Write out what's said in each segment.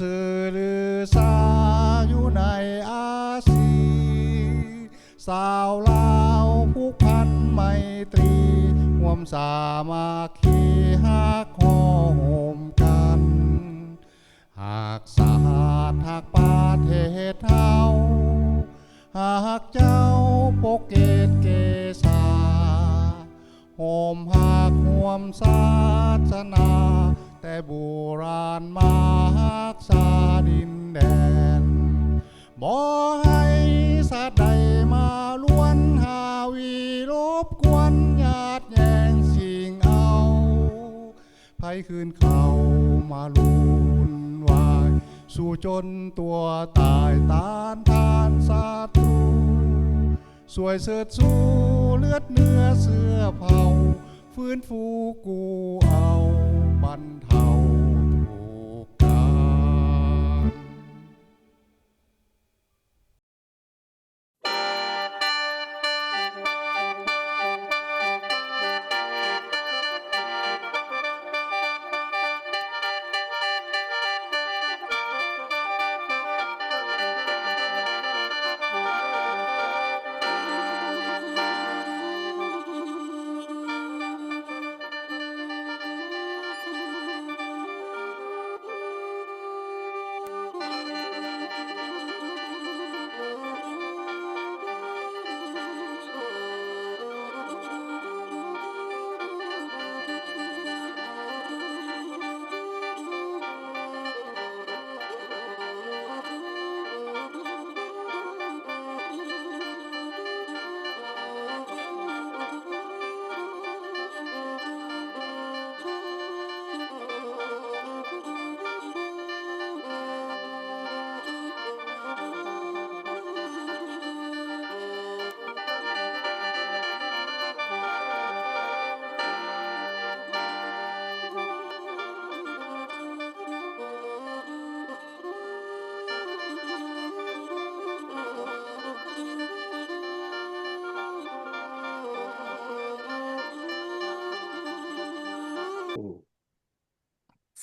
ຊື່ລືຊາຢູ່ໃນອາຊີ ຊາວລາວຜູກພັນໄມຕີ ຮ່ວມສາມັກຄີຮັກຫໍ່ໂຮມກັນ ຮັກຊາດຮັກປະເທດເຮົາ ຮັກເຈົ້າປົກເກດເກສາ ຮ່ວມຮັກຮ່ວມສາສະໜາ ແຕ່ບູຮານມາຮັກສາດິນແດນ ບໍ່ໃຫ້ຊາດໃດມາລວນຫາວີລົບກວນຍາດແຍ່ງຊິງເອົາ ໃຜຄືນເຂົ້າມາວຸ່ນວາຍ ສູ້ຈົນຕົວຕາຍຕ້ານທານສັດຕູ ຊ່ວຍເຊີດຊູເລືອດເນື້ອເຊື້ອເຜົ່າ ຟື້ນຟູກູ້ເອົາບັນເທົາທຸກການ.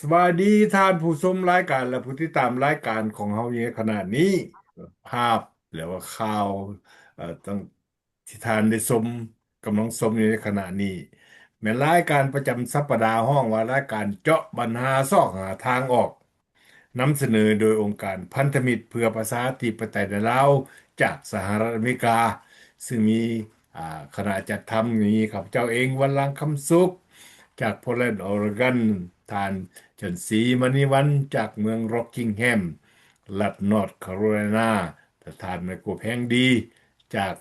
ສະບາຍດີທ່ານຜູ້ຊົມລາຍການ ແລະ ຜູ້ຕິດຕາມລາຍການຂອງເຮົາຢູ່ໃນຂະນະນີ້. ພາບ ຫຼືວ່າຂ່າວ ເອີ ທີ່ທ່ານໄດ້ຊົມ ກຳລັງຊົມຢູ່ໃນຂະນະນີ້ ແມ່ນລາຍການປະຈຳສັບປະດາ ຮ້ອງວ່າລາຍການເຈາະບັນຫາ ຊອກຫາທາງອອກ ນຳສະເໜີໂດຍອົງການພັນທະມິດເພື່ອປະຊາທິປະໄຕໃນລາວ ຈາກສະຫະລັດອາເມລິກາ ຊຶ່ງມີ ອາ ຄະນະຈັດທຳ ມີຂ້າພະເຈົ້າເອງ ວັນລັງ ຄຳສຸກ ຈາກໂພແລນ ໂອເຣກັນ, ທ່ານ ຈັນສີ ມະນີວັນ ຈາກເມືອງ Rockingham ລັດ North Carolina ແລະ ທ່ານ ໄມໂກ ແພງດີ ຈາກ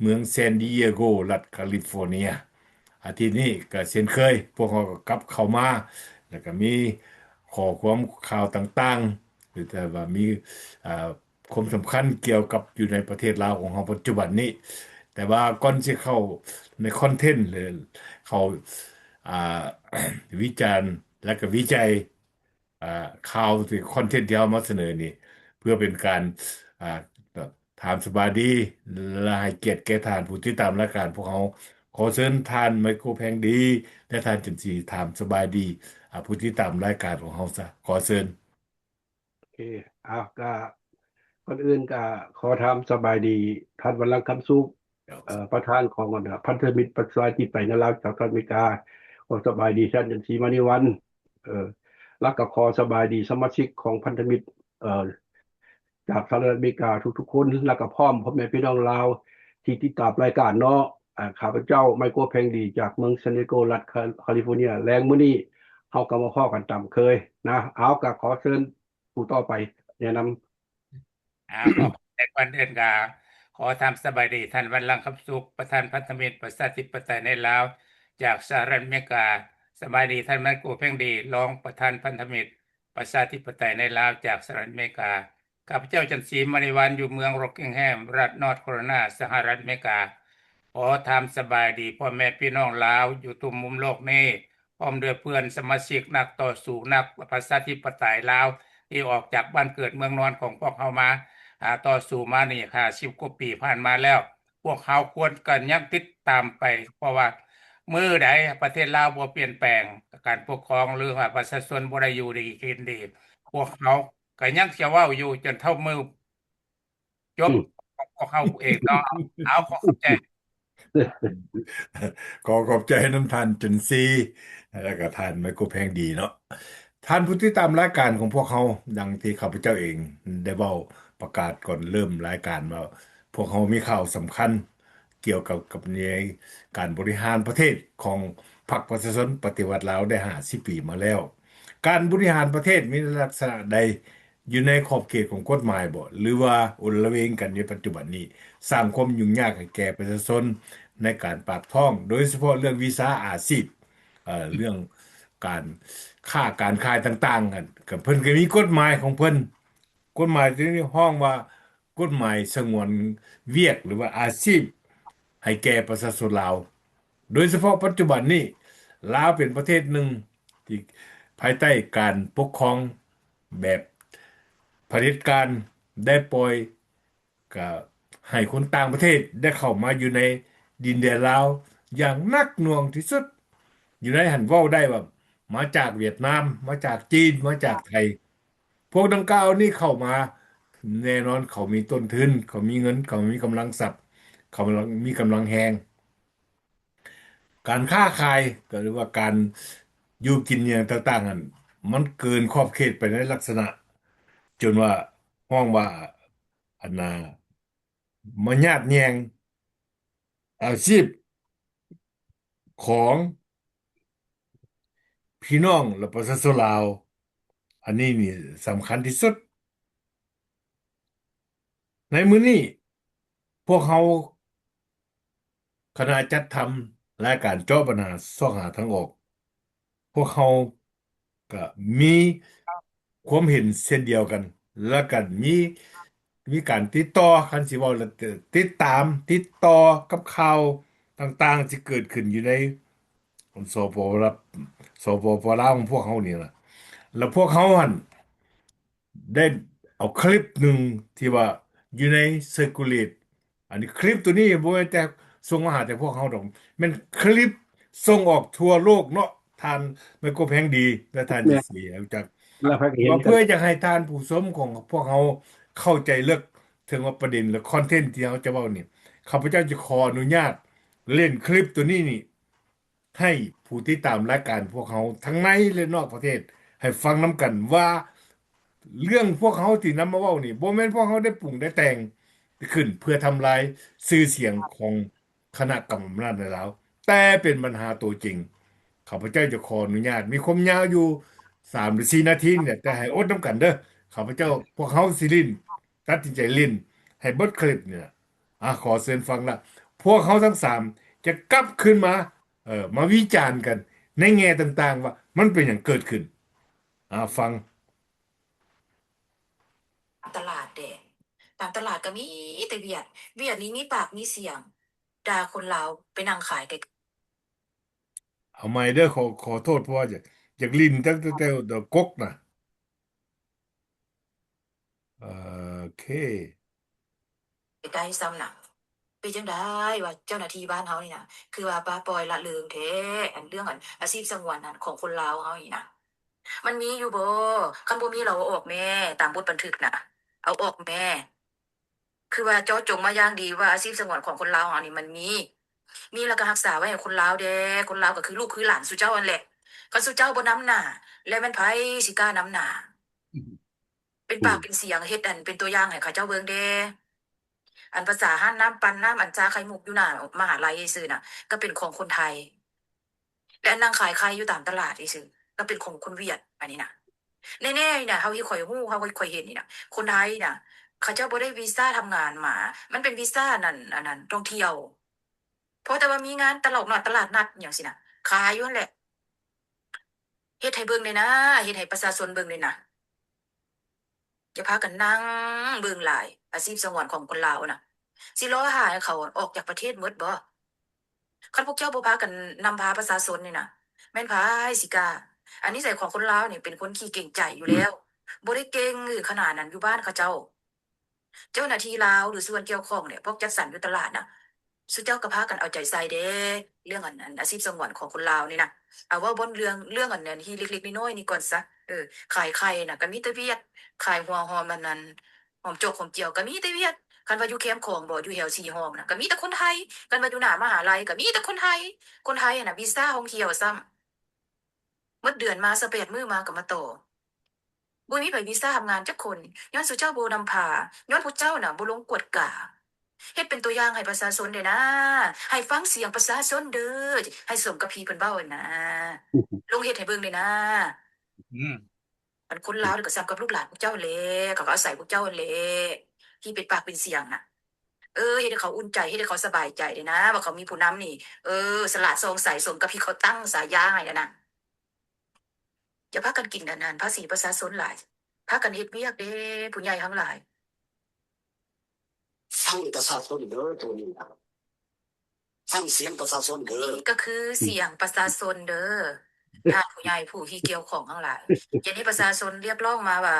ເມືອງ San Diego ລັດ California. ອາທິດນີ້ກໍເຊັ່ນເຄີຍ ພວກເຮົາກໍກັບເຂົ້າມາ ແລ້ວກໍມີຂໍ້ຄວາມຂ່າວຕ່າງໆ ຫຼືແຕ່ວ່າມີ ອາ ຄວາມສຳຄັນກ່ຽວກັບຢູ່ໃນປະເທດລາວຂອງເຮົາປັດຈຸບັນນີ້. ແຕ່ວ່າກ່ອນຊິເຂົ້າໃນຄອນເທັນ ຫຼືເຂົ້າ ອາ ວິຈານ ແລະກໍວິໄຈ ອາ ຂ່າວ ຫຼືຄອນເທັນທີ່ເຮົາມາສະເໜີນີ້ ເພື່ອເປັນການ ອາ ຖາມສະບາຍດີ ແລະໃຫ້ກຽດແກ່ທ່ານຜູ້ຕິດຕາມລາຍການພວກເຮົາ, ຂໍເຊີນທ່ານ ໄມໂກ ແພງດີ ແລະ ທ່ານ ຈັນສີ ຖາມສະບາຍດີ ອາ ຜູ້ຕິດຕາມລາຍການຂອງເຮົາຊະ. ຂໍເຊີນ. ໂອເຄ ເອົາ ກະ ກ່ອນອື່ນກະຂໍຖາມສະບາຍດີທ່ານ ວັນລັງ ຄຳສຸກ ເອີ ປະທານຂອງ ອັນ ພັນທະມິດປະຊາທິປະໄຕໃນລາວ ຈາກສະຫະລັດອາເມລິກາ. ຂໍສະບາຍດີທ່ານ ຈັນສີ ມະນີວັນ ເອີ ແລ້ວກະຂໍສະບາຍດີສະມາຊິກຂອງພັນທະມິດ ເອີ ຈາກສະຫະລັດອາເມລິກາທຸກໆຄົນ ແລ້ວກະພ້ອມພໍ່ແມ່ພີ່ນ້ອງລາວທີ່ຕິດຕາມລາຍການເນາະ. ອາ ຂ້າພະເຈົ້າ ໄມໂກ ແພງດີ ຈາກເມືອງ San Diego ລັດ California. ແລງມື້ນີ້ເຮົາກໍມາພໍ້ກັນຕາມເຄີຍນະ. ເອົາ ກໍຂໍເຊີນຜູ້ຕໍ່ໄປແນະນຳ. ອາ ແຕ່ກ່ອນອື່ນກໍຂໍຖາມສະບາຍດີທ່ານ ວັນລັງ ຄຳສຸກ ປະທານພັນທະມິດປະຊາທິປະໄຕໃນລາວ ຈາກສະຫະລັດອາເມລິກາ. ສະບາຍດີທ່ານ ໄມໂກ ແພງດີ ລອງປະທານພັນທະມິດ ປະຊາທິປະໄຕໃນລາວ ຈາກສະຫະລັດອາເມລິກາ. ຂ້າພະເຈົ້າ ຈັນສີ ມະນີວັນ ຢູ່ເມືອງ Rockingham ລັດ North Carolina ສະຫະລັດອາເມລິກາ. ຂໍຖາມສະບາຍດີພໍ່ແມ່ພີ່ນ້ອງລາວຢູ່ທຸກມຸມໂລກນີ້ ພ້ອມດ້ວຍເພື່ອນສະມາຊິກນັກຕໍ່ສູ້ ນັກປະຊາທິປະໄຕລາວ ທີ່ອອກຈາກບ້ານເກີດເມືອງນອນຂອງພວກເຮົາມາ ອາ ຕໍ່ສູ້ມານີ້ ຫ້າສິບກວ່າປີຜ່ານມາແລ້ວ. ພວກເຮົາຄວນກັນຍັງຕິດຕາມໄປ ເພາະວ່າມື້ໃດປະເທດລາວບໍ່ປ່ຽນແປງ ການປົກຄອງ ຫຼືວ່າປະຊາຊົນບໍ່ໄດ້ຢູ່ດີກິນດີ ພວກເຮົາ ກໍຍັງຊິເວົ້າຢູ່ຈົນເທົ່າມື້ຈົບ ອືມ ຂອງພວກເຮົາເອງເນາະ. ເອົາ ຂໍຂອບໃຈ. ຂໍຂອບໃຈນຳທ່ານຈຸນຊີ ແລະກະທ່ານໄມໂກແພງດີເນາະ. ທ່ານຜູ້ຕິດຕາມລາຍການຂອງພວກເຮົາ, ດັ່ງທີ່ຂ້າພະເຈົ້າເອງໄດ້ເວົ້າປະກາດກ່ອນເລີ່ມລາຍການວ່າ ພວກເຮົາມີຂ່າວສຳຄັນກ່ຽວກັບ ກັບໃນການບໍລິຫານປະເທດຂອງພັກປະຊາຊົນປະຕິວັດລາວໄດ້ຫ້າສິບປີມາແລ້ວ. ການບໍລິຫານປະເທດມີລັກສະນະໃດ? ຢູ່ໃນຂອບເຂດຂອງກົດໝາຍບໍ່ ຫຼືວ່າໂອລະເວງກັນໃນປັດຈຸບັນນີ້ ສ້າງຄວາມຫຍຸ້ງຍາກໃຫ້ແກ່ປະຊາຊົນໃນການປາກທ້ອງ, ໂດຍສະເພາະເລື່ອງວີຊາອາຊີບ, ເອີ ເລື່ອງການຄ້າການຂາຍຕ່າງໆ ຫັ້ນ ກໍເພິ່ນກໍມີກົດໝາຍຂອງເພິ່ນ. ກົດໝາຍທີ່ນີ້ຮ້ອງວ່າ ກົດໝາຍສະຫງວນວຽກ ຫຼືວ່າອາຊີບໃຫ້ແກ່ປະຊາຊົນລາວ. ໂດຍສະເພາະປັດຈຸບັນນີ້ ລາວເປັນປະເທດໜຶ່ງທີ່ພາຍໃຕ້ການປົກຄອງແບບຜະເດັດການ ໄດ້ປ່ອຍ ກະໃຫ້ຄົນຕ່າງປະເທດໄດ້ເຂົ້າມາຢູ່ໃນດິນແດນລາວຢ່າງໜັກໜ່ວງທີ່ສຸດ. ຢູ່ໃນຫັ້ນເວົ້າໄດ້ວ່າມາຈາກຫວຽດນາມ, ມາຈາກຈີນ, ມາຈາກໄທ. ພວກດັ່ງກ່າວນີ້ເຂົ້າມາ ແນ່ນອນເຂົາມີຕົ້ນທຶນ, ເຂົາມີເງິນ, ເຂົາມີກຳລັງຊັບ, ເຂົາມີກຳລັງແຮງ. ການຄ້າຂາຍ ກໍເລີຍວ່າການຢູ່ກິນຫຍັງຕ່າງໆ ຫັ້ນ ມັນເກີນຂອບເຂດໄປໃນລັກສະນະ ຈົນວ່າ ຮ້ອງວ່າ ອັນນ່າ ມາຍາດແຍ່ງອາຊີບຂອງພີ່ນ້ອງ ແລະ ປະຊາຊົນລາວ. ອັນນີ້ນີ້ສຳຄັນທີ່ສຸດ. ໃນມື້ນີ້ ພວກເຮົາ ຄະນະຈັດທຳລາຍການເຈາະບັນຫາຊອກຫາທາງອອກ ພວກເຮົາກະມີຄວາມເຫັນເຊັ່ນດຽວກັນ ແລະ ກະມີ ມີການຕິດຕໍ່ ຄັນຊິເວົ້າແລ້ວ ຕິດຕາມ ຕິດຕໍ່ກັບຂ່າວຕ່າງໆທີ່ເກີດຂຶ້ນຢູ່ໃນ ສປປ ລາວ ຂອງພວກເຮົານີ້ລະ ແລ້ວພວກເຮົາຫັ້ນ ໄດ້ເອົາຄລິບໜຶ່ງທີ່ວ່າຢູ່ໃນ circulate ອັນນີ້ຄລິບໂຕນີ້ບໍ່ແມ່ນແຕ່ສົ່ງມາຫາແຕ່ພວກເຮົາດອກ ແມ່ນຄລິບສົ່ງອອກທົ່ວໂລກເນາະ ທ່ານໄມໂກແພງດີ ແລະ ທ່ານ ແມ່ນ ເຈຊີ ຮູ້ຈັກ ວ່າເພື່ອຢາກໃຫ້ທ່ານຜູ້ຊົມຂອງພວກເຮົາເຂົ້າໃຈເລິກເຖິງວ່າປະເດັນ ແລະ ຄອນເທັນທີ່ເຮົາຈະເວົ້ານີ້ ຂ້າພະເຈົ້າຈະຂໍອະນຸຍາດຫຼິ້ນຄລິບໂຕນີ້ນີ້ ໃຫ້ຜູ້ຕິດຕາມລາຍການພວກເຮົາທັງໃນ ແລະ ນອກປະເທດ ໃຫ້ຟັງນຳກັນວ່າ ເລື່ອງພວກເຮົາທີ່ນຳມາເວົ້ານີ້ ບໍ່ແມ່ນພວກເຮົາໄດ້ປຸງໄດ້ແຕ່ງຂຶ້ນເພື່ອທຳລາຍຊື່ສຽງຂອງຄະນະກຳມະອຳນາດໃນລາວ ແຕ່ເປັນບັນຫາໂຕຈິງ. ຂ້າພະເຈົ້າຈະຂໍອະນຸຍາດ ມີຄວາມຍາວຢູ່ສາມຫຼືສີ່ນາທີນີ້ແຫຼະ ແຕ່ໃຫ້ອົດນຳກັນເດີ້. ຂ້າພະເຈົ້າ ພວກເຮົາຊິຫຼິ້ນ ຕັດສິນໃຈຫຼິ້ນໃຫ້ເບິດຄລິບນີ້ລະ. ອາ ຂໍເຊີນຟັງລະ ພວກເຮົາທັງສາມຈະກັບຄືນມາ ເອີ ມາວິຈານກັນໃນແງ່ຕ່າງໆ ວ່າມັນເປັນຫຍັງເກີດຂຶ້ນ. ອາ ຟັງ. ຕາມຕະຫຼາດເດ້ ຕາມຕະຫຼາດກໍມີແຕ່ຫວຽດ ຫວຽດນີ້ມີປາກມີສຽງ ດ່າຄົນລາວໄປນັ່ງຂາຍໄກ. ເອົາໃໝ່ເດີ້ ຂໍ ຂໍໂທດ ເພາະວ່າຢາກ ຢາກຫຼິ້ນຕັ້ງແຕ່ ແຕ່ ແຕ່ກົກນະ. ເອີ ໂອເຄ ໄດ້ຊ້ຳນະ ເປັນຈັ່ງໃດວ່າເຈົ້າໜ້າທີ່ບ້ານເຮົານີ້ນະ ຄືວ່າປະປ່ອຍລະເລີງແທ້ ອັນເລື່ອງອັນອາຊີບສະຫງວນຫັ້ນຂອງຄົນລາວເຮົານີ້ນະ ມັນມີຢູ່ບໍ່? ຄັນບໍ່ມີລາວເອົາອອກແມ້ ຕາມບົດບັນທຶກນະ ເອົາອອກແມ້. ຄືວ່າເຈາະຈົງມາຢ່າງດີວ່າອາຊີບສະຫງວນຂອງຄົນລາວເຮົານີ້ມັນມີ ມີແລ້ວກໍຮັກສາໄວ້ໃຫ້ຄົນລາວແດ່ ຄົນລາວກໍຄືລູກຄືຫຼານສູ່ເຈົ້າຫັ້ນແຫຼະ. ຄັນສູ່ເຈົ້າບໍ່ນຳໜ້າ ແລ້ວແມ່ນໃຜຊິກ້ານຳໜ້າ? ເປັນປາກເປັນສຽງ ເຮັດອັນເປັນຕົວຢ່າງໃຫ້ເຂົາເຈົ້າເບິ່ງແດ່. ອັນພາສາຮ້ານນ້ຳປັ່ນ ນ້ຳອັນຊາໄຂ່ມຸກຢູ່ໜ້າມະຫາໄລຊື່ນະ ກໍເປັນຂອງຄົນໄທ ແລະ ອັນນັ່ງຂາຍໄຂ່ຢູ່ຕາມຕະຫຼາດຊື່ ກໍເປັນຂອງຄົນຫວຽດ. ອັນນີ້ນະ ແນ່ໆນີ້ນະ ເທົ່າທີ່ຂ້ອຍຮູ້ ເຮົາ ຂ້ອຍເຫັນນີ້ນະ ຄົນໄທນະ ເຂົາເຈົ້າບໍ່ໄດ້ວີຊາທຳງານມາ ມັນເປັນວີຊານັ້ນ ອັນນັ້ນ ທ່ອງທ່ຽວ ພໍແຕ່ວ່າມີງານຕະຫຼອກນອດ ຕະຫຼາດນັດຫຍັງຊີ້ນະ ຂາຍຢູ່ຫັ້ນແຫຼະ. ເຮັດໃຫ້ເບິ່ງແດ່ນະ ເຮັດໃຫ້ປະຊາຊົນເບິ່ງແດ່ນະ. ຢ່າພາກັນນັ່ງເບິ່ງຫຼາຍ ອາຊີບສະຫງວນຂອງຄົນລາວນະ ຊິລໍຖ້າໃຫ້ເຂົາອອກຈາກປະເທດໝົດບໍ່? ຄັນພວກເຈົ້າບໍ່ພາກັນນຳພາປະຊາຊົນນີ້ນະ ແມ່ນໃຜຊິກ້າ? ອັນນິໄສຂອງຄົນລາວນີ້ເປັນຄົນຂີ້ເກງໃຈຢູ່ແລ້ວ ບໍ່ໄດ້ເກັ່ງຫຼືຂະໜາດນັ້ນຢູ່ບ້ານເຂົາເຈົ້າ. ເຈົ້າໜ້າທີ່ລາວ ຫຼື ສ່ວນກ່ຽວຂ້ອງນີ້ ພວກຈັດສັນຢູ່ຕະຫຼາດນະ ຊຸເຈົ້າກໍພາກັນເອົາໃຈໃສ່ເດ້ ເລື່ອງອັນ ອັນອາຊີບສະຫງວນຂອງຄົນລາວນີ້ນະ. ເອົາເວົ້າບ່ອນເລື່ອງ ເລື່ອງອັນນັ້ນທີ່ເລັກໆນ້ອຍໆນີ້ກ່ອນຊະ. ເອີ ຂາຍໄຂ່ນະກໍມີແຕ່ຫວຽດ, ຂາຍຫົວຫອມອັນນັ້ນ ຫອມຈົກຫອມຈຽວກໍມີແຕ່ຫວຽດ, ຄັນວ່າຢູ່ແຄມຂອງບໍ ຢູ່ແຖວສີຫອມນະກໍມີແຕ່ຄົນໄທ, ຄັນວ່າຢູ່ໜ້າມະຫາໄລກໍມີແຕ່ຄົນໄທ, ຄົນໄທຫັ້ນນະວີຊາທ່ອງທ່ຽວຊ້ຳ. ໝົດເດືອນມາຊາວແປດມື້ມາກໍມາຕໍ່. ບໍ່ມີໃຜວີຊາຮັບງານຈັກຄົນ ຍ້ອນສູ່ເຈົ້າບໍ່ນຳພາ, ຍ້ອນພວກເຈົ້ານະບໍ່ລົງກວດກາ. ເຮັດເປັນຕົວຢ່າງໃຫ້ປະຊາຊົນແດ່ນາ, ໃຫ້ຟັງສຽງປະຊາຊົນເດີ້, ໃຫ້ສົມກັບທີ່ເພິ່ນເວົ້າຫັ້ນນາ, ລົງເຮັດໃຫ້ເບິ່ງແດ່ນາ. ອືມ ອັນຄົນລາວນີ້ກໍສ່ຳກັບລູກຫຼານພວກເຈົ້າແຫຼະ, ເຂົາກໍອາໄສພວກເຈົ້າຫັ້ນແຫຼະ ທີ່ເປັນປາກເປັນສຽງນະ. ເອີ ເຮັດໃຫ້ເຂົາອຸ່ນໃຈ, ເຮັດໃຫ້ເຂົາສະບາຍໃຈແດ່ນາ ວ່າເຂົາມີຜູ້ນຳນີ້ ເອີ ສະຫຼາດສ່ອງໃສ ສົມກັບທີ່ເຂົາຕັ້ງສາຍາໃຫ້ຫັ້ນນະ. ຢ່າພາກັນກິນອັນນັ້ນ ພາສີປະຊາຊົນຫຼາຍ, ພາກັນເຮັດວຽກເດ້ ຜູ້ໃຫຍ່ທັງຫຼາຍ. ຟັງປະຊາຊົນເດີ້ ໂຕນີ້ນະ, ຟັງສຽງປະຊາຊົນເດີ້. ນີ້ກໍຄືສຽງປະຊາຊົນເດີ້ ທ່ານຜູ້ໃຫຍ່ຜູ້ທີ່ກ່ຽວຂ້ອງທັງຫຼາຍ. ດຽວນີ້ປະຊາຊົນຮຽກຮ້ອງມາວ່າ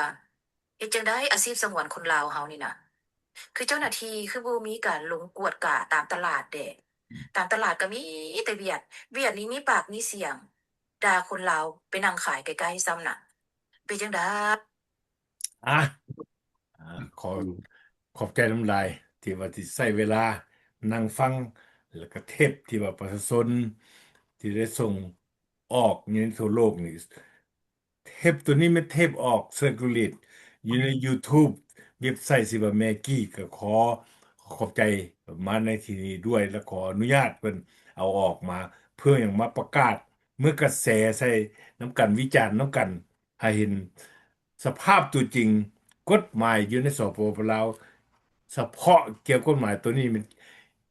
ເຮັດຈັ່ງໃດອາຊີບສະຫງວນຄົນລາວເຮົານີ້ນະ ຄືເຈົ້າໜ້າທີ່ຄືບໍ່ມີການລົງກວດກາຕາມຕະຫຼາດແດ່? ຕາມຕະຫຼາດກໍມີແຕ່ຫວຽດ, ຫວຽດນີ້ມີປາກມີສຽງ ດ່າຄົນລາວໄປນັ່ງຂາຍໃກ້ໆຊ້ຳນະ ເປັນຈັ່ງໃດ? ອາ ອາ ຂໍ ອືມ ຂອບໃຈນຳຫຼາຍ ທີ່ວ່າທີ່ໃຊ້ເວລານັ່ງຟັງ ແລ້ວກໍເທບທີ່ວ່າປະຊາຊົນທີ່ໄດ້ສົ່ງອອກໃນທົ່ວໂລກນີ້ ເທບໂຕນີ້ແມ່ນເທບອອກ circulate ຢູ່ໃນ YouTube ເວັບໄຊທີ່ວ່າແມ່ກີ້ ກໍຂໍ ຂໍຂອບໃຈມາໃນທີ່ນີ້ດ້ວຍ ແລະ ຂໍອະນຸຍາດເພິ່ນເອົາອອກມາ ເພື່ອຫຍັງ ມາປະກາດ ເມືອກະແສໃສ່ນຳກັນ ວິຈານນຳກັນ ໃຫ້ເຫັນສະພາບຕົວຈິງ ກົດໝາຍຢູ່ໃນ ສປປ ລາວ ສະເພາະກ່ຽວກັບກົດໝາຍໂຕນີ້ ແມ່ນ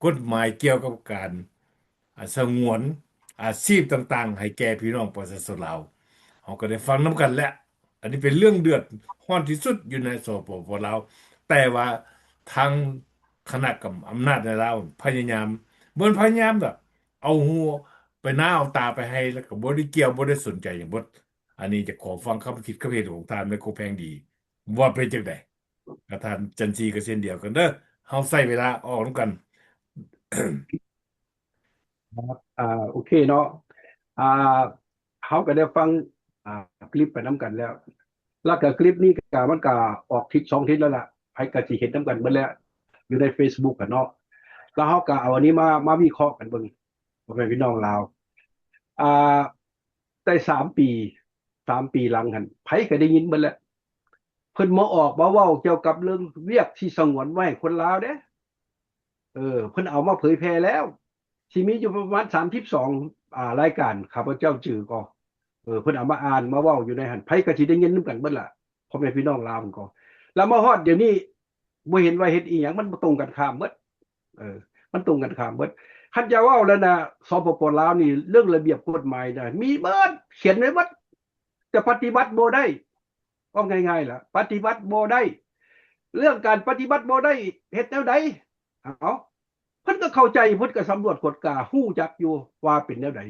ກົດໝາຍກ່ຽວກັບການ ອາ ສະຫງວນອາຊີບຕ່າງໆ ໃຫ້ແກ່ພີ່ນ້ອງປະຊາຊົນລາວ. ເຮົາກໍໄດ້ຟັງນຳກັນແຫຼະ ອັນນີ້ເປັນເລື່ອງເດືອດຮ້ອນທີ່ສຸດຢູ່ໃນ ສປປ ລາວ ແຕ່ວ່າທາງຄະນະກຳ ອຳນາດໃນລາວພະຍາຍາມ ບໍ່ພະຍາຍາມດອກ ເອົາຫູໄປນາເອົາຕາໄປໃຫ້ ແລ້ວກໍບໍ່ໄດ້ກ່ຽວ ບໍ່ໄດ້ສົນໃຈຫຍັງເບິດ. ອັນນີ້ຈະຂໍຟັງຄຳຄິດຄຳເຫັນຂອງທ່ານແມ່ໂຄແພງດີ ວ່າເປັນຈັ່ງໃດ? ກັບທ່ານຈັນຊີກໍເຊັ່ນດຽວກັນເດີ້ ເຮົາໃຊ້ເວລາອອກນຳກັນ. ຄັບ ອ່າ ໂອເຄເນາະ ອ່າ ເຮົາກໍໄດ້ຟັງ ອ່າ ຄລິບໄປນຳກັນແລ້ວ ແລ້ວກໍຄລິບນີ້ກໍ ມັນກໍອອກທິດສອງທິດແລ້ວລະ ໃຜກໍຊິເຫັນນຳກັນເບິດແລ້ວ ຢູ່ໃນເຟສບຸກຫັ້ນເນາະ ແລ້ວເຮົາກໍເອົາອັນນີ້ມາ ມາວິເຄາະກັນເບິ່ງ ພໍ່ແມ່ພີ່ນ້ອງລາວ ອ່າ ແຕ່ສາມປີ ສາມປີຫຼັງຫັ້ນ ໃຜກໍໄດ້ຍິນເບິດແລ້ວ ເພິ່ນມາອອກມາເວົ້າກ່ຽວກັບເລື່ອງວຽກທີ່ສະຫງວນໄວ້ໃຫ້ຄົນລາວເດ້ ເອີ ເພິ່ນເອົາມາເຜີຍແຜ່ແລ້ວ ຊິມີຢູ່ປະມານສາມສິບສອງ ອ່າ ລາຍການ ຂ້າພະເຈົ້າຈື່ກໍ ເອີ ເພິ່ນເອົາມາອ່ານມາເວົ້າຢູ່ໃນຫັ້ນ ໃຜກໍຊິໄດ້ຍິນນຳກັນເບິດລະ ພໍ່ແມ່ພີ່ນ້ອງລາວກໍ ແລ້ວມາຮອດດຽວນີ້ ບໍ່ເຫັນວ່າເຮັດອີ່ຫຍັງ ມັນບໍ່ຕົງກັນຂ້າມເບິດ ເອີ ມັນຕົງກັນຂ້າມເບິດ. ຄັນຈະເວົ້າແລ້ວນະ ສປປ ລາວນີ້ ເລື່ອງລະບຽບກົດໝາຍນະ ມີເບິດ ຂຽນໄວ້ເບິດ ແຕ່ປະຕິບັດບໍ່ໄດ້ ເວົ້າງ່າຍໆລະ ປະຕິບັດບໍ່ໄດ້. ເລື່ອງການປະຕິບັດບໍ່ໄດ້ ເຮັດແນວໃດ? ເອົາ ເພິ່ນກໍເຂົ້າໃຈ ເພິ່ນກໍສຳຫຼວດກວດກາ ຮູ້ຈັກຢູ່ວ່າເປັນແນວໃດ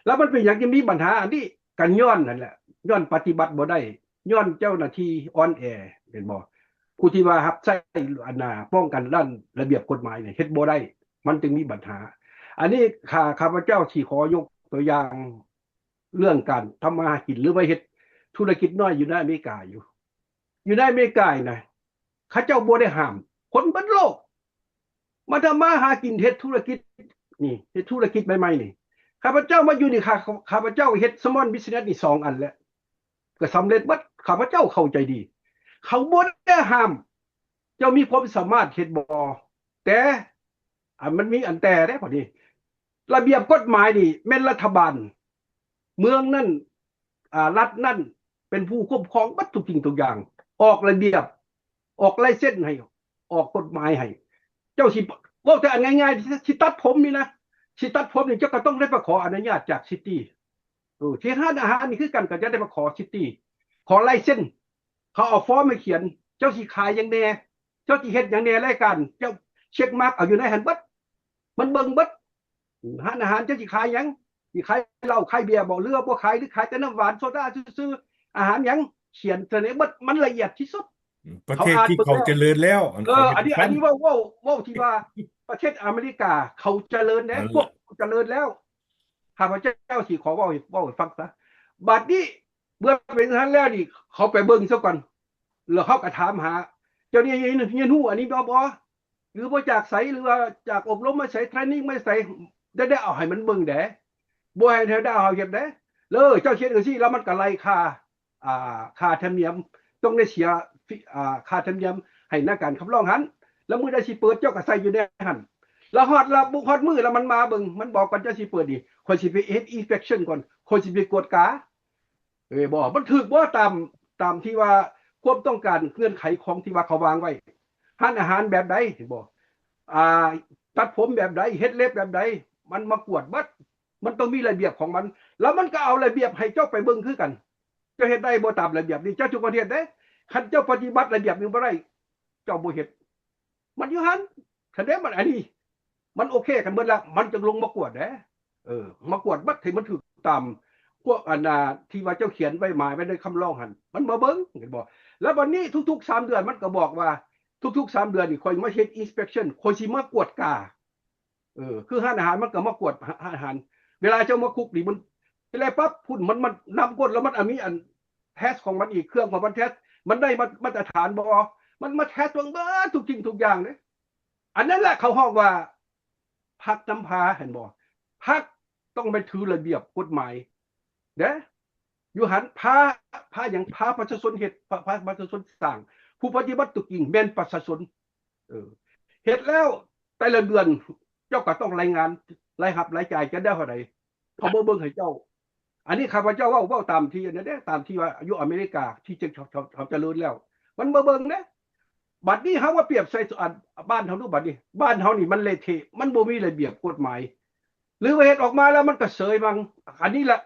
ແລ້ວມັນເປັນຫຍັງຈຶ່ງມີບັນຫາອັນນີ້? ກໍຍ້ອນນັ້ນແຫຼະ ຍ້ອນປະຕິບັດບໍ່ໄດ້ ຍ້ອນເຈົ້າໜ້າທີ່ອ່ອນແອ ແມ່ນບໍ່? ຜູ້ທີ່ວ່າຮັບໃຊ້ອັນນ່າ ປ້ອງກັນດ້ານລະບຽບກົດໝາຍນີ້ ເຮັດບໍ່ໄດ້ ມັນຈຶ່ງມີບັນຫາ. ອັນນີ້ຂ້າ ຂ້າພະເຈົ້າຊິຂໍຍົກຕົວຢ່າງ ເລື່ອງການທຳມາຫາກິນ ຫຼືວ່າເຮັດທຸລະກິດນ້ອຍຢູ່ໃນອາເມລິກາຢູ່ ຢູ່ໃນອາເມລິການີ້ນະ ເຂົາເຈົ້າບໍ່ໄດ້ຫ້າມ ຄົນເບິດໂລກມາທຳມາຫາກິນ ເຮັດທຸລະກິດນີ້ ເຮັດທຸລະກິດໃໝ່ໆນີ້. ຂ້າພະເຈົ້າມາຢູ່ນີ້ ຂ້າ ຂ້າພະເຈົ້າເຮັດ small business ນີ້ສອງອັນແລ້ວ ກໍສຳເລັດເບິດ ຂ້າພະເຈົ້າເຂົ້າໃຈດີ ເຂົາບໍ່ໄດ້ຫ້າມ ເຈົ້າມີຄວາມສາມາດເຮັດບໍ່? ແຕ່ ອັນ ມັນມີອັນແຕ່ເດ້ ບັດນີ້ ລະບຽບກົດໝາຍນີ້ແມ່ນລັດຖະບານເມືອງນັ້ນ ອາ ລັດນັ້ນເປັນຜູ້ຄຸ້ມຄອງເບິດທຸກສິ່ງທຸກຢ່າງ ອອກລະບຽບ ອອກໄລເຊັນໃຫ້ ອອກກົດໝາຍໃຫ້. ເຈົ້າຊິ ເວົ້າແຕ່ອັນງ່າຍໆ ຊິຕັດຜົມນີ້ນະ ຊິຕັດຜົມນີ້ ເຈົ້າກໍຕ້ອງໄດ້ໄປຂໍອະນຸຍາດຈາກຊິຕີ ເອີ ຊິເຮັດຮ້ານອາຫານນີ້ຄືກັນ ກໍຈະໄດ້ໄປຂໍຊິຕີ ຂໍໄລເຊັນ ເຂົາເອົາຟອມໃຫ້ຂຽນ ເຈົ້າຊິຂາຍຫຍັງແດ່ ເຈົ້າຊິເຮັດຫຍັງແດ່ ລາຍການ ເຈົ້າເຊັກມາກເອົາຢູ່ໃນຫັ້ນເບິດ ມັນເບິ່ງເບິດ ຮ້ານອາຫານເຈົ້າຊິຂາຍຫຍັງ ຊິຂາຍເຫຼົ້າຂາຍເບຍບໍ ຫຼືວ່າບໍ່ຂາຍ ຫຼືຂາຍແຕ່ນ້ຳຫວານໂຊດາຊື່ໆ ອາຫານຫຍັງ ຂຽນໃສ່ໃນເບິດ ມັນລະອຽດທີ່ສຸດ. ປະເທດທີ່ເຂົາຈະເລີນແລ້ວ ເອີ ອັນນີ້ ອັນນີ້ເວົ້າ ເວົ້າ ເວົ້າທີ່ວ່າປະເທດອາເມລິກາເຂົາຈະເລີນແລ້ວ ພວກເຂົາຈະເລີນແລ້ວ ຂ້າພະເຈົ້າຊິຂໍເວົ້າໃຫ້ ເວົ້າໃຫ້ຟັງຊະ ບັດນີ້ ເມື່ອເປັນຈັ່ງຊັ້ນແລ້ວນີ້ ເຂົາໄປເບິ່ງຊະກ່ອນ ແລ້ວເຂົາກໍຖາມຫາ ເຈົ້ານີ້ຮຽນຮູ້ອັນນີ້ບໍ່ ຫຼືມາຈາກໃສ ຫຼືວ່າຈາກອົບຮົມມາໃສ ເທຣນນິງມາໃສ ໄດ້ ໄດ້ເອົາໃຫ້ມັນເບິ່ງແດ່ ບໍ່ໃຫ້ໄດ້ເອົາເຮັດແດ່ ເອີ ເຈົ້າເຮັດຈັ່ງຊີ້ ແລ້ວມັນກໍໄລ່ຄ່າ ອ່າ ຄ່າທຳນຽມ ຕ້ອງໄດ້ເສຍ ອ່າ ຄ່າທຳນຽມໃຫ້ນາຍການຮັບຮອງຫັ້ນ ແລ້ວມື້ໃດຊິເປີດ ເຈົ້າກໍໃສ່ຢູ່ໃນຫັ້ນ ແລ້ວຮອດ ແລ້ວຮອດມື້ແລ້ວມັນມາເບິ່ງ ມັນບອກກ່ອນ ເຈົ້າຊິເປີດນີ້ ຂ້ອຍຊິໄປເຮັດ inspection ກ່ອນ ຂ້ອຍຊິໄປກວດກາ ເອີ ບໍ່ ມັນຖືກບໍ່ຕາມ ຕາມທີ່ວ່າຄວາມຕ້ອງການເງື່ອນໄຂຂອງທີ່ວ່າເຂົາວາງໄວ້ ຮ້ານອາຫານແບບໃດ ເຫັນບໍ່ ອ່າ ຕັດຜົມແບບໃດ ເຮັດເລັບແບບໃດ ມັນມາກວດເບິດ ມັນຕ້ອງມີລະບຽບຂອງມັນ ແລ້ວມັນກໍເອົາລະບຽບໃຫ້ເຈົ້າໄປເບິ່ງຄືກັນ ເຈົ້າເຮັດໄດ້ບໍ່ຕາມລະບຽບນີ້ ເຈົ້າຈຶ່ງບໍ່ເຮັດເດ້ ຄັນເຈົ້າປະຕິບັດລະບຽບນີ້ບໍ່ໄດ້ ເຈົ້າບໍ່ເຮັດ ມັນຢູ່ຫັ້ນ ຄັນແມ່ນມັນອັນນີ້ ມັນໂອເຄກັນເບິດແລ້ວ ມັນຈຶ່ງລົງມາກວດເດ້ ເອີ ມາກວດບັດໃຫ້ມັນຖືກຕາມພວກອັນນ່າ ທີ່ວ່າເຈົ້າຂຽນໄວ້ ໝາຍໄວ້ໃນຄຳຮ້ອງຫັ້ນ ມັນມາເບິ່ງ ເຫັນບໍ່ ແລ້ວບັດນີ້ທຸກໆສາມເດືອນ ມັນກໍບອກວ່າ ທຸກໆສາມເດືອນນີ້ ຂ້ອຍມາເຮັດ inspection ຂ້ອຍຊິມາກວດກາ ເອີ ຄືຮ້ານອາຫານມັນກໍມາກວດ ຮ້ານອາຫານ ເວລາເຈົ້າມາຄຸກນີ້ ມັນ ແລ້ວປັບພຸ້ນ ມັນ ມັນນຳກົດ ແລ້ວມັນ ອາ ມີອັນ test ຂອງມັນອີກ ເຄື່ອງຂອງມັນ test ມັນໄດ້ມາ ມາດຕະຖານບໍ່ ມັນມາ test ເບິ່ງເບິດທຸກສິ່ງທຸກຢ່າງເດ້ ອັນນັ້ນແຫຼະເຂົາຮ້ອງວ່າພັກນຳພາ ເຫັນບໍ່ ພັກຕ້ອງໄປຖືລະບຽບກົດໝາຍເດ້ ຢູ່ຫັ້ນ ພາ ພາຫຍັງ ພາປະຊາຊົນເຮັດ ພາ ພາປະຊາຊົນສ້າງ ຜູ້ປະຕິບັດຕົວຈິງແມ່ນປະຊາຊົນ ເອີ ເຮັດແລ້ວແຕ່ລະເດືອນເຈົ້າກໍຕ້ອງລາຍງານລາຍຮັບລາຍຈ່າຍ ເຈົ້າໄດ້ເທົ່າໃດ ເຂົາບໍ່ເບິ່ງໃຫ້ເຈົ້າ ອັນນີ້ຂ້າພະເຈົ້າເວົ້າ ເວົ້າຕາມທີ່ອັນນັ້ນເດ້ ຕາມທີ່ວ່າຢູ່ອາເມລິກາທີ່ເຂົາ ເຂົາ ເຂົາຈະເລີນແລ້ວ ມັນບໍ່ເບິ່ງເດ້ ບັດນີ້ເຮົາມາປຽບໃສ່ອັນບ້ານເຮົາດູ ບັດນີ້ບ້ານເຮົານີ້ມັນເລະເທະ ມັນບໍ່ມີລະບຽບກົດໝາຍ ຫຼືວ່າເຮັດອອກມາແລ້ວມັນກະເສີຍມັງ ອັນນີ້ລະ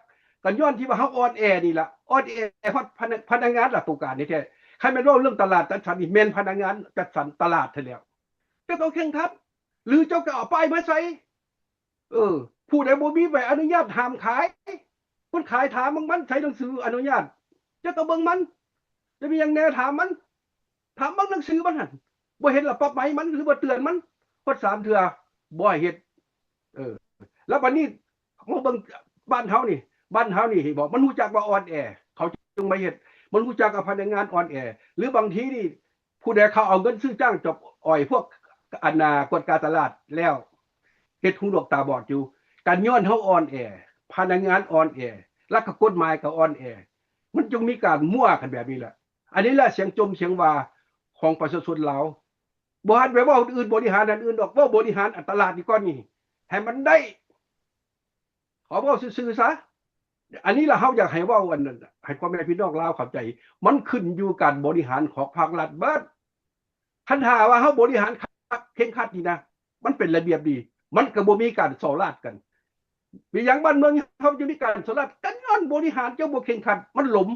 ກະຍ້ອນທີ່ວ່າເຮົາອ່ອນແອນີ້ລະ ອ່ອນແອຮອດພະນັກ ພະນັກງານລະໂຕການແທ້ໆ ຄັນແມ່ນເວົ້າເລື່ອງຕະຫຼາດຈັດສັນນີ້ ແມ່ນພະນັກງານຈັດສັນຕະຫຼາດຫັ້ນແຫຼ້ວ ເຈົ້າຕ້ອງເຄັ່ງຄັດ ຫຼືເຈົ້າກະເອົາປ້າຍມາໃສ່ ເອີ ຜູ້ໃດບໍ່ມີໃບອະນຸຍາດຫ້າມຂາຍ ມັນຂາຍຖາມເບິ່ງມັນ ໃສ່ໜັງສືອະນຸຍາດ ເຈົ້າກະເບິ່ງມັນ ຈະມີຫຍັງແດ່ຖາມມັນ ຖາມເບິ່ງໜັງສືມັນຫັ້ນ ບໍ່ເຫັນລະປັບໃໝມັນ ຫຼືວ່າເຕືອນມັນ ຮອດສາມເທື່ອ ບໍ່ໃຫ້ເຮັດ ເອີ ແລ້ວບັດນີ້ມາເບິ່ງບ້ານເຮົານີ້ ບ້ານເຮົານີ້ເຫັນບໍ່ ມັນຮູ້ຈັກວ່າອ່ອນແອ ເຂົາຈຶ່ງມາເຮັດ ມັນຮູ້ຈັກວ່າພະນັກງານອ່ອນແອ ຫຼືບາງທີນີ້ ຜູ້ໃດເຂົາເອົາເງິນຊື້ຈ້າງຈອບອອຍພວກອັນນ່າກວດກາຕະຫຼາດແລ້ວ ເຮັດຫູໜວກຕາບອດຢູ່ ກະຍ້ອນເຮົາອ່ອນແອ ພະນັກງານອ່ອນແອ ແລ້ວກະກົດໝາຍກະອ່ອນແອ ມັນຈຶ່ງມີການມົວກັນແບບນີ້ແຫຼະ ອັນນີ້ແຫຼະສຽງຈົ່ມສຽງວ່າຂອງປະຊາຊົນລາວ ບໍ່ຫັນໄປເວົ້າອື່ນ ບໍລິຫານອັນອື່ນດອກ ເວົ້າບໍລິຫານອັນຕະຫຼາດນີ້ກ່ອນນີ້ ໃຫ້ມັນໄດ້ ຂໍເວົ້າຊື່ໆຊະ ອັນນີ້ລະເຮົາຢາກໃຫ້ເວົ້າອັນນັ້ນ ໃຫ້ພໍ່ແມ່ພີ່ນ້ອງລາວເຂົ້າໃຈ ມັນຂຶ້ນຢູ່ການບໍລິຫານຂອງພາກລັດເບິດ ຄັນຖ້າວ່າເຮົາບໍລິຫານຄັກເຄັ່ງຄັດນີ້ນະ ມັນເປັນລະບຽບດີ ມັນກະບໍ່ມີການສໍ້ລາດກັນ ເປັນຫຍັງບ້ານເມືອງເຮົາຈຶ່ງມີການສໍ້ລາດ ກະຍ້ອນບໍລິຫານເຈົ້າບໍ່ເຄັ່ງຄັດ ມັນຫຼົມ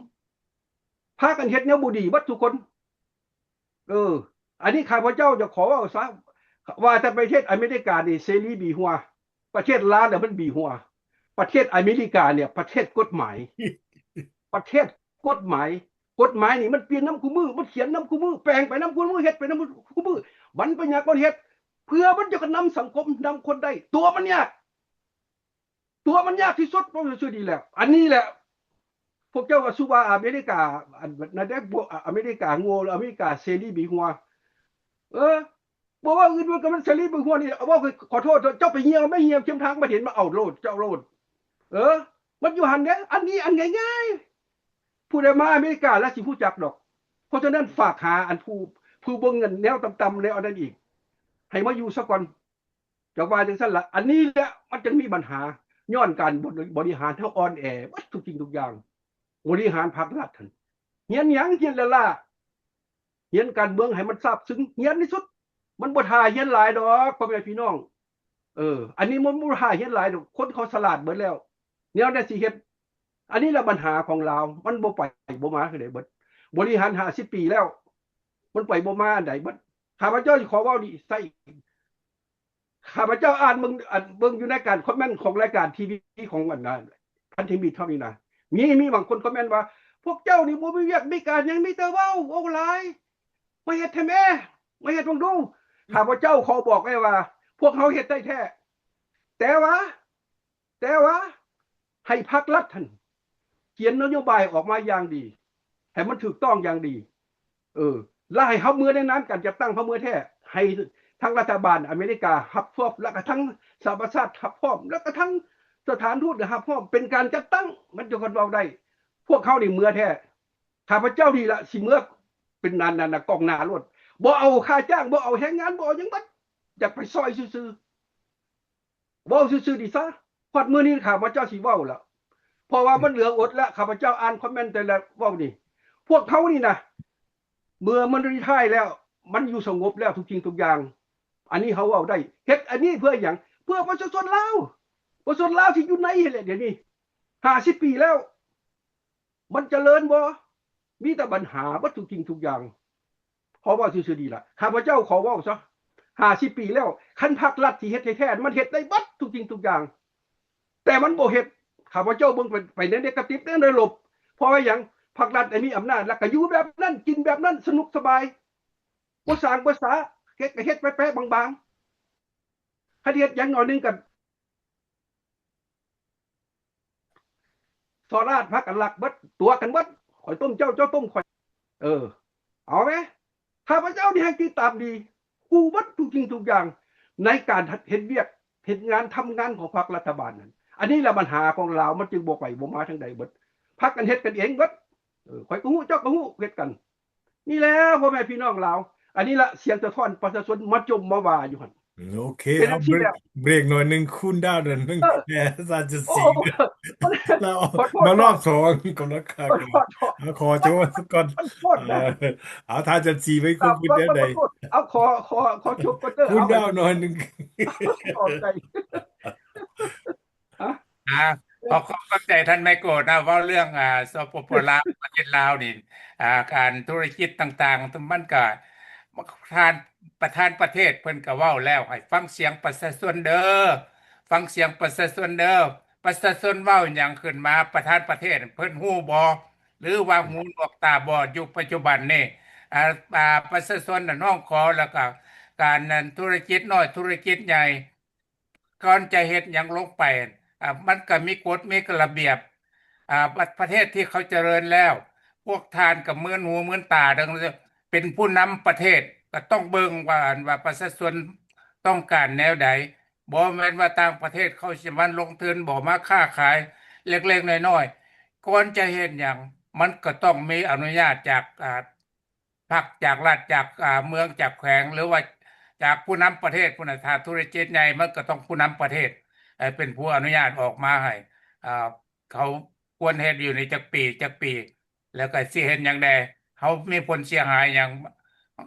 ພາກັນເຮັດແນວບໍ່ດີເບິດທຸກຄົນ ເອີ ອັນນີ້ຂ້າພະເຈົ້າຈະຂໍເວົ້າຊະ ວ່າແຕ່ປະເທດອາເມລິການີ້ເສລີບີຫົວ ປະເທດລາວນະມັນບີຫົວ ປະເທດອາເມລິການີ້ປະເທດກົດໝາຍ ປະເທດກົດໝາຍ ກົດໝາຍນີ້ມັນປ່ຽນນຳຄູ່ມື້ ມັນຂຽນນຳຄູ່ມື້ ແປງໄປນຳຄູ່ມື້ ເຮັດໄປນຳຄູ່ມື້ ມັນໄປຍາກມັນເຮັດ ເພື່ອມັນຈະນຳສັງຄົມ ນຳຄົນໄດ້ ຕົວະມັນຍາກ ຕົວະມັນຍາກທີ່ສຸດ ເວົ້າຊື່ໆນີ້ແຫຼະ ອັນນີ້ແຫຼະ ພວກເຈົ້າກໍສູ່ວ່າອາເມລິກາ ອັນນັ້ນເດ້ ພວກອາເມລິກາໂງ່ ອາເມລິກາເສລີບີຫົວ ເອີ ບໍ່ວ່າອື່ນ ມັນກໍມັນເສລີບີຫົວນີ້ ເວົ້າ ຂໍໂທດ ເຈົ້າໄປຍ່ຽວ ໄປຍ່ຽວເຂັມທາງ ມັນເຫັນ ມັນເອົາໂລດ ເຈົ້າໂລດ ເອີ ມັນຢູ່ຫັ້ນເດ້ ອັນນີ້ອັນງ່າຍໆ ຜູ້ໃດມາອາເມລິກາແລ້ວຊິຮູ້ຈັກດອກ ເພາະສະນັ້ນຝາກຫາອັນຜູ້ ຜູ້ເບິ່ງແນວຕ່ຳໆ ແນວອັນນັ້ນອີກ ໃຫ້ມາຢູ່ສາກ່ອນ ຈະວ່າຈັ່ງຊັ້ນລະ ອັນນີ້ແຫຼະມັນຈຶ່ງມີບັນຫາ ຍ້ອນການບໍ ບໍລິຫານເຮົາອ່ອນແອເບິດທຸກສິ່ງທຸກຢ່າງ ບໍລິຫານພັກລັດຫັ້ນ ຮຽນຫຍັງ ຮຽນລ້າໆ ຮຽນການເມືອງໃຫ້ມັນຊາບຊຶງ ຮຽນທີ່ສຸດ ມັນບໍ່ຖ້າຮຽນຫຼາຍດອກ ພໍ່ແມ່ພີ່ນ້ອງ ເອີ ອັນນີ້ມັນບໍ່ຖ້າຮຽນຫຼາຍດອກ ຄົນເຂົາສະຫຼາດເບິດແລ້ວ ແນວໃດຊິເຮັດ ອັນນີ້ລະບັນຫາຂອງລາວ ມັນບໍ່ໄປບໍ່ມາໃສເບິດ ບໍລິຫານຫ້າສິບປີແລ້ວ ມັນໄປບໍ່ມາອັນໃດເບິດ ຂ້າພະເຈົ້າຊິຂໍເວົ້ານີ້ໃສ່ ຂ້າພະເຈົ້າອ່ານເບິ່ງ ອັນ ເບິ່ງຢູ່ໃນການຄອມເມັນຂອງລາຍການທີວີຂອງອັນນັ້ນ ພັນທະມິດເຮົານີ້ນະ ມີ ມີບາງຄົນຄອມເມັນວ່າ ພວກເຈົ້ານີ້ບໍ່ມີວຽກມີການຫຍັງ ມີແຕ່ເວົ້າ ເວົ້າຫຼາຍ ມາເຮັດແທ້ແມ້ ມາເຮັດເບິ່ງດູ ຂ້າພະເຈົ້າຂໍບອກໄວ້ວ່າ ພວກເຮົາເຮັດໄດ້ແທ້ ແຕ່ວ່າ ແຕ່ວ່າໃຫ້ພັກລັດຫັ້ນ ຂຽນນະໂຍບາຍອອກມາຢ່າງດີ ໃຫ້ມັນຖືກຕ້ອງຢ່າງດີ ເອີ ແລ້ວໃຫ້ເຮົາເມືອໃນນາມການຈັດຕັ້ງ ເຮົາເມືອແທ້ ໃຫ້ທັງລັດຖະບານອາເມລິກາຮັບຊອບ ແລ້ວກະທັງສະຫະປະຊາຊາດຮັບພ້ອມ ແລ້ວກະທັງສະຖານທູດຮັບພ້ອມ ເປັນການຈັດຕັ້ງ ມັນຈຶ່ງເວົ້າໄດ້. ພວກເຮົານີ້ເມືອແທ້ ຂ້າພະເຈົ້ານີ້ລະຊິເມືອເປັນອັນນັ້ນນະ ກອງໜ້າໂລດ ບໍ່ເອົາຄ່າຈ້າງ ບໍ່ເອົາແຮງງານ ບໍ່ເອົາຫຍັງໝົດ ຢາກໄປຊ່ອຍຊື່ໆ. ເວົ້າຊື່ໆນີ້ຊະ ຮອດມື້ນີ້ຂ້າພະເຈົ້າຊິເວົ້າລະ ເພາະວ່າມັນເຫຼືອອົດລະ ຂ້າພະເຈົ້າອ່ານຄອມເມັນແຕ່ລະເວົ້ານີ້ ພວກເຮົານີ້ນະ ເມື່ອມັນຣີທາຍແລ້ວ ມັນຢູ່ສະຫງົບແລ້ວທຸກສິ່ງທຸກຢ່າງ ອັນນີ້ເຮົາເວົ້າໄດ້. ເຮັດອັນນີ້ເພື່ອຫຍັງ? ເພື່ອປະຊາຊົນລາວ ປະຊາຊົນລາວທີ່ຢູ່ໃນຫັ້ນແຫຼະ ດຽວນີ້ຫ້າສິບປີແລ້ວ ມັນຈະເລີນບໍ່? ມີແຕ່ບັນຫາເບິດທຸກສິ່ງທຸກຢ່າງ. ຂໍເວົ້າຊື່ໆນີ້ລະ ຂ້າພະເຈົ້າຂໍເວົ້າຊະ ຫ້າສິບປີແລ້ວ ຄັນພັກລັດທີ່ເຮັດແທ້ໆ ມັນເຮັດໄດ້ເບິດທຸກສິ່ງທຸກຢ່າງ ແຕ່ມັນບໍ່ເຮັດ. ຂ້າພະເຈົ້າເບິ່ງໄປ ໄປໃນເນກາຕິບ ໃນລົບ ເພາະວ່າຫຍັງ? ພັກລັດໄດ້ມີອຳນາດ ແລ້ວກະຢູ່ແບບນັ້ນ ກິນແບບນັ້ນ ສະໜຸກສະບາຍ ບໍ່ສ້າງບໍ່ສາ ເຮັດກະເຮັດແປະໆບາງໆ ຄັນເຮັດຫຍັງໜ້ອຍໜຶ່ງກະ ສໍລາດພາກັນລັກເບິດ ຕົວະກັນເບິດ ຂ້ອຍຕົ້ມເຈົ້າ ເຈົ້າຕົ້ມຂ້ອຍ ເອີ ເອົາແມ ຂ້າພະເຈົ້ານີ້ໃຫ້ຕິດຕາມດີ ຮູ້ເບິດທຸກສິ່ງທຸກຢ່າງ ໃນການເຮັດວຽກເຮັດງານ ທຳງານຂອງພັກລັດຖະບານນັ້ນ. ອັນນີ້ລະບັນຫາຂອງລາວ ມັນຈຶ່ງບໍ່ໄປບໍ່ມາທາງໃດເບິດ ພາກັນເຮັດກັນເອງເບິດ ເອີ ຂ້ອຍກະຮູ້ ເຈົ້າກະຮູ້ ເຮັດກັນ. ນີ້ແຫຼະພໍ່ແມ່ພີ່ນ້ອງລາວ ອັນນີ້ລະສຽງສະທ້ອນປະຊາຊົນມາຈົ່ມມາວ່າຢູ່ຫັ້ນ. ໂອເຄ ເປັນຈັ່ງຊີ້ແລ້ວ ເບຣກໜ້ອຍໜຶ່ງ ຄູນດາວໜ້ອຍໜຶ່ງ ເອີ ແດ່ ທ່ານຈັນສີ ໂອ້ ແລ້ວ ຂໍໂທດ ມາລອບສອງ ກຳລັງຄັກ ຂໍໂທດ ເອົາ ຂໍໂທດກ່ອນ ຂໍໂທດນະ ເອີ ເອົາ ທ່ານຈັນສີໄວ້ ຂໍ ຂໍໂທດ ເອົາ ຂໍ ຂໍ ຂໍຈົບກ່ອນເດີ ຄູນດາວໜ້ອຍໜຶ່ງ ຂອບໃຈ ອ່າ ຂໍຂອບໃຈທ່ານໄມໂກນະ ເວົ້າເລື່ອງ ອ່າ ສປປ ລາວ ປະເທດລາວນີ້ ອ່າ ການທຸລະກິດຕ່າງໆ ມັນກະ ທ່ານປະທານປະເທດເພິ່ນກະເວົ້າແລ້ວ ໃຫ້ຟັງສຽງປະຊາຊົນເດີ ຟັງສຽງປະຊາຊົນເດີ ປະຊາຊົນເວົ້າຫຍັງຂຶ້ນມາ ປະທານປະເທດເພິ່ນຮູ້ບໍ່ ຫຼືວ່າຫູໜວກຕາບອດຢູ່ປັດຈຸບັນນີ້? ອ່າ ອ່າ ປະຊາຊົນນັ້ນຮ້ອງຂໍ ແລ້ວກະການນັ້ນ ທຸລະກິດນ້ອຍ ທຸລະກິດໃຫຍ່ ກ່ອນຈະເຮັດຫຍັງລົງໄປ ອ່າ ມັນກະມີກົດມີລະບຽບ ອ່າ ປະ ປະເທດທີ່ເຂົາຈະເລີນແລ້ວ ພວກທ່ານກະມືນຫູມືນຕາເດີ ເປັນຜູ້ນຳປະເທດກະຕ້ອງເບິ່ງວ່າ ອັນວ່າປະຊາຊົນຕ້ອງການແນວໃດ ບໍ່ແມ່ນວ່າຕ່າງປະເທດເຂົາຊິມາລົງທຶນ ບໍ່ມາຄ້າຂາຍເລັກໆນ້ອຍໆ ກ່ອນຈະເຮັດຫຍັງ ມັນກະຕ້ອງມີອະນຸຍາດຈາກ ອ່າ ພັກ ຈາກລັດ ຈາກ ອ່າ ເມືອງ ຈາກແຂວງ ຫຼືວ່າຈາກຜູ້ນຳປະເທດພຸ້ນນະ ຖ້າທຸລະກິດໃຫຍ່ ມັນກະຕ້ອງຜູ້ນຳປະເທດ ເອີ ເປັນຜູ້ອະນຸຍາດອອກມາໃຫ້ ເອີ ເຂົາຄວນເຮັດຢູ່ນີ້ຈັກປີ ຈັກປີ ແລ້ວກະຊິເຮັດຫຍັງແດ່ ເຮົາມີຜົນເສຍຫາຍຫຍັງ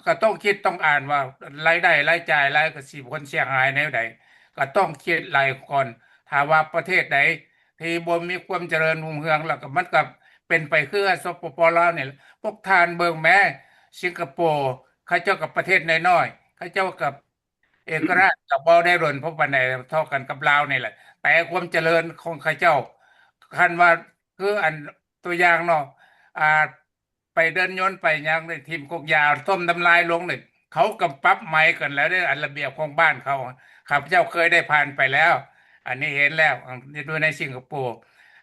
ກະຕ້ອງຄິດຕ້ອງອ່ານວ່າລາຍໄດ້ລາຍຈ່າຍ ແລ້ວກະຊິຜົນເສຍຫາຍແນວໃດ ກະຕ້ອງຄິດຫຼາຍກ່ອນ ຖ້າວ່າປະເທດໃດ ທີ່ບໍ່ມີຄວາມຈະເລີນຮຸ່ງເຮືອງ ແລ້ວກະມັນກະເປັນໄປຄື ສປປ ລາວນີ້ແຫຼະ ພວກທ່ານເບິ່ງແມ້ ສິງກະໂປ ເຂົາເຈົ້າກະປະເທດນ້ອຍໆ ເຂົາເຈົ້າກະເອກະລາດກະບໍ່ໄດ້ດົນພໍປານໃດ ເທົ່າກັນກັບລາວນີ້ແຫຼະ ແຕ່ຄວາມຈະເລີນຂອງເຂົາເຈົ້າ ຄັນວ່າຄືອັນຕົວຢ່າງເນາະ ອ່າ ໄປເດີນຍົນໄປຫຍັງນີ້ ຖິ້ມກົກຢາຖົ່ມນ້ຳລາຍລົງນີ້ ເຂົາກະປັບໃໝກັນແລ້ວເດ້ ອັນລະບຽບຂອງບ້ານເຂົາ ຂ້າພະເຈົ້າເຄີຍໄດ້ຜ່ານໄປແລ້ວ ອັນນີ້ເຫັນແລ້ວ ຢູ່ໃນສິງກະໂປ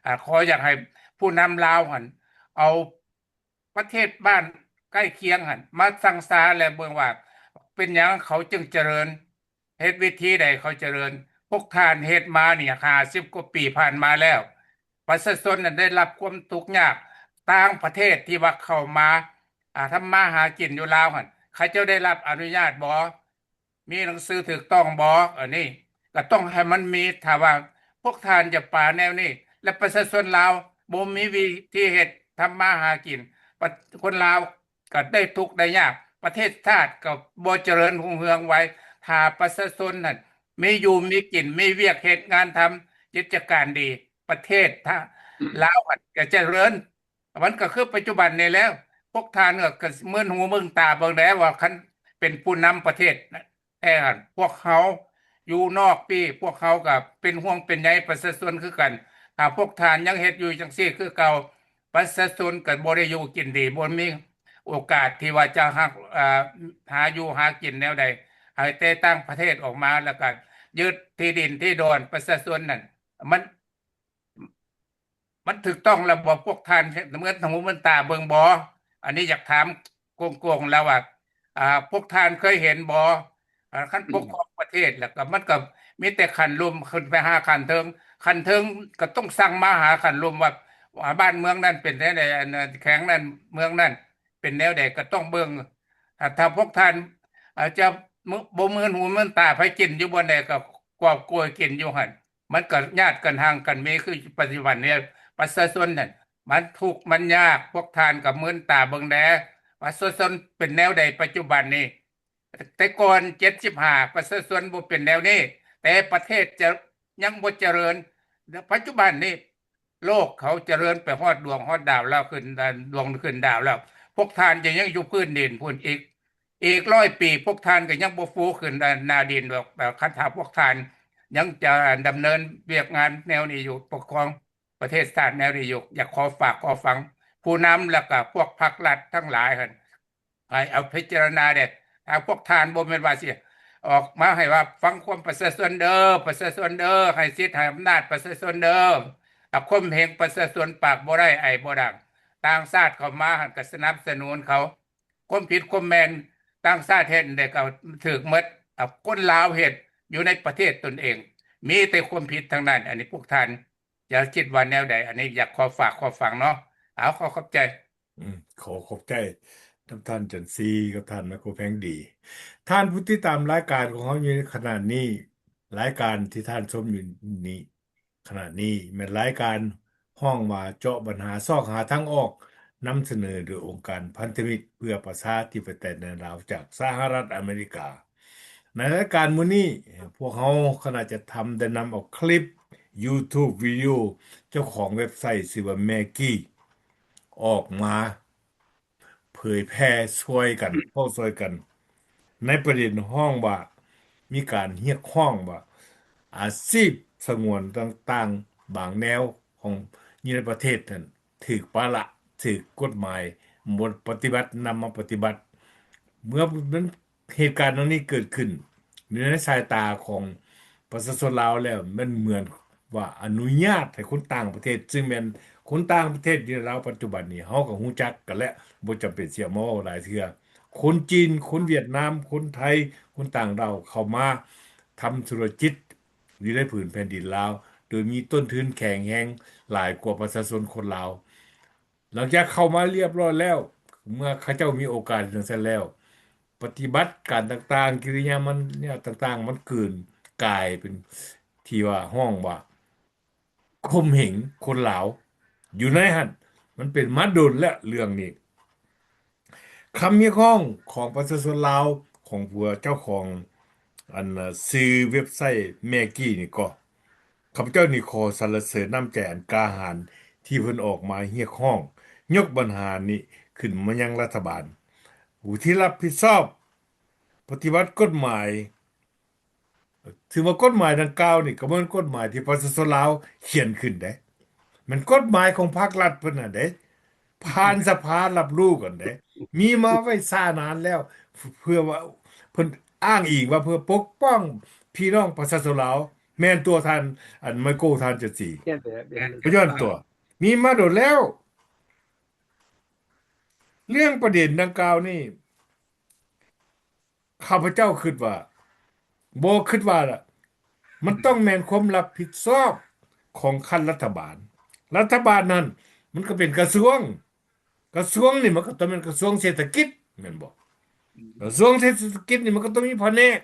ອ່າ ຂໍຢາກໃຫ້ຜູ້ນຳລາວຫັ້ນ ເອົາປະເທດບ້ານໃກ້ຄຽງຫັ້ນ ມາຊັງຊາ ແລະ ເບິ່ງວ່າເປັນຫຍັງເຂົາຈຶ່ງຈະເລີນ ເຮັດວິທີໃດເຂົາຈະເລີນ ພວກທ່ານເຮັດມານີ້ຫ້າສິບກວ່າປີຜ່ານມາແລ້ວ ປະຊາຊົນນັ້ນໄດ້ຮັບຄວາມທຸກຍາກ ຕ່າງປະເທດທີ່ວ່າເຂົ້າມາ ອ່າ ທຳມາຫາກິນຢູ່ລາວຫັ້ນ ເຂົາເຈົ້າໄດ້ຮັບອະນຸຍາດບໍ່? ມີໜັງສືຖືກຕ້ອງບໍ່? ອັນນີ້ກະຕ້ອງໃຫ້ມັນມີ ຖ້າວ່າພວກທ່ານຈະປາແນວນີ້ ແລະ ປະຊາຊົນລາວບໍ່ມີວິທີເຮັດທຳມາຫາກິນ ປະ ຄົນລາວ ກະໄດ້ທຸກໄດ້ຍາກ ປະເທດຊາດກະບໍ່ຈະເລີນຮຸ່ງເຮືອງໄວ ຖ້າປະຊາຊົນຫັ້ນມີຢູ່ມີກິນ ມີວຽກເຮັດງານທຳ ກິດຈະການດີ ປະເທດ ອືມ ລາວຫັ້ນກະຈະເລີນ ມັນກະຄືປັດຈຸບັນນີ້ແລ້ວ ພວກທ່ານກະມຶນຫູມຶນຕາເບິ່ງແດ່ວ່າ ຄັນເປັນຜູ້ນຳປະເທດ ແທ້ຫັ້ນ ພວກເຮົາຢູ່ນອກປີ້ ພວກເຮົາກະເປັນຫ່ວງເປັນໃຍປະຊາຊົນຄືກັນ ຖ້າພວກທ່ານຍັງເຮັດຢູ່ຈັ່ງຊີ້ຄືເກົ່າ ປະຊາຊົນກະບໍ່ໄດ້ຢູ່ກິນດີ ບໍ່ມີໂອກາດທີ່ວ່າຈະຮັກ ອ່າ ຫາຢູ່ຫາກິນແນວໃດ ໃຫ້ແຕ່ຕ່າງປະເທດອອກມາ ແລ້ວກະຍຶດທີ່ດິນທີ່ດອນປະຊາຊົນນັ້ນ ມັນ ມັນຖືກຕ້ອງແລ້ວບໍ່? ພວກທ່ານເໝືອນຫູເໝືອນຕາເບິ່ງບໍ່? ອັນນີ້ຢາກຖາມໂກງໆແລ້ວວ່າ ອ່າ ພວກທ່ານເຄີຍເຫັນບໍ່? ອ່າ ຄັນ ອືມ ປົກຄອງປະເທດແລ້ວກໍ ມັນກໍມີແຕ່ຂັ້ນລຸ່ມຂຶ້ນໄປຫາຂັ້ນເທິງ, ຂັ້ນເທິງກໍຕ້ອງສັ່ງມາຫາຂັ້ນລຸ່ມວ່າ ອ່າ ບ້ານເມືອງນັ້ນເປັນແນວໃດ, ອັນ ແຂວງນັ້ນເມືອງນັ້ນເປັນແນວໃດ ກໍຕ້ອງເບິ່ງ. ຖ້າ ຖ້າພວກທ່ານ ອາດຈະ ບໍ່ເໝືອນຫູເໝືອນຕາ ໃຜກິນຢູ່ບ່ອນໃດກໍກອບໂກຍກິນຢູ່ຫັ້ນ. ມັນກໍຍາດກັນ ຮ່າງກັນມີ ຄືປັດຈຸບັນນີ້ ປະຊາຊົນນັ້ນມັນທຸກມັນຍາກ, ພວກທ່ານກໍເໝືອນຕາເບິ່ງແດ່ ປະຊາຊົນເປັນແນວໃດປັດຈຸບັນນີ້. ແຕ່ກ່ອນເຈັດສິບຫ້າ ປະຊາຊົນບໍ່ເປັນແນວນີ້, ແຕ່ປະເທດຈະ ຍັງບໍ່ຈະເລີນ. ປັດຈຸບັນນີ້ໂລກເຂົາຈະເລີນໄປຮອດດວງຮອດດາວແລ້ວ, ຂຶ້ນດວງຂຶ້ນດາວແລ້ວ, ພວກທ່ານຈະຍັງຢູ່ພື້ນດິນພຸ້ນອີກ. ອີກຮ້ອຍປີ ພວກທ່ານກໍຍັງບໍ່ຟູຂຶ້ນໜ້າດິນດອກ ຄັນຖ້າພວກທ່ານຍັງຈະດຳເນີນວຽກງານແນວນີ້ຢູ່, ປົກຄອງປະເທດຊາດແນວນີ້ຢູ່. ຢາກຂໍຝາກຂໍຝັງຜູ້ນຳ ແລ້ວກໍພວກພັກລັດທັງຫຼາຍຫັ້ນ ໃຫ້ເອົາພິຈາລະນາແດ່. ຖ້າພວກທ່ານບໍ່ແມ່ນວ່າຊິອອກມາໃຫ້ວ່າຟັງຄວາມປະຊາຊົນເດີ້ ປະຊາຊົນເດີ້ ໃຫ້ສິດໃຫ້ອຳນາດປະຊາຊົນເດີ້, ຖ້າຂົ່ມເຫງປະຊາຊົນ ປາກບໍ່ໄດ້ ໄອບໍ່ດັງ, ຕ່າງຊາດເຂົ້າມາຫັ້ນກໍສະໜັບສະໜູນເຂົາ. ຄວາມຜິດຄວາມແມ່ນຕ່າງຊາດເຮັດໃດກໍຖືກໝົດ, ເອົາ ຄົນລາວເຮັດຢູ່ໃນປະເທດຕົນເອງ ມີແຕ່ຄວາມຜິດທັງນັ້ນ. ອັນນີ້ພວກທ່ານຈະຄິດວ່າແນວໃດ? ອັນນີ້ຢາກຂໍຝາກຂໍຝັງເນາະ. ເອົາ ຂໍຂອບໃຈ. ອືມ ຂໍຂອບໃຈນຳທ່ານຈັນຊີກັບທ່ານໄມໂຄແພງດີ. ທ່ານຜູ້ຕິດຕາມລາຍການຂອງເຮົາຢູ່ໃນຂະນະນີ້, ລາຍການທີ່ທ່ານຊົມຢູ່ນີ້ ຂະນະນີ້ແມ່ນລາຍການຮ້ອງວ່າເຈາະບັນຫາ ຊອກຫາທາງອອກ, ນຳສະເໜີໂດຍອົງການພັນທະມິດເພື່ອປະຊາທິປະໄຕໃນລາວ ຈາກສະຫະລັດອາເມລິກາ. ໃນລາຍການມື້ນີ້ ພວກເຮົາຄະນະຈັດທຳໄດ້ນຳເອົາຄລິບ YouTube ວິດີໂອເຈົ້າຂອງເວັບໄຊຊື່ວ່າ Maggie ອອກມາ ເຜີຍແຜ່ຊ່ວຍກັນ ເວົ້າຊ່ວຍກັນ ໃນປະເດັນຮ້ອງວ່າ ມີການຮຽກຮ້ອງວ່າ ອາຊີບສະຫງວນຕ່າງໆ ບາງແນວຂອງຢູ່ໃນປະເທດນັ້ນ ຖືກປະລະ ຖືກກົດໝາຍ ບໍ່ປະຕິບັດ ນຳມາປະຕິບັດ. ເມື່ອມັນ ເຫດການດັ່ງນີ້ເກີດຂຶ້ນຢູ່ໃນສາຍຕາຂອງປະຊາຊົນລາວແລ້ວ ແມ່ນເໝືອນວ່າອະນຸຍາດໃຫ້ຄົນຕ່າງປະເທດ ຊຶ່ງແມ່ນຄົນຕ່າງປະເທດຢູ່ໃນລາວປັດຈຸບັນນີ້ ເຮົາກໍຮູ້ຈັກກັນແລ້ວ ບໍ່ຈຳເປັນຊິເອົາມາເວົ້າຫຼາຍເທື່ອ. ຄົນຈີນ, ຄົນຫວຽດນາມ, ຄົນໄທ, ຄົນຕ່າງດ້າວເຂົ້າມາທຳທຸລະກິດຢູ່ໃນຜືນແຜ່ນດິນລາວ ໂດຍມີຕົ້ນທຶນແຂງແຮງຫຼາຍກວ່າປະຊາຊົນຄົນລາວ. ຫຼັງຈາກເຂົ້າມາລຽບຮ້ອຍແລ້ວ ເມື່ອເຂົາເຈົ້າມີໂອກາດຈັ່ງຊັ້ນແລ້ວ ປະຕິບັດການຕ່າງໆ ກິລິຍາມັນຍາຕ່າງໆ ມັນເກີນກາຍເປັນທີ່ວ່າ ຮ້ອງວ່າຂົ່ມເຫງຄົນລາວຢູ່ໃນຫັ້ນ. ມັນເປັນມາດົນແລ້ວເລື່ອງນີ້. ຄຳຮຽກຮ້ອງຂອງປະຊາຊົນລາວ ຂອງຜູ້ເຈົ້າຂອງ ອັນ ຊື່ເວັບໄຊ Maggie ນີ້ກໍ ຂ້າພະເຈົ້ານີ້ຂໍສັນລະເສີນນ້ຳໃຈອັນກ້າຫານທີ່ເພິ່ນອອກມາຮຽກຮ້ອງ ຍົກບັນຫານີ້ຂຶ້ນມາຍັງລັດຖະບານ ຜູ້ທີ່ຮັບຜິດຊອບປະຕິບັດກົດໝາຍ. ຖືວ່າກົດໝາຍດັ່ງກ່າວນີ້ກໍບໍ່ແມ່ນກົດໝາຍທີ່ປະຊາຊົນລາວຂຽນຂຶ້ນເດ້, ແມ່ນກົດໝາຍຂອງພາກລັດເພິ່ນຫັ້ນເດ້. ຜ່ານສະພາຮັບຮູ້ກັນເດ້ ມີມາໄວ້ຊ້ານານແລ້ວ ເພື່ອວ່າເພິ່ນອ້າງອີງວ່າເພື່ອປົກປ້ອງພີ່ນ້ອງປະຊາຊົນລາວ ແມ່ນຕົວທ່ານ ອັນ ໄມໂກ ທ່ານຈະສີ ແມ່ນແຫຼະ ແມ່ນ ກໍຍ້ອນຕົວ ມີມາດົນແລ້ວ. ເລື່ອງປະເດັນດັ່ງກ່າວນີ້ ຂ້າພະເຈົ້າຄິດວ່າ ບໍ່ຄິດວ່າລະ ມັນຕ້ອງແມ່ນຄວາມຮັບຜິດຊອບຂອງຂັ້ນລັດຖະບານ. ລັດຖະບານນັ້ນມັນກໍເປັນກະຊວງ, ກະຊວງນີ້ມັນກໍຕ້ອງແມ່ນກະຊວງເສດຖະກິດ ແມ່ນບໍ່? ກະຊວງເສດຖະກິດນີ້ມັນກໍຕ້ອງມີພະແນກ,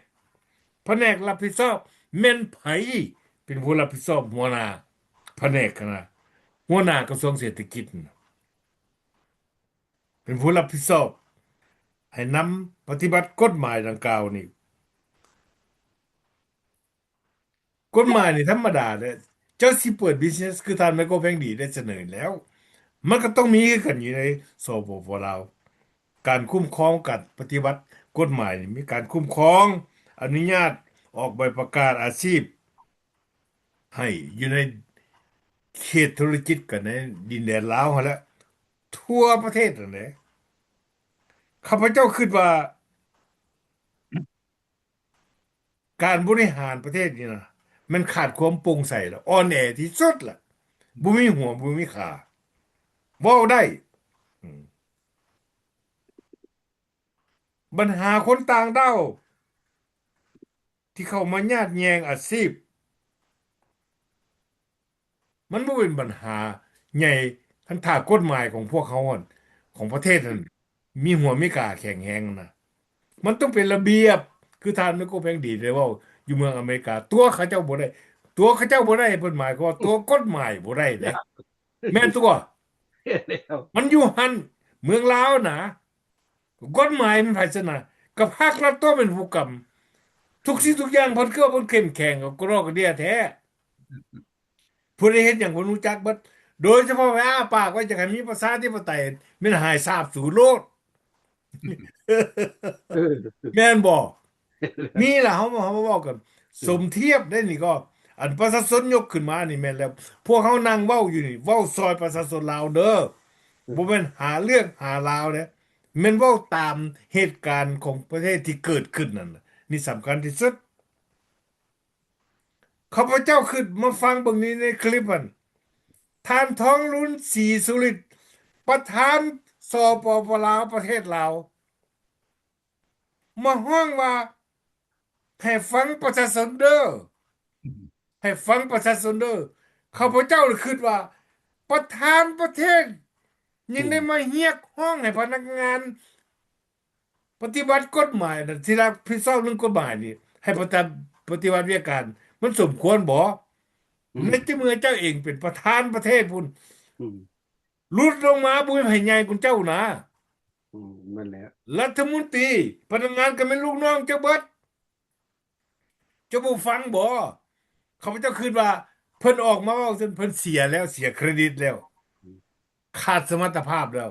ພະແນກຮັບຜິດຊອບ ແມ່ນໃຜເປັນຜູ້ຮັບຜິດຊອບ? ຫົວໜ້າພະແນກຫັ້ນນະ, ຫົວໜ້າກະຊວງເສດຖະກິດນະ ເປັນຜູ້ຮັບຜິດຊອບໃຫ້ນຳປະຕິບັດກົດໝາຍດັ່ງກ່າວນີ້. ກົດໝາຍນີ້ທຳມະດາເດ້ ເຈົ້າຊິເປີດບິສເນສ ຄືທ່ານໄມໂກ ແພງດີ ໄດ້ສະເໜີແລ້ວ ມັນກໍຕ້ອງມີຄືກັນຢູ່ໃນ ສປປ ລາວ. ການຄຸ້ມຄອງ ການປະຕິບັດກົດໝາຍນີ້ ມີການຄຸ້ມຄອງ ອະນຸຍາດອອກໃບປະກາດອາຊີບ ໃຫ້ຢູ່ໃນເຂດທຸລະກິດກັນໃນດິນແດນລາວຫັ້ນແຫຼະ ທົ່ວປະເທດຫັ້ນແຫຼະ. ຂ້າພະເຈົ້າຄິດວ່າ ການບໍລິຫານປະເທດນີ້ນະ ແມ່ນຂາດຄວາມໂປ່ງໃສລະ ອ່ອນແອທີ່ສຸດລະ. ບໍ່ມີຫົວ ບໍ່ມີຂາ ເວົ້າໄດ້. ອືມ ບັນຫາຄົນຕ່າງດ້າວທີ່ເຂົ້າມາຍາດແຍ່ງອາຊີບ ມັນບໍ່ເປັນບັນຫາໃຫຍ່ ຄັນຖ້າກົດໝາຍຂອງພວກເຮົາຫັ້ນ ຂອງປະເທດຫັ້ນ ມີຫົວມີກາແຂງແຮງນະ ມັນຕ້ອງເປັນລະບຽບ ຄືທ່ານໄມໂກແພງດີໄດ້ເວົ້າຢູ່ເມືອງອາເມລິກາ ຕົວເຂົາເຈົ້າບໍ່ໄດ້ ຕົວເຂົາເຈົ້າບໍ່ໄດ້ ເພິ່ນໝາຍຄວາມວ່າຕົວກົດໝາຍບໍ່ໄດ້ເດ້ ແມ່ນຕົວະ ແມ່ນແລ້ວ ມັນຢູ່ຫັ້ນ ເມືອງລາວນະ ກົດໝາຍແມ່ນໃຜຊັ້ນນະ ກໍພາກລັດຕົວະເປັນຜູ້ກຳ ທຸກສິ່ງທຸກຢ່າງເພິ່ນຄືວ່າເພິ່ນເຂັ້ມແຂງ ກໍກະດອກກະເດຍແທ້. ຜູ້ໃດເຮັດຫຍັງເພິ່ນຮູ້ຈັກເບິດ ໂດຍສະເພາະໄປອ້າປາກວ່າຢາກໃຫ້ມີປະຊາທິປະໄຕ ແມ່ນຫາຍສາບສູນໂລດ ເອີ ແມ່ນບໍ່? ນີ້ລະ ເຮົາ ເຮົາມາເວົ້າກັນ ສົມທຽບໄດ້ນີ້ກໍ ອັນປະຊາຊົນຍົກຂຶ້ນມານີ້ແມ່ນແລ້ວ ພວກເຮົານັ່ງເວົ້າຢູ່ນີ້ ເວົ້າຊ່ອຍປະຊາຊົນລາວເດີ ບໍ່ແມ່ນຫາເລື່ອງຫາລາວເດ້ ແມ່ນເວົ້າຕາມເຫດການຂອງປະເທດທີ່ເກີດຂຶ້ນນັ້ນ ນີ້ສຳຄັນທີ່ສຸດ. ຂ້າພະເຈົ້າຄຶດມາຟັງເບິ່ງນີ້ໃນຄລິບຫັ້ນ ທ່ານ ທອງລຸນ ສີສຸລິດ ປະທານ ສປປ ລາວ ປະເທດລາວ ມາຮ້ອງວ່າ ໃຫ້ຟັງປະຊາຊົນເດີ ໃຫ້ຟັງປະຊາຊົນເດີ ຂ້າພະເຈົ້າຄຶດວ່າ ປະທານປະເທດຍັງໄດ້ມາຮຽກຮ້ອງໃຫ້ພະນັກງານ ປະຕິບັດກົດໝາຍ ທີ່ຮັບຜິດຊອບເລື່ອງກົດໝາຍນີ້ ໃຫ້ປະຕິ ປະຕິບັດວຽກການ ມັນສົມຄວນບໍ່? ອືມ ໃນເມື່ອເຈົ້າເອງເປັນປະທານປະເທດພຸ້ນ ອືມ ຫຼຸດລົງມາບໍ່ມີໃຜໃຫຍ່ກວ່າເຈົ້ານະ ອືມ ແມ່ນແລ້ວ ລັດຖະມົນຕີ ພະນັກງານກໍແມ່ນລູກນ້ອງເຈົ້າເບິດ. ເຈົ້າບໍ່ຟັງບໍ? ຂ້າພະເຈົ້າຄຶດວ່າເພິ່ນອອກມາເວົ້າຊັ້ນ ເພິ່ນເສຍແລ້ວ ເສຍເຄຣດິດແລ້ວ ຂາດສະມັດຕະພາບແລ້ວ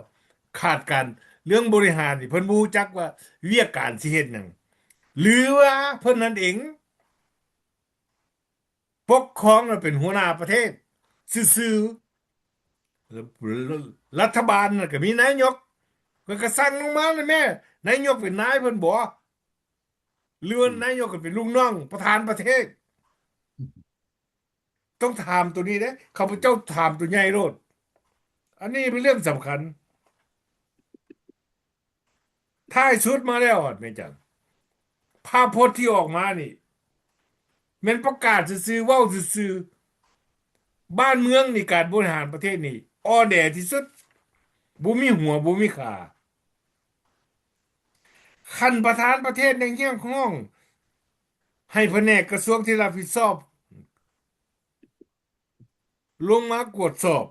ຂາດການ ເລື່ອງບໍລິຫານນີ້ ເພິ່ນບໍ່ຮູ້ຈັກວ່າວຽກການຊິເຮັດຫຍັງ ຫຼືວ່າເພິ່ນນັ້ນເອງປົກຄອງ ແລະ ເປັນຫົວໜ້າປະເທດຊື່ໆ ລັດຖະບານນັ້ນກໍມີນາຍົກ ເພິ່ນກໍສັ່ງລົງມາແລ້ວແມ້ ນາຍົກເປັນນາຍເພິ່ນບໍ? ຫຼືວ່ານາຍົກກໍເປັນລູກນ້ອງປະທານປະເທດ? ຕ້ອງຖາມໂຕນີ້ເດ້ ຂ້າພະເຈົ້າຖາມໂຕໃຫຍ່ໂລດ ອັນນີ້ເປັນເລື່ອງສຳຄັນ. ທ້າຍສຸດມາແລ້ວແມ່ນຫຍັງ? ພາບພົດທີ່ອອກມານີ້ ແມ່ນປະກາດຊື່ໆ ເວົ້າຊື່ໆ ບ້ານເມືອງນີ້ ການບໍລິຫານປະເທດນີ້ ອ່ອນແອທີ່ສຸດ ບໍ່ມີຫົວ ບໍ່ມີຂາ. ຄັນປະທານປະເທດຍັງຮຽກຮ້ອງໃຫ້ພະແນກກະຊວງທີ່ຮັບຜິດຊອບລົງມາກວດສອບ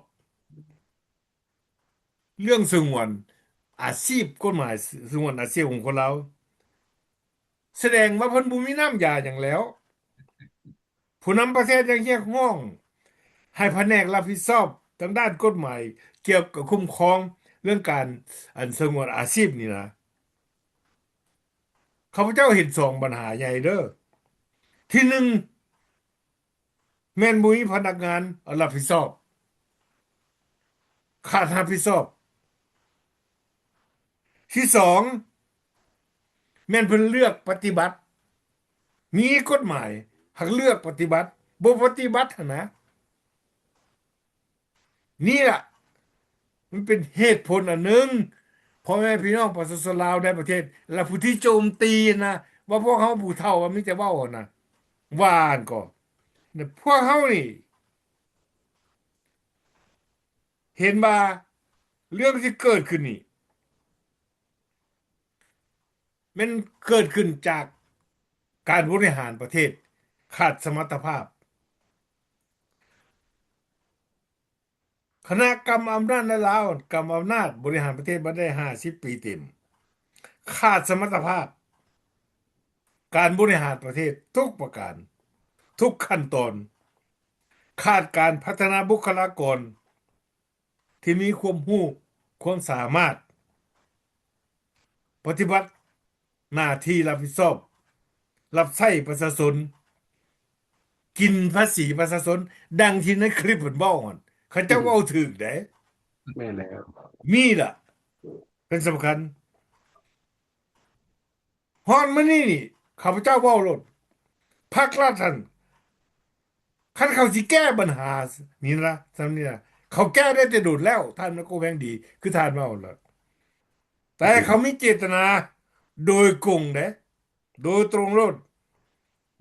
ເລື່ອງສະຫງວນອາຊີບ ກົດໝາຍສະຫງວນອາຊີບຂອງຄົນລາວ ສະແດງວ່າເພິ່ນບໍ່ມີນ້ຳຢາຫຍັງແລ້ວ. ຜູ້ນຳປະເທດຍັງຮຽກຮ້ອງໃຫ້ພະແນກຮັບຜິດຊອບທາງດ້ານກົດໝາຍ ກ່ຽວກັບຄຸ້ມຄອງເລື່ອງການ ອັນ ສະຫງວນອາຊີບນີ້ນະ. ຂ້າພະເຈົ້າເຫັນສອງບັນຫາໃຫຍ່ເດີ້. ທີໜຶ່ງ ແມ່ນບໍ່ມີພະນັກງານຮັບຜິດຊອບ ຂາດຮັບຜິດຊອບ. ທີສອງ ແມ່ນເພິ່ນເລືອກປະຕິບັດ ມີກົດໝາຍ ຫາກເລືອກປະຕິບັດ ບໍ່ປະຕິບັດຫັ້ນນະ. ນີ້ລະ ມັນເປັນເຫດຜົນອັນໜຶ່ງ ພໍ່ແມ່ພີ່ນ້ອງປະຊາຊົນລາວໃນປະເທດ ແລະ ຜູ້ທີ່ໂຈມຕີນະ ວ່າພວກເຮົາຜູ້ເຖົ້າວ່າມີແຕ່ເວົ້າຫັ້ນນະ ວ່າຫັ້ນກໍ ພວກເຮົານີ້ ເຫັນວ່າເລື່ອງທີ່ເກີດຂຶ້ນນີ້ ແມ່ນເກີດຂຶ້ນຈາກການບໍລິຫານປະເທດຂາດສະມັດຕະພາບ. ຄະນະກຳອຳນາດໃນລາວ ກຳອຳນາດບໍລິຫານປະເທດມາໄດ້ຫ້າສິບປີເຕັມ ຂາດສະມັດຕະພາບການບໍລິຫານປະເທດທຸກປະການ ທຸກຂັ້ນຕອນ ຂາດການພັດທະນາບຸກຄະລາກອນ ທີ່ມີຄວາມຮູ້ຄວາມສາມາດ ປະຕິບັດໜ້າທີ່ຮັບຜິດຊອບ ຮັບໃຊ້ປະຊາຊົນ ກິນພາສີປະຊາຊົນ ດັ່ງທີ່ໃນຄລິບເພິ່ນເວົ້າຫັ້ນ ເຂົາເຈົ້າເວົ້າຖືກເດ້. ແມ່ນແລ້ວ ມີລະ ເປັນສຳຄັນ. ຮອດມື້ນີ້ນີ້ ຂ້າພະເຈົ້າເວົ້າໂລດ ພັກລັດຫັ້ນ ຄັນເຂົາຊິແກ້ບັນຫານີ້ນະ ສ່ຳນີ້ນະ ເຂົາແກ້ໄດ້ແຕ່ດົນແລ້ວ ທ່ານແມ່ໂກ້ແພງດີ ຄືທ່ານເວົ້າລະ ແຕ່ເຂົາມີເຈດຕະນາໂດຍກົງເດ້ ໂດຍຕົງໂລດ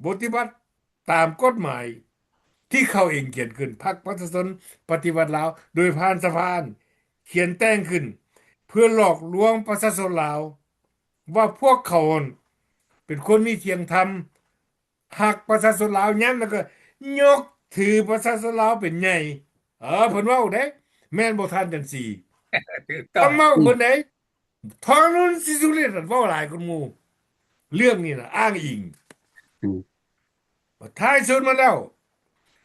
ປະຕິບັດຕາມກົດໝາຍທີ່ເຂົາເອງຂຽນຂຶ້ນ ພັກປະຊາຊົນປະຕິວັດລາວ ໂດຍຜ່ານສະພາ ຂຽນແຕ່ງຂຶ້ນ ເພື່ອຫຼອກລວງປະຊາຊົນລາວ ວ່າພວກເຂົາຫັ້ນເປັນຄົນມີທ່ຽງທຳ ຮັກປະຊາຊົນລາວ ຍາມນັ້ນກໍຍົກຖືປະຊາຊົນລາວເປັນໃຫຍ່. ເອີ ເພິ່ນເວົ້າເດ້ ແມ່ນບໍ່ທ່ານຈັນສີ? ຖືກຕ້ອງ ຄຳເວົ້າເພິ່ນເດ້ ທອງລຸນ ສີສຸລິດ ເວົ້າຫຼາຍກວ່າໝູ່ ເລື່ອງນີ້ນະ ອ້າງອີງ. ອືມ ທ້າຍສຸດມາແລ້ວ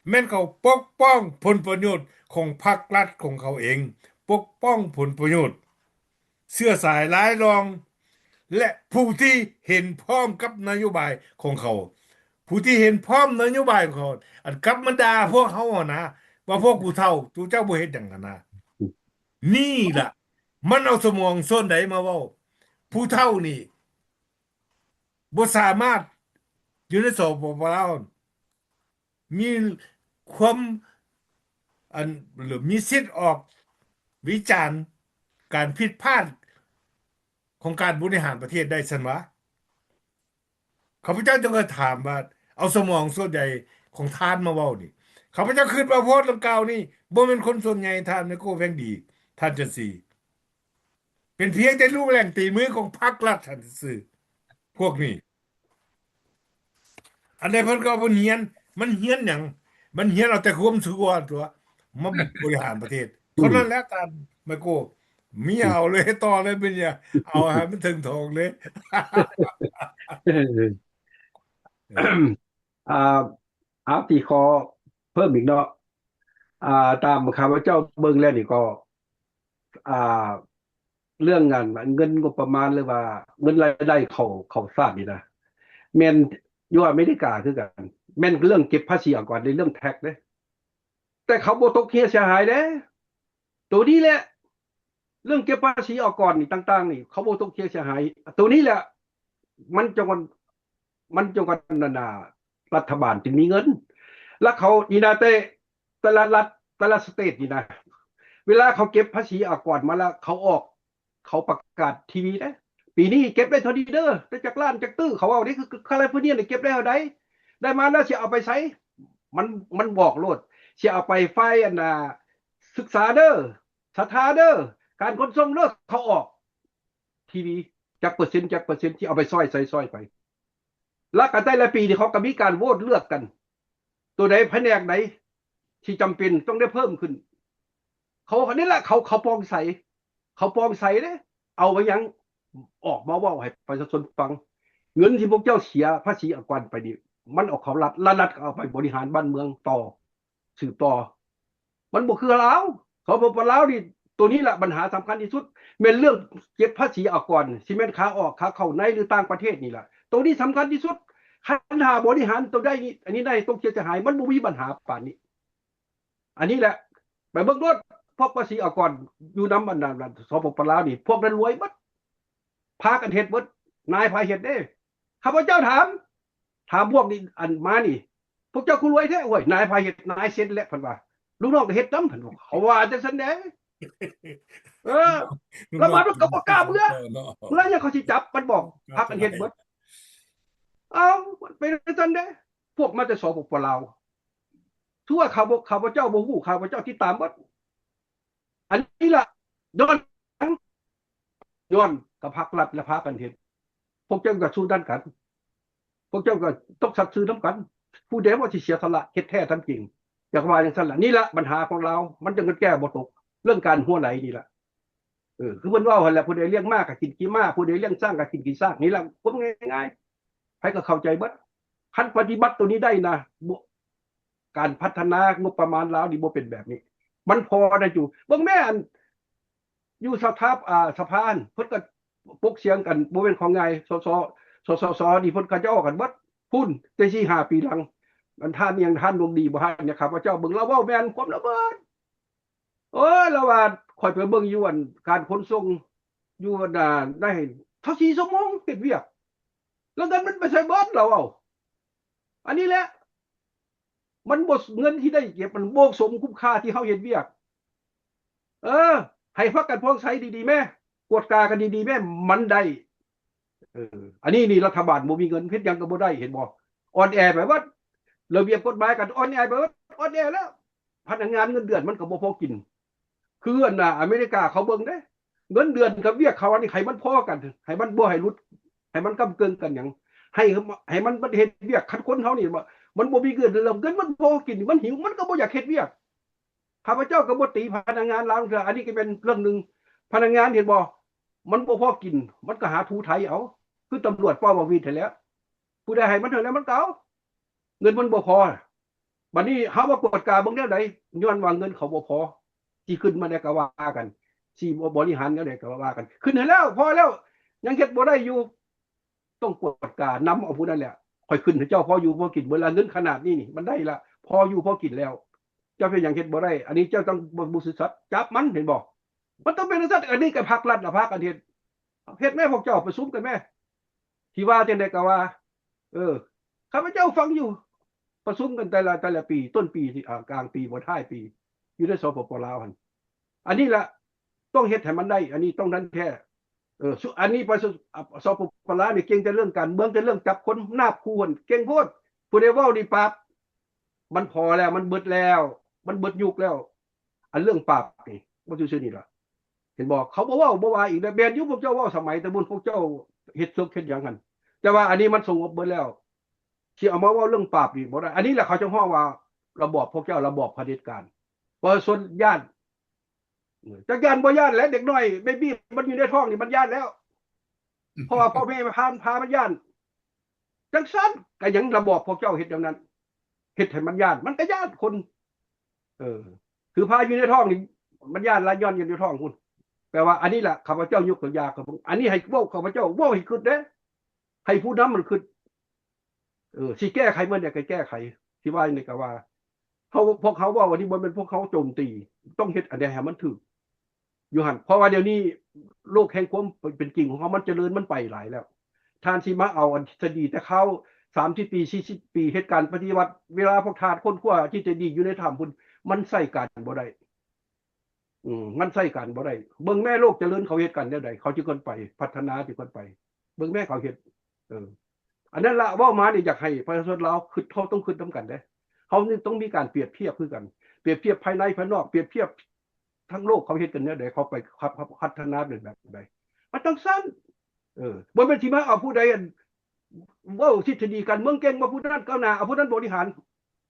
ແມ່ນເຂົາປົກປ້ອງຜົນປະໂຫຍດຂອງພັກລັດຂອງເຂົາເອງ, ປົກປ້ອງຜົນປະໂຫຍດເຊື້ອສາຍລາຍລອງ ແລະ ຜູ້ທີ່ເຫັນພ້ອມກັບນະໂຍບາຍຂອງເຂົາ, ຜູ້ທີ່ເຫັນພ້ອມນະໂຍບາຍຂອງເຂົາ, ອັນກັບມາດ່າພວກເຮົາຫັ້ນນະ ວ່າພວກຜູ້ເຖົ້າ ຕູເຈົ້າບໍ່ເຮັດຫຍັງຫັ້ນນະ. ນີ້ລະ ມັນເອົາສະໝອງສ່ວນໃດມາເວົ້າ? ຜູ້ເຖົ້ານີ້ ບໍ່ສາມາດຢູ່ໃນ ສປປ ລາວ ມີຄວາມ ອັນ ຫຼື ມີສິດອອກວິຈານການຜິດພາດຂອງການບໍລິຫານປະເທດໄດ້ຊັ້ນຫວາ? ຂ້າພະເຈົ້າຈຶ່ງໄດ້ຖາມວ່າ ເອົາສະໝອງສ່ວນໃດຂອງທ່ານມາເວົ້ານີ້? ຂ້າພະເຈົ້າຄິດວ່າພວກດັ່ງກ່າວນີ້ ບໍ່ແມ່ນຄົນສ່ວນໃຫຍ່ ທ່ານແມ່ໂກ້ແພງດີ ທ່ານຈັນສີ. ເປັນພຽງແຕ່ລູກແຫຼງຕີມືຂອງພັກລັດຫັ້ນຊື່ໆ ພວກນີ້. ອັນໃດເພິ່ນກໍເພິ່ນຮຽນ ມັນຮຽນຫຍັງ? ມັນຮຽນເອົາແຕ່ຄວາມຊົ່ວຕົວະ ມາບໍລິຫານປະເທດ ເທົ່ານັ້ນແຫຼະ ທ່ານໄມໂກ້. ມີເອົາເລີຍ ຕໍ່ເລີຍ ເປັນຫຍັງ ເອົາໃຫ້ມັນເຖິງຖອງເລີຍ. ອ່າ ເອົາ ຊິຂໍເພີ່ມອີກເນາະ ອ່າ ຕາມຂ້າພະເຈົ້າເບິ່ງແລ້ວນີ້ກໍ ອ່າ ເລື່ອງງານ ເງິນງົບປະມານ ຫຼືວ່າເງິນລາຍໄດ້ເຂົ້າ ເຂົ້າຊາດນີ້ນະ ແມ່ນຢູ່ອາເມລິກາຄືກັນ ແມ່ນເລື່ອງເກັບພາສີອາກອນ ເລື່ອງແທັກເດ້ ແຕ່ເຂົາບໍ່ຕົກເຫຍເສຍຫາຍເດ້. ໂຕນີ້ແຫຼະ ເລື່ອງເກັບພາສີອາກອນນີ້ຕ່າງໆນີ້ ເຂົາບໍ່ຕົກເຫຍເສຍຫາຍ. ໂຕນີ້ແຫຼະ ມັນຈັ່ງ ມັນຈັ່ງ ອັນນັ້ນນະ ລັດຖະບານຈຶ່ງມີເງິນ ແລ້ວເຂົານີ້ນະ ແຕ່ ແຕ່ລະລັດ ແຕ່ລະສະເຕດນີ້ນະ ເວລາເຂົາເກັບພາສີອາກອນມາແລ້ວ ເຂົາອອກ ເຂົາປະກາດທີວີເດ້ ປີນີ້ເກັບໄດ້ເທົ່ານີ້ເດີ ໄດ້ຈັກລ້ານຈັກຕື້ ເຂົາເວົ້າເດ້ ຄືຄາລິຟໍເນັຍນີ້ເກັບໄດ້ເທົ່າໃດ ໄດ້ມາແລ້ວຊິເອົາໄປໃສ ມັນ ມັນບອກໂລດ ຊິເອົາໄປຝ່າຍອັນນ່າ ສຶກສາເດີ ສາທາເດີ ການຂົນສົ່ງເດີ ເຂົາອອກ ທີວີ ຈັກເປີເຊັນ ຈັກເປີເຊັນ ທີ່ເອົາໄປຊ່ອຍໃສ ຊ່ອຍໄປ ແລ້ວກໍແຕ່ລະປີນີ້ເຂົາກໍມີການໂຫວດເລືອກກັນ ໂຕໃດ ພະແນກໃດທີ່ຈຳເປັນຕ້ອງໄດ້ເພີ່ມຂຶ້ນ ເຂົາ ອັນນີ້ລະ ເຂົາ ເຂົາປ່ອງໃສ ເຂົາປ່ອງໃສເດ້ ເອົາໄປຫຍັງ ອອກມາເວົ້າໃຫ້ປະຊາຊົນຟັງ ເງິນທີ່ພວກເຈົ້າເສຍພາສີອາກອນໄປນີ້ ມັນອອກເຂົ້າລັດ ແລະ ລັດກໍເອົາໄປບໍລິຫານບ້ານເມືອງຕໍ່ ສືບຕໍ່ ມັນບໍ່ຄືລາວ ສປປ ລາວນີ້ ໂຕນີ້ລະບັນຫາສຳຄັນທີ່ສຸດ ແມ່ນເລື່ອງເກັບພາສີອາກອນ ຊິແມ່ນຂາອອກຂາເຂົ້າໃນ ຫຼື ຕ່າງປະເທດນີ້ລະ ໂຕນີ້ສຳຄັນທີ່ສຸດ ຄັນຖ້າບໍລິຫານໂຕໃດນີ້ ອັນນີ້ໄດ້ຕົກເສຍຫາຍ ມັນບໍ່ມີບັນຫາປານນີ້ ອັນນີ້ແຫຼະ ໄປເບິ່ງໂລດ ພວກພາສີອາກອນຢູ່ນຳອັນນັ້ນ ສປປ ລາວນີ້ ພວກນັ້ນລວຍເບິດ ພາກັນເຮັດເບິດ ນາຍພາເຮັດເດ້ ຂ້າພະເຈົ້າຖາມ ຖາມພວກນີ້ ອັນມານີ້ ພວກເຈົ້າຄືລວຍແທ້ ໂອ້ຍ ນາຍພາເຮັດ ນາຍເຊັນແຫຼະ ເພິ່ນວ່າ ລູກນ້ອງກໍເຮັດນຳ ເພິ່ນວ່າ ເຂົາວ່າຈັ່ງຊັ້ນເດ້ ເອີ ລະມາມັນກໍບໍ່ກ້າເມືອ ເມືອຫຍັງເຂົາຊິຈັບ ມັນບອກ ພາກັນເຮັດເບິດ ເອົ້າ ມັນເປັນຈັ່ງຊັ້ນເດ້ ພວກມາແຕ່ ສປປ ລາວ ຖືວ່າຂ້າພະ ຂ້າພະເຈົ້າບໍ່ຮູ້ ຂ້າພະເຈົ້າຕິດຕາມເບິດ ອັນນີ້ລະ ຍ້ອນຫຍັງ? ຍ້ອນກະພັກລັດລະພາກັນເຮັດ ພວກເຈົ້າກໍສູ້ດັນກັນ ພວກເຈົ້າກໍຕົກສັດຊື່ນຳກັນ ຜູ້ໃດວ່າຊິເສຍສະຫຼະເຮັດແທ້ທຳຈິງ ຢາກວ່າຈັ່ງຊັ້ນລະ ນີ້ລະບັນຫາຂອງລາວ ມັນຈຶ່ງແກ້ບໍ່ຕົກ ເລື່ອງການຮົ່ວໄຫຼນີ້ລະ ເອີ ຄືເພິ່ນເວົ້າຫັ້ນແຫຼະ ຜູ້ໃດລ້ຽງມ້າກໍກິນຂີ້ມ້າ ຜູ້ໃດລ້ຽງຊ້າງກໍກິນຂີ້ຊ້າງ ນີ້ລະຄວາມງ່າຍໆ ໃຜກໍເຂົ້າໃຈເບິດ ຄັນປະຕິບັດໂຕນີ້ໄດ້ນະ ບໍ່ ການພັດທະນາງົບປະມານລາວນີ້ບໍ່ເປັນແບບນີ້ ມັນພໍໄດ້ຢູ່ ເບິ່ງແມ້ ອັນ ຢູ່ສະພາ ອ່າ ສະພາຫັ້ນ ເພິ່ນກໍປົກສຽງກັນ ບໍ່ແມ່ນຂອງງ່າຍ ສ ສ ສສສ ນີ້ເພິ່ນກໍຈະອອກກັນເບິດ ພຸ້ນ ແຕ່ສີ່ຫ້າປີຫຼັງ ອັນທ່ານຫຍັງ ທ່ານດວງດີບໍ່ ທ່ານຫຍັງ ຂ້າພະເຈົ້າເບິ່ງລາວເວົ້າແມ່ນຄວາມລະເບີດ ໂອ້ຍ ລາວວ່າ ຂ້ອຍໄປເບິ່ງຢູ່ ອັນ ການຂົນສົ່ງຢູ່ ອັນ ໃນ ເທົ່າສີ່ຊົ່ວໂມງເຮັດວຽກ ແລ້ວເງິນມັນໄປໃສເບິດ ລາວເວົ້າ ອັນນີ້ແຫຼະ ມັນບໍ່ ເງິນທີ່ໄດ້ເກັບມັນບໍ່ສົມຄຸມຄ່າທີ່ເຮົາເຮັດວຽກ. ເອີ ໃຫ້ພາກັນຜ່ອນໃສດີໆແມ້ ກວດກາກັນດີໆແມ້ ມັນໄດ້. ເອີ ອັນນີ້ນີ້ລັດຖະບານບໍ່ມີເງິນ ເຮັດຫຍັງກໍບໍ່ໄດ້ ເຫັນບໍ່? ອ່ອນແອໄປເບິດ ລະບຽບກົດໝາຍກໍອ່ອນແອໄປເບິດ ອ່ອນແອແລ້ວ ພະນັກງານເງິນເດືອນມັນກໍບໍ່ພໍກິນ. ຄືອັນນ່າ ອາເມລິກາເຂົາເບິ່ງເດ້ ເງິນເດືອນກັບວຽກເຂົາອັນນີ້ ໃຫ້ມັນພໍກັນ ໃຫ້ມັນບໍ່ໃຫ້ຫຼຸດ ໃຫ້ມັນກຳເກີງກັນຫຍັງ ໃຫ້ ໃຫ້ມັນ ມັນເຮັດວຽກ. ຄັນຄົນເຮົານີ້ ມັນບໍ່ມີເງິນ ແລ້ວເງິນມັນບໍ່ພໍກິນ ມັນຫິວ ມັນກໍບໍ່ຢາກເຮັດວຽກ. ຂ້າພະເຈົ້າກໍບໍ່ຕິພະນັກງານລາວເທື່ອ ອັນນີ້ກໍແມ່ນເລື່ອງໜຶ່ງ. ພະນັກງານເຫັນບໍ່ ມັນບໍ່ພໍກິນ ມັນກໍຫາຖູໄຖເອົາ ຄືຕຳຫຼວດເປົ່າບັກຫວີດຫັ້ນແຫຼະ ຜູ້ໃດໃຫ້ມັນເທົ່າໃດມັນກໍເອົາ ເງິນມັນບໍ່ພໍ. ບັດນີ້ເຮົາມາກວດກາເບິ່ງແນວໃດ ຍ້ອນວ່າເງິນເຂົາບໍ່ພໍ ຊິຂຶ້ນມາແນວກໍວ່າກັນ ຊິບໍລິຫານແນວໃດກໍວ່າກັນ ຂຶ້ນໃຫ້ແລ້ວ ພໍແລ້ວ ຍັງເຮັດບໍ່ໄດ້ຢູ່. ຕ້ອງກວດການຳເອົາຜູ້ນັ້ນແຫຼະ ຂ້ອຍຂຶ້ນໃຫ້ເຈົ້າພໍຢູ່ພໍກິນເບິດລະ ເງິນຂະໜາດນີ້ນີ້ ມັນໄດ້ລະ ພໍຢູ່ພໍກິນແລ້ວ ເຈົ້າເປັນຫຍັງເຮັດບໍ່ໄດ້? ອັນນີ້ເຈົ້າຕ້ອງບໍ່ ບໍ່ຊື່ສັດ ຈັບມັນ ເຫັນບໍ່? ມັນຕ້ອງເປັນຈັ່ງຊັ້ນ. ອັນນີ້ກໍພັກລັດລະພາກັນເຮັດ ເຮັດແມ້ພວກເຈົ້າ ປະຊຸມກັນແມ້ ທີ່ວ່າຈັ່ງໃດກໍວ່າ ເອີ ຂ້າພະເຈົ້າຟັງຢູ່ ປະຊຸມກັນແຕ່ລະ ແຕ່ລະປີ ຕົ້ນປີ ອາ ກາງປີບໍ່ ທ້າຍປີ ຢູ່ໃນ ສປປ ລາວຫັ້ນ. ອັນນີ້ລະຕ້ອງເຮັດໃຫ້ມັນໄດ້ ອັນນີ້ຕ້ອງນັ້ນແທ້. ເອີ ອັນນີ້ປະຊາ ອາ ສປປ ລາວນີ້ເກັ່ງແຕ່ເລື່ອງການເມືອງ ແຕ່ເລື່ອງຈັບຄົນນາບຂູ່ຫັ້ນເກັ່ງໂພດ ຜູ້ໃດເວົ້ານີ້ປາບ ມັນພໍແລ້ວ ມັນເບິດແລ້ວ ມັນເບິດຍຸກແລ້ວ. ອັນເລື່ອງປາບນີ້ ເວົ້າຊື່ໆນີ້ລະ ເຫັນບໍ່? ເຂົາບໍ່ເວົ້າບໍ່ວ່າອີກແລ້ວ. ແມ່ນຢູ່ ພວກເຈົ້າເວົ້າສະໄໝແຕ່ບຸນ ພວກເຈົ້າເຮັດເສິກເຮັດຫຍັງຫັ້ນ ແຕ່ວ່າອັນນີ້ມັນສະຫງົບເບິດແລ້ວ ຊິເອົາມາເວົ້າເລື່ອງປາບນີ້ບໍ່ໄດ້. ອັນນີ້ແຫຼະເຂົາຈຶ່ງຮ້ອງວ່າລະບອບພວກເຈົ້າລະບອບຜະເດັດການ ປະຊາຊົນຢ້ານ. ເອີ ຈັກຢ້ານບໍ່ຢ້ານແຫຼະ ເດັກນ້ອຍເບບີ້ມັນຢູ່ໃນທ້ອງນີ້ມັນຢ້ານແລ້ວ ເພາະວ່າພໍ່ແມ່ພາ ພາມັນຢ້ານ. ຈັ່ງຊັ້ນກໍຍັງລະບອບພວກເຈົ້າເຮັດແນວນັ້ນ ເຮັດໃຫ້ມັນຢ້ານ ມັນກໍຢ້ານຄົນ. ເອີ ຄືພາຢູ່ໃນທ້ອງນີ້ມັນຢ້ານຫຼາຍ ຍ້ອນຢູ່ໃນທ້ອງພຸ້ນ. ແປວ່າອັນນີ້ລະ ຂ້າພະເຈົ້າຍົກຕົວຢ່າງ ອັນນີ້ໃຫ້ເວົ້າ ຂ້າພະເຈົ້າເວົ້າໃຫ້ຄິດເດ້ ໃຫ້ຜູ້ນຳມັນຄິດ. ເອີ ຊິແກ້ໄຂເມື່ອໃດກໍແກ້ໄຂ ຊິວ່າຈັ່ງໃດກໍວ່າ ເຮົາ ພວກເຮົາເວົ້າອັນນີ້ບໍ່ແມ່ນພວກເຮົາໂຈມຕີ ຕ້ອງເຮັດອັນໃດໃຫ້ມັນຖືກຢູ່ຫັ້ນ. ເພາະວ່າດຽວນີ້ໂລກແຫ່ງຄວາມເປັນຈິງຂອງເຮົາມັນຈະເລີນ ມັນໄປຫຼາຍແລ້ວ. ທ່ານຊິມາເອົາອັນທິດສະດີແຕ່ຄາວສາມສິບປີ ສີ່ສິບປີ ເຮັດການປະຕິວັດ ເວລາພວກທ່ານຄົ້ນຄວ້າທິດສະດີຢູ່ໃນຖ້ຳພຸ້ນ ມັນໃຊ້ການບໍ່ໄດ້. ອືມ ມັນໃຊ້ການບໍ່ໄດ້. ເບິ່ງແມ້ໂລກຈະເລີນເຂົາເຮັດກັນແນວໃດ ເຂົາຈຶ່ງເຄີຍໄປ ພັດທະນາຈຶ່ງເຄີຍໄປ ເບິ່ງແມ້ເຂົາເຮັດ. ເອີ ອັນນັ້ນລະ ເວົ້າມານີ້ຢາກໃຫ້ປະຊາຊົນລາວຄິດ ເຮົາຕ້ອງຄິດນຳກັນເດ້. ເຮົານີ້ຕ້ອງມີການປຽບທຽບຄືກັນ ປຽບທຽບພາຍໃນພາຍນອກ ປຽບທຽບທັງໂລກເຂົາເຮັດກັນແນວໃດ ເຂົາໄປ ພັດທະນາເປັນແບບໃດ ມັນຕ້ອງຊັ້ນ. ເອີ ບໍ່ແມ່ນຊິມາເອົາຜູ້ໃດ ອັນ ເວົ້າທິດສະດີການເມືອງເກັ່ງ ວ່າຜູ້ນັ້ນກ້າວໜ້າ ເອົາຜູ້ນັ້ນບໍລິຫານ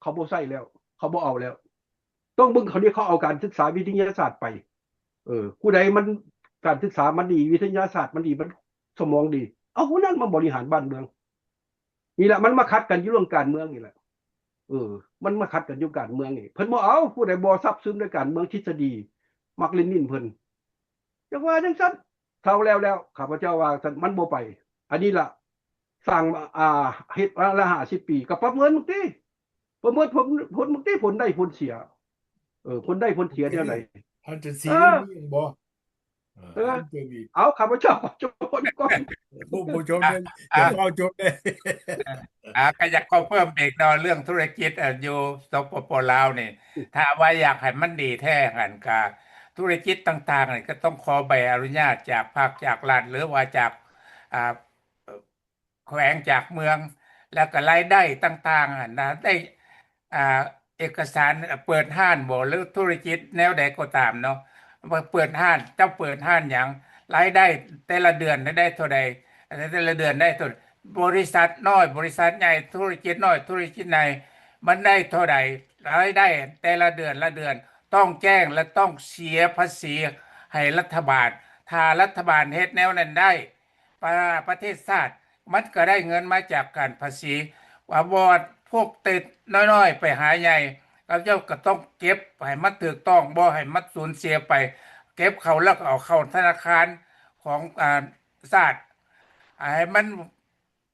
ເຂົາບໍ່ໃຊ້ແລ້ວ ເຂົາບໍ່ເອົາແລ້ວ. ຕ້ອງເບິ່ງເຂົານີ້ ເຂົາເອົາການສຶກສາວິທະຍາສາດໄປ. ເອີ ຜູ້ໃດມັນ ການສຶກສາມັນດີ ວິທະຍາສາດມັນດີ ມັນສະໝອງດີ ເອົາຜູ້ນັ້ນມາບໍລິຫານບ້ານເມືອງ. ນີ້ລະ ມັນມາຂັດກັນຢູ່ເລື່ອງການເມືອງນີ້ແຫຼະ. ເອີ ມັນມາຂັດກັນຢູ່ການເມືອງນີ້ ເພິ່ນບໍ່ເອົາ ຜູ້ໃດບໍ່ຊັບຊຶມໃນການເມືອງ ທິດສະດີມາກເລນນິນເພິ່ນ ຈັ່ງວ່າຈັ່ງຊັ້ນ. ເທົ່າແລ້ວແລ້ວ ຂ້າພະເຈົ້າວ່າຊັ້ນ ມັນບໍ່ໄປ. ອັນນີ້ລະ ສ້າງ ອ່າ ເຮັດມາລະຫ້າສິບປີ ກໍປະເມີນເບິ່ງຕິ ປະເມີນຜົນ ຜົນເບິ່ງຕິ ຜົນໄດ້ຜົນເສຍ. ເອີ ຜົນໄດ້ຜົນເສຍແນວໃດ? ອັນຈະສີ ເອີ ມີບໍ່? ເອີ ເອີ ອັນຈະມີ ເອົາ ຂ້າພະເຈົ້າຈະພົນກ່ອນ ຜູ້ ຜູ້ຊົມເດີ ອາ ເອົາຈົບເດີ. ອາ ກໍຢາກຂໍເພີ່ມອີກເນາະ ເລື່ອງທຸລະກິດ ອາ ຢູ່ ສປປ ລາວນີ້ ຖ້າວ່າຢາກໃຫ້ມັນດີແທ້ຫັ້ນ ກະທຸລະກິດຕ່າງໆນີ້ ກໍຕ້ອງຂໍໃບອະນຸຍາດຈາກພັກ ຈາກລັດ ຫຼືວ່າຈາກ ອາ ແຂວງ ຈາກເມືອງ ແລ້ວກໍລາຍໄດ້ຕ່າງໆຫັ້ນນະ ໄດ້ ອ່າ ເອກະສານເປີດຮ້ານບໍ ຫຼືທຸລະກິດແນວໃດກໍຕາມເນາະ ວ່າເປີດຮ້ານ ເຈົ້າເປີດຮ້ານຫຍັງ ລາຍໄດ້ແຕ່ລະເດືອນໄດ້ເທົ່າໃດ ແຕ່ລະເດືອນໄດ້ເທົ່າໃດ ບໍລິສັດນ້ອຍ ບໍລິສັດໃຫຍ່ ທຸລະກິດນ້ອຍ ທຸລະກິດໃຫຍ່ ມັນໄດ້ເທົ່າໃດ ລາຍໄດ້ແຕ່ລະເດືອນ ລະເດືອນ ຕ້ອງແຈ້ງ ແລະ ຕ້ອງເສຍພາສີໃຫ້ລັດຖະບານ. ຖ້າລັດຖະບານເຮັດແນວນັ້ນໄດ້ ປະ ປະເທດຊາດ ມັນກໍໄດ້ເງິນມາຈາກການພາສີ ວ່າບໍ່ພວກແຕ່ນ້ອຍໆໄປຫາໃຫຍ່ ເຂົາເຈົ້າກໍຕ້ອງເກັບໃຫ້ມັນຖືກຕ້ອງ ບໍ່ໃຫ້ມັນສູນເສຍໄປ ເກັບເຂົ້າແລ້ວກໍເອົາເຂົ້າທະນາຄານຂອງ ອາ ຊາດ ໃຫ້ມັນ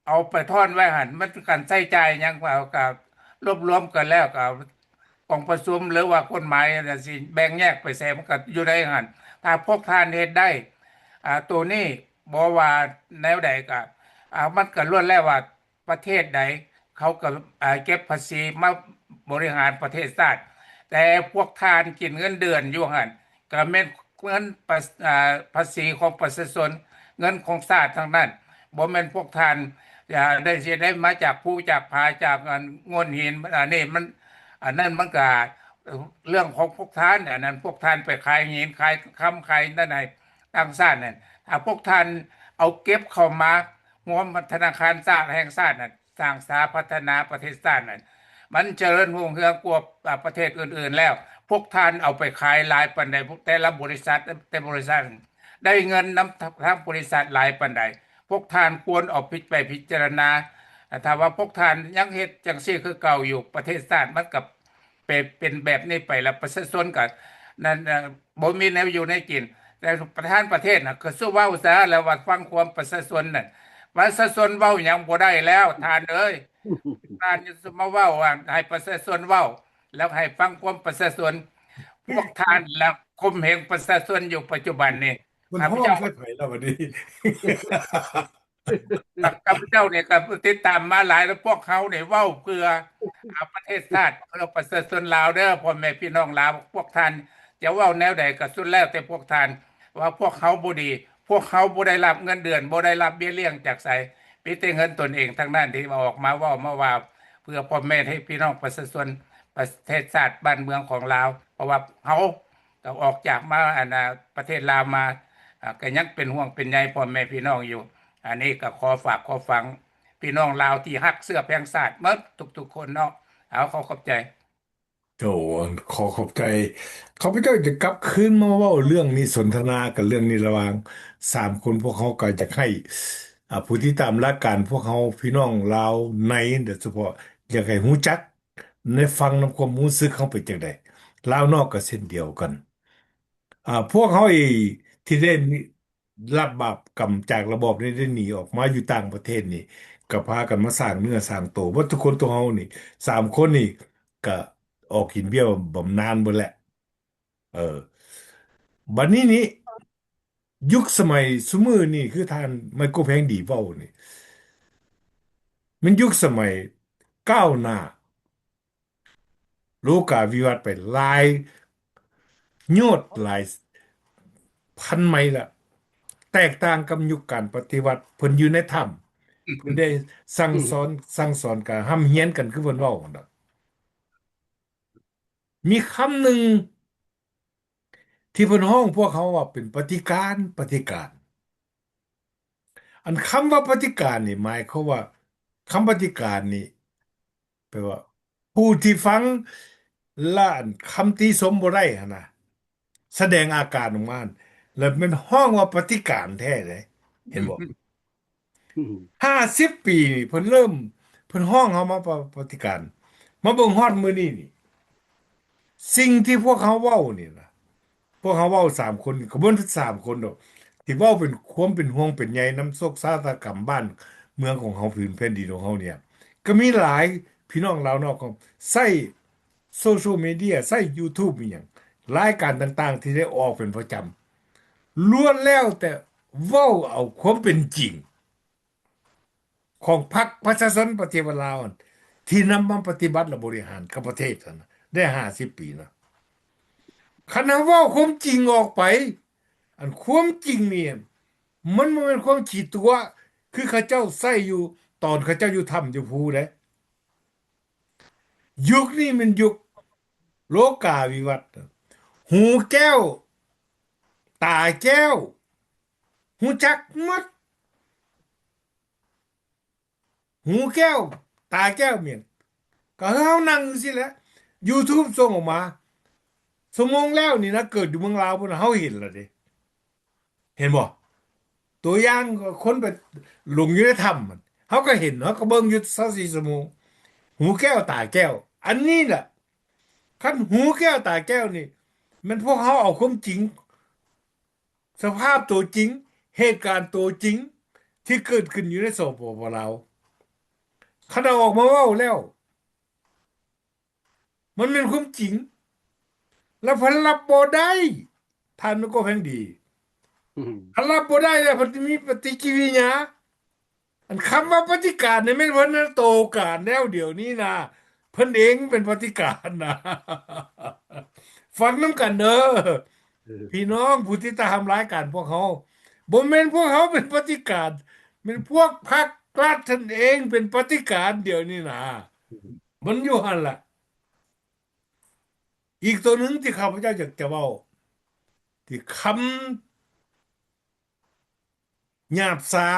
ເອົາໄປທ້ອນໄວ້ຫັ້ນ ມັນການໃຊ້ຈ່າຍຫຍັງກໍ ກໍລວບລວມກັນແລ້ວກໍ ກອງປະຊຸມ ຫຼືວ່າກົດໝາຍ ຊິແບ່ງແຍກໄປໃສ ມັນກໍຢູ່ໃນຫັ້ນ. ຖ້າພວກທ່ານເຮັດໄດ້ ອາ ໂຕນີ້ ບໍ່ວ່າແນວໃດກໍ ອາ ມັນກໍລ້ວນແລ້ວວ່າປະເທດໃດ ເຂົາກໍ ອາ ເກັບພາສີມາ ບໍລິຫານປະເທດຊາດ, ແຕ່ພວກທ່ານກິນເງິນເດືອນຢູ່ຫັ້ນ ກໍແມ່ນເງິນປະ ອ່າ ພາສີຂອງປະຊາຊົນ, ເງິນຂອງຊາດທັງນັ້ນ. ບໍ່ແມ່ນພວກທ່ານ ອ່າ ໄດ້ ຊິໄດ້ມາຈາກພູຈາກຜາ ຈາກອັນໂງ່ນຫີນ. ອັນນີ້ມັນ ອັນນັ້ນມັນກໍເລື່ອງຂອງພວກທ່ານ, ອັນນັ້ນພວກທ່ານໄປຂາຍຫີນຂາຍຄຳຂາຍນັ້ນໃຫ້ຕ່າງຊາດນັ້ນ. ຖ້າພວກທ່ານເອົາເກັບເຂົ້າມາ ຮວມທະນາຄານຊາດແຫ່ງຊາດນັ້ນ ສ້າງສາພັດທະນາປະເທດຊາດນັ້ນ ມັນຈະເລີນຮຸ່ງເຮືອງກວ່າ ອ່າ ປະເທດອື່ນໆແລ້ວ. ພວກທ່ານເອົາໄປຂາຍຫຼາຍປານໃດ? ແຕ່ລະບໍລິສັດ ແຕ່ລະບໍລິສັດໄດ້ເງິນນຳທາງບໍລິສັດຫຼາຍປານໃດ? ພວກທ່ານຄວນເອົາໄປພິຈາລະນາ. ຖ້າວ່າພວກທ່ານຍັງເຮັດຈັ່ງຊີ້ຄືເກົ່າຢູ່ ປະເທດຊາດມັນກໍ ເປັນ ເປັນແບບນີ້ໄປແລ້ວ ປະຊາຊົນກໍນັ້ນ ເອີ ບໍ່ມີແນວຢູ່ແນວກິນ. ແຕ່ປະທານປະເທດນະ ກໍສູ່ເວົ້າຊະ ແລ້ວວ່າຟັງຄວາມປະຊາຊົນນັ້ນ. ປະຊາຊົນເວົ້າຫຍັງບໍ່ໄດ້ແລ້ວ ທ່ານເອີຍ. ທ່ານຢ່າສູ່ມາເວົ້າວ່າໃຫ້ປະຊາຊົນເວົ້າ ແລ້ວໃຫ້ຟັງຄວາມປະຊາຊົນ. ພວກທ່ານລະຂົ່ມເຫງປະຊາຊົນຢູ່ປັດຈຸບັນນີ້. ມັນຮ້ອງໃສ່ໃຜລະບັດນີ້? ຂ້າພະເຈົ້ານີ້ກໍຕິດຕາມມາຫຼາຍແລ້ວ. ພວກເຮົານີ້ເວົ້າເພື່ອ ອາ ປະເທດຊາດ ເພື່ອປະຊາຊົນລາວເດີ ພໍ່ແມ່ພີ່ນ້ອງລາວ. ພວກທ່ານຈະເວົ້າແນວໃດກໍສຸດແລ້ວແຕ່ພວກທ່ານ ວ່າພວກເຮົາບໍ່ດີ, ພວກເຮົາບໍ່ໄດ້ຮັບເງິນເດືອນ, ບໍ່ໄດ້ຮັບເບ້ຍລ້ຽງຈາກໃສ, ມີແຕ່ເງິນຕົນເອງທັງນັ້ນທີ່ອອກມາເວົ້າມາວ່າ ເພື່ອພໍ່ແມ່ໃຫ້ພີ່ນ້ອງປະຊາຊົນ ປະເທດຊາດບ້ານເມືອງຂອງລາວ. ເພາະວ່າເຮົາ ກໍອອກຈາກມາ ອັນ ປະເທດລາວມາ ອ່າ ກໍຍັງເປັນຫ່ວງເປັນໃຍພໍ່ແມ່ພີ່ນ້ອງຢູ່. ອັນນີ້ກໍຂໍຝາກຂໍຝັງພີ່ນ້ອງລາວທີ່ຮັກເຊື້ອແພງຊາດໝົດທຸກໆຄົນເນາະ. ເອົາ ຂໍຂອບໃຈ. ໂອ້ ຂໍຂອບໃຈ. ຂ້າພະເຈົ້າຈະກັບຄືນມາເວົ້າເລື່ອງນີ້ ສົນທະນາກັນເລື່ອງນີ້ລະຫວ່າງສາມຄົນ. ພວກເຮົາກໍຢາກໃຫ້ ອ່າ ຜູ້ຕິດຕາມລາຍການພວກເຮົາ ພີ່ນ້ອງລາວໃນໂດຍສະເພາະ ຢາກໃຫ້ຮູ້ຈັກ ໄດ້ຟັງນຳຄວາມຮູ້ສຶກເຮົາເປັນຈັ່ງໃດ? ລາວນອກກໍເຊັ່ນດຽວກັນ. ອ່າ ພວກເຮົາເອງທີ່ໄດ້ຮັບບາບກຳຈາກລະບອບນີ້ ໄດ້ໜີອອກມາຢູ່ຕ່າງປະເທດນີ້ ກໍພາກັນມາສ້າງເນື້ອສ້າງໂຕ. ເບິດທຸກຄົນ ຕົວເຮົານີ້ ສາມຄົນນີ້ ກໍອອກກິນເບ້ຍບຳນານເບິດແຫຼະ. ເອີ ບັດນີ້ນີ້ ຍຸກສະໄໝຊຸມື້ນີ້ ຄືທ່ານໄມໂກແພງດີເວົ້ານີ້ ແມ່ນຍຸກສະໄໝກ້າວໜ້າ ໂລກາວິວັດໄປຫຼາຍໂຍດ ຫຼາຍພັນໄມລະ. ແຕກຕ່າງກັບຍຸກການປະຕິວັດ ເພິ່ນຢູ່ໃນຖ້ຳ ເພິ່ນໄດ້ສັ່ງສອນ ສັ່ງສອນກັນ ຮ່ຳຮຽນກັນ ຄືເພິ່ນເວົ້າຫັ້ນດອກ. ມີຄຳໜຶ່ງທີ່ເພິ່ນຮ້ອງພວກເຮົາວ່າເປັນປະຕິການ ປະຕິການ. ອັນຄຳວ່າປະຕິການນີ້ ໝາຍຄວາມວ່າ ຄຳປະຕິການນີ້ ແປວ່າ ຜູ້ທີ່ຟັງລະ ອັນ ຄຳຕິຊົມບໍ່ໄດ້ຫັ້ນນະ ສະແດງອາການອອກມາ ແລ້ວແມ່ນຮ້ອງວ່າປະຕິການແທ້ເດ້ ເຫັນບໍ່? ຫ້າສິບປີນີ້ ເພິ່ນເລີ່ມ ເພິ່ນຮ້ອງເຮົາມາປະ ປະຕິການ ມາເບິ່ງຮອດມື້ນີ້ນີ້ ສິ່ງທີ່ພວກເຮົາເວົ້ານີ້ນະ ພວກເຮົາເວົ້າສາມຄົນ ກໍບໍ່ແມ່ນສາມຄົນດອກ ທີ່ເວົ້າເປັນຄວາມເປັນຫ່ວງເປັນໃຍນຳໂສກຊະຕາກຳບ້ານເມືອງຂອງເຮົາ ພື້ນແຜ່ນດິນຂອງເຮົານີ້ ກໍມີຫຼາຍພີ່ນ້ອງລາວນອກ ເຂົາໃຊ້ໂຊຊຽວມີເດຍ ໃຊ້ຢູທູບ ອີ່ຫຍັງ ລາຍການຕ່າງໆ ທີ່ໄດ້ອອກເປັນປະຈຳ ລ້ວນແລ້ວແຕ່ເວົ້າເອົາຄວາມເປັນຈິງ ຂອງພັກປະຊາຊົນປະຕິວັດລາວ ທີ່ນຳມາປະຕິບັດ ແລະ ບໍລິຫານກັບປະເທດຫັ້ນນະ ໄດ້ຫ້າສິບປີນະ. ຄັນເຮົາເວົ້າຄວາມຈິງອອກໄປ ອັນຄວາມຈິງນີ້ ມັນບໍ່ແມ່ນຄວາມຂີ້ຕົວະ ຄືເຂົາເຈົ້າໃຊ້ຢູ່ ຕອນເຂົາເຈົ້າຢູ່ຖ້ຳຢູ່ພູເດ້. ຍຸກນີ້ແມ່ນຍຸກໂລກາວິວັດ ຫູແກ້ວ ຕາແກ້ວ ຮູ້ຈັກໝົດ ຫູແກ້ວ ຕາແກ້ວ ແມ່ນ ກໍເຮົານັ່ງຈັ່ງຊີ້ແຫຼະ ຢູທູບສົ່ງອອກມາ ຊົ່ວໂມງແລ້ວນີ້ນະ ເກີດຢູ່ເມືອງລາວພຸ້ນນະ ເຮົາເຫັນແລ້ວເດ້ ເຫັນບໍ່? ຕົວຢ່າງຄົນໄປຫຼົງຢູ່ໃນຖ້ຳ ເຮົາກໍເຫັນ ເຮົາກໍເບິ່ງຢູ່ຊາວສີ່ຊົ່ວໂມງ ຫູແກ້ວຕາແກ້ວ ອັນນີ້ລະ ຄັນຫູແກ້ວຕາແກ້ວນີ້ ແມ່ນພວກເຮົາເອົາຄວາມຈິງ ສະພາບຕົວຈິງ ເຫດການຕົວຈິງ ທີ່ເກີດຂຶ້ນຢູ່ໃນ ສປປ ລາວ ຄັນເອົາອອກມາເວົ້າແລ້ວ ມັນແມ່ນຄວາມຈິງ ແລ້ວເພິ່ນຮັບບໍ່ໄດ້ ທ່ານກໍແພງດີ ອືມ ຄັນຮັບບໍ່ໄດ້ແລ້ວ ເພິ່ນຈະມີປະຕິກິລິຍາ ອັນຄຳວ່າປະຕິການນີ້ ແມ່ນເພິ່ນນະໂຕການແລ້ວ ດຽວນີ້ນະ ເພິ່ນເອງເປັນປະຕິການນະ. ຟັງນຳກັນເດີ ເອີ ພີ່ນ້ອງຜູ້ຕິດຕາມລາຍການພວກເຮົາ, ບໍ່ແມ່ນພວກເຮົາເປັນປະຕິການ, ແມ່ນພວກພັກລັດນັ້ນເອງເປັນປະຕິການດຽວນີ້ນະ. ມັນຢູ່ຫັ້ນລະ. ອີກຕົວໜຶ່ງທີ່ຂ້າພະເຈົ້າຢາກຈະເວົ້າ ທີ່ຄຳຫຍາບຊາ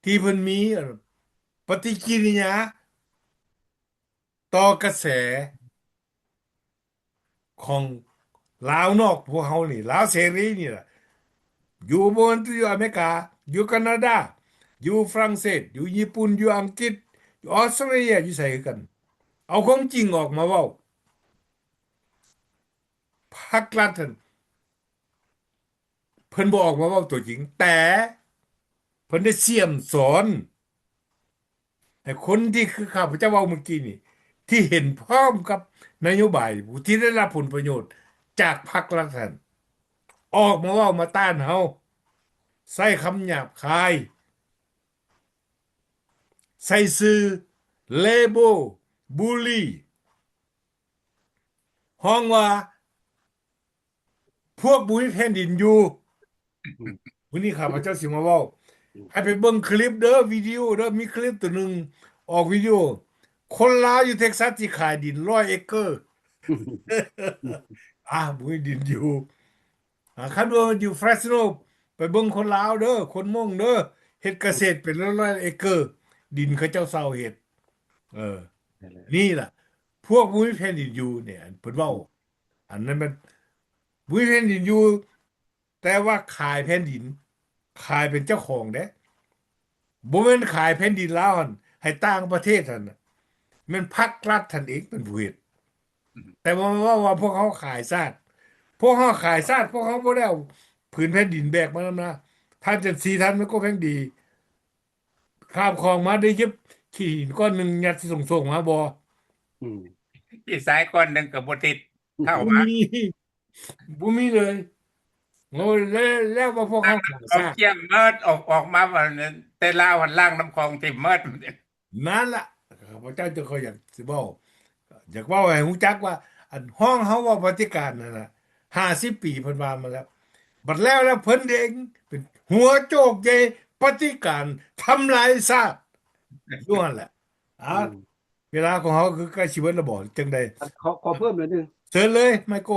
ທີ່ເພິ່ນມີ ເອີ ປະຕິກິລິຍາຕໍ່ກະແສຂອງລາວນອກພວກເຮົານີ້ ລາວເສລີນີ້ລະ. ຢູ່ບໍ່ແມ່ນແຕ່ຢູ່ອາເມລິກາ, ຢູ່ການາດາ, ຢູ່ຝຣັ່ງເສດ, ຢູ່ຍີ່ປຸ່ນ, ຢູ່ອັງກິດ, ຢູ່ອອສເຕຣເລຍ, ຢູ່ໃສຄືກັນ. ເອົາຄວາມຈິງອອກມາເວົ້າ. ພັກລັດຫັ້ນ ເພິ່ນບໍ່ອອກມາເວົ້າຕົວຈິງ, ແຕ່ເພິ່ນໄດ້ສ່ຽມສອນໃຫ້ຄົນທີ່ຄືຂ້າພະເຈົ້າເວົ້າມື້ກີ້ນີ້ ທີ່ເຫັນພ້ອມກັບນະໂຍບາຍ ຜູ້ທີ່ໄດ້ຮັບຜົນປະໂຫຍດຈາກພັກລັດຫັ້ນ ອອກມາເວົ້າມາຕ້ານເຮົາ, ໃຊ້ຄຳຫຍາບຄາຍ, ໃສ່ຊື່ label bully, ຮ້ອງວ່າ ພວກບໍ່ມີແຜ່ນດິນຢູ່. ອືມ ມື້ນີ້ຂ້າພະເຈົ້າຊິມາເວົ້າ. ອືມ ໃຫ້ໄປເບິ່ງຄລິບເດີ, ວິດີໂອເດີ, ມີຄລິບຕົວໜຶ່ງອອກວິດີໂອ ຄົນລາວຢູ່ເທັກຊັສທີ່ຂາຍດິນຮ້ອຍເອກເກີ. ອ່າ ບໍ່ມີດິນຢູ່. ອ່າ ຄັນວ່າຢູ່ເຟຣສໂນ ໄປເບິ່ງຄົນລາວເດີ, ຄົນມົ້ງເດີ, ເຮັດກະເສດເປັນຮ້ອຍໆເອກເກີ, ດິນເຂົາເຈົ້າເຊົ່າເຮັດ. ເອີ ນີ້ລະ ພວກບໍ່ມີແຜ່ນດິນຢູ່ນີ້ ອັນເພິ່ນເວົ້າ ອັນນັ້ນແມ່ນບໍ່ມີແຜ່ນດິນຢູ່ ແຕ່ວ່າຂາຍແຜ່ນດິນ, ຂາຍເປັນເຈົ້າຂອງເດ້, ບໍ່ແມ່ນຂາຍແຜ່ນດິນລາວຫັ້ນໃຫ້ຕ່າງປະເທດຫັ້ນນະ, ແມ່ນພັກລັດຫັ້ນເອງເປັນຜູ້ເຮັດ. ແຕ່ວ່າເວົ້າວ່າພວກເຮົາຂາຍຊາດ, ພວກເຮົາຂາຍຊາດ, ພວກເຮົາບໍ່ໄດ້ເອົາຜືນແຜ່ນດິນແບກມານຳນາ. ທ່ານຈັນສີ, ທ່ານແມ່ນກໍແພງດີ, ຂ້າມຂອງມາໄດ້ຫຍິບຂີ້ຫີນກ້ອນໜຶ່ງຍັດໃສ່ໂສ້ງໆມາບໍ່? ອືມ ຂີ້ຊາຍກ້ອນໜຶ່ງກໍບໍ່ຕິດເຂົ້າມາ. ບໍ່ມີ ບໍ່ມີເລີຍ. ໂອ້ຍ ແລ້ວ ແລ້ວວ່າພວກເຮົາຂາຍຊາດ ເອົາກ້ຽງໝົດ, ອອກ ອອກມາວ່າແຕ່ລາວຫັ້ນລ້າງນ້ຳຂອງຖິ້ມໝົດ. ນັ້ນລະ ຂ້າພະເຈົ້າຈຶ່ງຂໍຢາກຊິເວົ້າ, ຢາກເວົ້າໃຫ້ຮູ້ຈັກວ່າ ອັນ ຮ້ອງເຮົາເວົ້າປະຕິການນັ້ນນະ ຫ້າສິບປີເພິ່ນວ່າມາແລ້ວ, ບັດແລ້ວແລ້ວເພິ່ນເອງເປັນຫົວໂຈກໃຫຍ່ປະຕິການທຳລາຍຊາດຢູ່ຫັ້ນແຫຼະ. ອ່າ ອືມ ເວລາຂອງເຮົາຄືໃກ້ຊິເບິດແລ້ວບໍ່ ຈັ່ງໃດ? ຂໍ ຂໍເພີ່ມໜ້ອຍໜຶ່ງ. ເຊີນເລີຍ ໄມໂກ.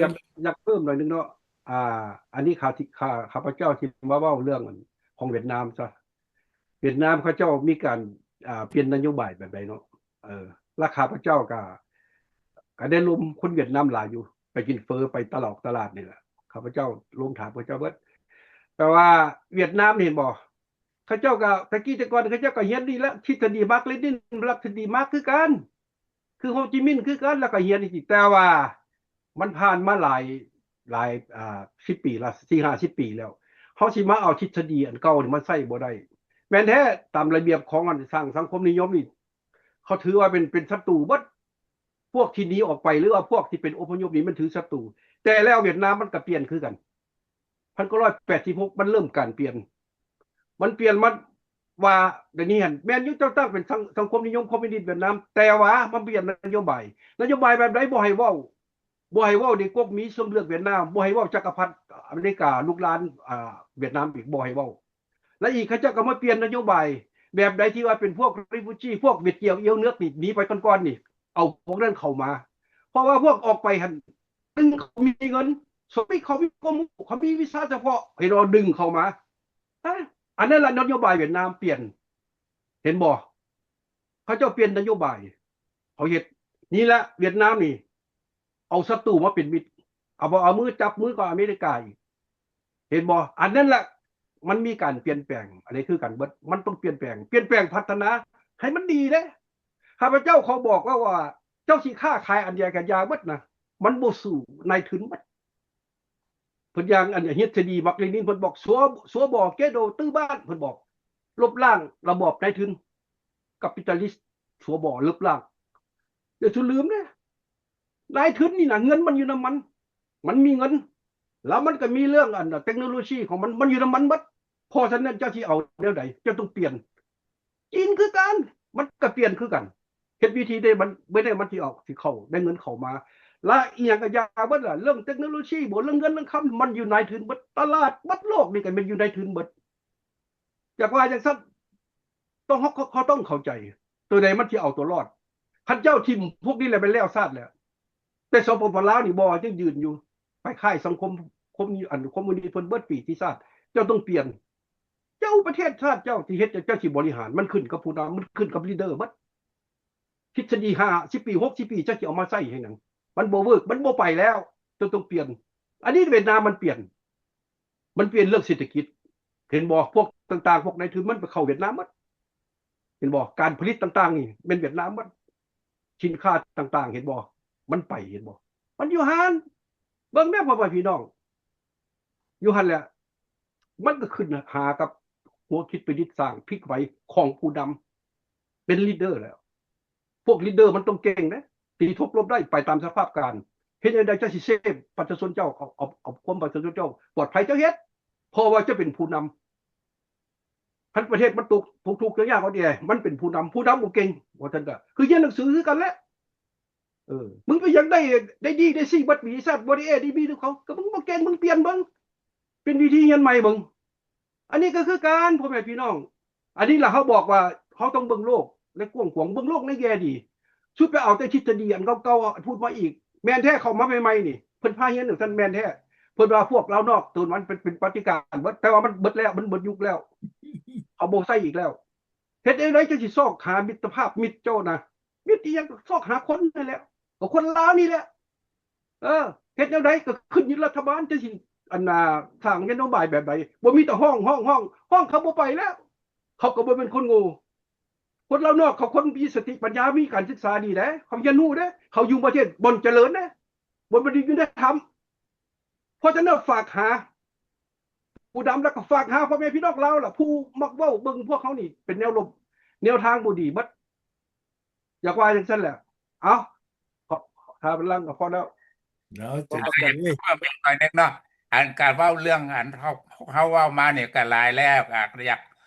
ຢາກ ຢາກເພີ່ມໜ້ອຍໜຶ່ງເນາະ. ອ່າ ອັນນີ້ຂ້າ ທີ່ ຂ້າ ຂ້າພະເຈົ້າຊິມາເວົ້າເລື່ອງ ອັນ ຂອງຫວຽດນາມຊະ. ຫວຽດນາມເຂົາເຈົ້າມີການ ອ່າ ປ່ຽນນະໂຍບາຍແບບໃດເນາະ. ເອີ ແລະ ຂ້າພະເຈົ້າກະ ກະໄດ້ລົມຄົນຫວຽດນາມຫຼາຍຢູ່, ໄປກິນເຝີ ໄປຕະຫຼອກຕະຫຼາດນີ້ແຫຼະ, ຂ້າພະເຈົ້າລົມຖາມເຂົາເຈົ້າເບິດ. ແຕ່ວ່າຫວຽດນາມນີ້ເຫັນບໍ່? ເຂົາເຈົ້າກໍ ແຕ່ກີ້ແຕ່ກ່ອນເຂົາເຈົ້າກໍຮຽນນີ້ແຫຼະ, ທິດສະດີມາກເລນິນ, ຫຼັກທິດສະດີມາກຄືກັນ, ຄືໂຮຈິມິນຄືກັນ, ແລ້ວກໍຮຽນນີ້. ແຕ່ວ່າມັນຜ່ານມາຫຼາຍ ຫຼາຍ ອ່າ ສິບປີລະ, ສີ່ຫ້າສິບປີແລ້ວ, ເຮົາຊິມາເອົາທິດສະດີອັນເກົ່ານີ້ມາໃຊ້ບໍ່ໄດ້. ແມ່ນແທ້, ຕາມລະບຽບຂອງອັນສ້າງສັງຄົມນິຍົມນີ້ ເຂົາຖືວ່າເປັນ ເປັນສັດຕູເບິດ. ພວກທີ່ໜີອອກໄປ ຫຼືວ່າພວກທີ່ເປັນອົບພະຍົບນີ້ ມັນຖືສັດຕູ. ແຕ່ແລ້ວຫວຽດນາມມັນກໍປ່ຽນຄືກັນ. ພັນເກົ້າຮ້ອຍແປດສິບຫົກ ມັນເລີ່ມການປ່ຽນ. ມັນປ່ຽນມາວ່າ ດຽວນີ້ຫັ້ນ ແມ່ນຢູ່ເຈົ້າຕັ້ງເປັນສັງ ສັງຄົມນິຍົມຄອມມິວນິດຫວຽດນາມ, ແຕ່ວ່າມັນປ່ຽນນະໂຍບາຍ. ນະໂຍບາຍແບບໃດບໍ່ໃຫ້ເວົ້າ, ບໍ່ໃຫ້ເວົ້າໃນກົກມີສ່ວນເລືອກຫວຽດນາມ, ບໍ່ໃຫ້ເວົ້າຈັກກະພັດອາເມລິກາ ລູກຫຼານ ອ່າ ຫວຽດນາມອີກ ບໍ່ໃຫ້ເວົ້າ. ແລະ ອີກເຂົາເຈົ້າກໍມາປ່ຽນນະໂຍບາຍ ແບບໃດທີ່ວ່າເປັນພວກ refugee ພວກຫວຽດກຽວອຽວເໜືອກນີ້ ໜີໄປກ່ອນໆນີ້ ເອົາພວກນັ້ນເຂົ້າມາ. ເພາະວ່າພວກອອກໄປຫັ້ນ ໜຶ່ງ ເຂົາມີເງິນ, ສອງ ເຂົາມີຄວາມຮູ້, ເຂົາມີວິຊາສະເພາະ ໃຫ້ລອງດຶງເຂົ້າມາ. ອາ ອັນນັ້ນລະນະໂຍບາຍຫວຽດນາມປ່ຽນ. ເຫັນບໍ່? ເຂົາເຈົ້າປ່ຽນນະໂຍບາຍ, ເຂົາເຮັດ. ນີ້ລະຫວຽດນາມນີ້ ເອົາສັດຕູມາເປັນມິດ, ເອົາ ເອົາມືຈັບມືກັບອາເມລິກາອີກ. ເຫັນບໍ່? ອັນນັ້ນລະ ມັນມີການປ່ຽນແປງ, ອັນນີ້ຄືກັນເບິດ. ມັນຕ້ອງປ່ຽນແປງ, ປ່ຽນແປງພັດທະນາໃຫ້ມັນດີເດ້. ຂ້າພະເຈົ້າຂໍບອກວ່າ ວ່າເຈົ້າຊິຄ້າຂາຍອັນໃດກໍຢ່າເບິດນະ, ມັນບໍ່ສູ້ນາຍທຶນເບິດ. ເພິ່ນຢ່າງອັນ ທິດສະດີມາກເລນິນ ເພິ່ນບອກ ຊົ່ວ ຊົ່ວບໍ່ແກ້ໂດ ຕື້ບ້ານ ເພິ່ນບອກ ລົບລ້າງລະບອບນາຍທຶນ capitalist ຊົ່ວບໍ່ ລົບລ້າງ. ຢ່າສູ່ລືມເດ້ ນາຍທຶນນີ້ນະ ເງິນມັນຢູ່ນຳມັນ, ມັນມີເງິນ ແລ້ວມັນກໍມີເລື່ອງອັນເຕັກໂນໂລຊີຂອງມັນ ມັນຢູ່ນຳມັນເບິດ. ເພາະສະນັ້ນເຈົ້າຊິເອົາແນວໃດ? ເຈົ້າຕ້ອງປ່ຽນ. ຈີນຄືກັນ, ມັນກໍປ່ຽນຄືກັນ. ເຮັດວິທີໃດມັນ ມື້ໃດມັນຊິອອກ ຊິເຂົ້າ ໄດ້ເງິນເຂົ້າມາ ລະອີ່ຫຍັງກໍຢ່າເບິດລະ ເລື່ອງເຕັກໂນໂລຊີບໍ ເລື່ອງເງິນເລື່ອງຄຳ ມັນຢູ່ນາຍທຶນເບິດ. ຕະຫຼາດເບິດໂລກນີ້ກໍແມ່ນຢູ່ນາຍທຶນເບິດ. ຢາກວ່າຈັ່ງຊັ້ນ ຕ້ອງ ເຮົາ ເຮົາຕ້ອງເຂົ້າໃຈ ໂຕໃດມັນຊິເອົາຕົວລອດ. ຄັນເຈົ້າຖິ້ມພວກນີ້ແລ້ວ ແມ່ນແລ້ວຊາດແລ້ວ. ແຕ່ ສປປ ລາວນີ້ບໍ່ ຍັງຢືນຢູ່ ໄປຄ້າຍສັງຄົມ ຄອມ ອັນ ຄອມມູນິດເພິ່ນເບິດປີຕິຊາດ. ເຈົ້າຕ້ອງປ່ຽນ ເຈົ້າປະເທດຊາດເຈົ້າຊິເຮັດ ເຈົ້າຊິບໍລິຫານ ມັນຂຶ້ນກັບຜູ້ນຳ ມັນຂຶ້ນກັບລີດເດີເບິດ. ທິດສະດີຫ້າສິບປີ ຫົກສິບປີ ເຈົ້າຊິເອົາມາໃຊ້ເຮັດຫຍັງ? ມັນບໍ່ເວີກ ມັນບໍ່ໄປແລ້ວ ເຈົ້າຕ້ອງປ່ຽນ. ອັນນີ້ຫວຽດນາມມັນປ່ຽນ ມັນປ່ຽນເລື່ອງເສດຖະກິດ ເຫັນບໍ່? ພວກຕ່າງໆ ພວກນາຍທຶນມັນໄປເຂົ້າຫວຽດນາມໝົດ ເຫັນບໍ່? ການຜະລິດຕ່າງໆ ນີ້ແມ່ນຫວຽດນາມໝົດ ສິນຄ້າຕ່າງໆ ເຫັນບໍ່? ມັນໄປ ເຫັນບໍ່? ມັນຢູ່ຫັ້ນ ເບິ່ງແມ້ພໍ່ແມ່ພີ່ນ້ອງ ຢູ່ຫັ້ນແຫຼະ. ມັນກໍຂຶ້ນຫາກັບຫົວຄິດປະດິດສ້າງ ພິກໄຫວຂອງຜູ້ນຳ ເປັນລີດເດີແລ້ວ. ພວກລີດເດີມັນຕ້ອງເກັ່ງເດ້ ຕີທົບລົບໄດ້ ໄປຕາມສະພາບການ. ເຮັດແນວໃດເຈົ້າຊິເຊຟປະຊາຊົນເຈົ້າ ເອົາ ເອົາ ເອົາຄວາມປະຊາຊົນເຈົ້າປອດໄພ ເຈົ້າເຮັດ ເພາະວ່າເຈົ້າເປັນຜູ້ນຳ. ຄັນປະເທດມັນຕົກ ຕົກທຸກຍາກເອົາແດ່ ມັນເປັນຜູ້ນຳ ຜູ້ນຳບໍ່ເກັ່ງ ວ່າຊັ້ນ ກໍຄືຮຽນໜັງສືຄືກັນແຫຼະ. ເອີ ມຶງໄປຢາກໄດ້ ໄດ້ດີໄດ້ຊີ ເບິດປີຊາດ ບໍ່ໄດ້ເອ ໄດ້ບີນຳເຂົາ ກໍມຶງບໍ່ເກັ່ງ ມຶງປ່ຽນເບິ່ງ ເປັນວິທີຮຽນໃໝ່ເບິ່ງ. ອັນນີ້ກໍຄືກັນ ພໍ່ແມ່ພີ່ນ້ອງ ອັນນີ້ລະເຮົາບອກວ່າເຮົາຕ້ອງເບິ່ງໂລກໃນກວ້າງຂວາງ ເບິ່ງໂລກໃນແງ່ດີ. ສຸດໄປເອົາແຕ່ທິດສະດີອັນເກົ່າໆ ອັນພູດມາອີກ ແມ່ນແທ້ ເຂົ້າມາໃໝ່ໆ ນີ້ ເພິ່ນພາຮຽນຈັ່ງຊັ້ນ ແມ່ນແຕ່ເພິ່ນວ່າພວກລາວນອກໂຕນັ້ນເປັນ ເປັນປະຕິການເບິດ ແຕ່ວ່າມັນເບິດແລ້ວ ມັນເບິດຍຸກແລ້ວ ເຂົາບໍ່ໃຊ້ອີກແລ້ວ. ເຮັດແນວໃດຈັ່ງຊິຊອກຫາມິດຕະພາບ ມິດເຈົ້ານະ ມິດອີ່ຫຍັງ ຊອກຫາຄົນນັ້ນແຫຼະ ກໍຄົນລາວນີ້ແຫຼະ. ເອີ ເຮັດແນວໃດກໍຂຶ້ນຢູ່ລັດຖະບານ ຈັ່ງຊິ ອັນນ່າ ສ້າງນະໂຍບາຍແບບໃດ ບໍ່ມີແຕ່ຮ້ອງ ຮ້ອງ ຮ້ອງ ຮ້ອງ ເຂົາບໍ່ໄປແລ້ວ. ເຂົາກໍບໍ່ແມ່ນຄົນໂງ່ ຄົນລາວນອກ ເຂົາຄົນມີສະຕິປັນຍາ ມີການສຶກສາດີເດ້ ເຂົາຮຽນຮູ້ເດ້ ເຂົາຢູ່ປະເທດບ່ອນຈະເລີນເດ້ ບໍ່ແມ່ນຢູ່ໃນຖ້ຳ. ເພາະສະນັ້ນ ຝາກຫາຜູ້ນຳ ແລ້ວກໍຝາກຫາພໍ່ແມ່ພີ່ນ້ອງລາວລະ ຜູ້ມັກເວົ້າເບິ່ງພວກເຮົານີ້ເປັນແນວລົບ ແນວທາງບໍ່ດີໝົດ. ຢາກວ່າຈັ່ງຊັ້ນແຫຼະ. ເອົາ ຖ້າເປັນຫຼັງກໍພໍແລ້ວ ເນາະ ເຈົ້າ ເຈົ້າ ເຈົ້າ ເຫັນເດ້ ເພີ່ມອີກໜ້ອຍໜຶ່ງເນາະ. ອັນການເວົ້າເລື່ອງ ອັນເຮົາ ເຮົາເວົ້າມານີ້ກໍຫຼາຍແລ້ວ ກໍຢາກ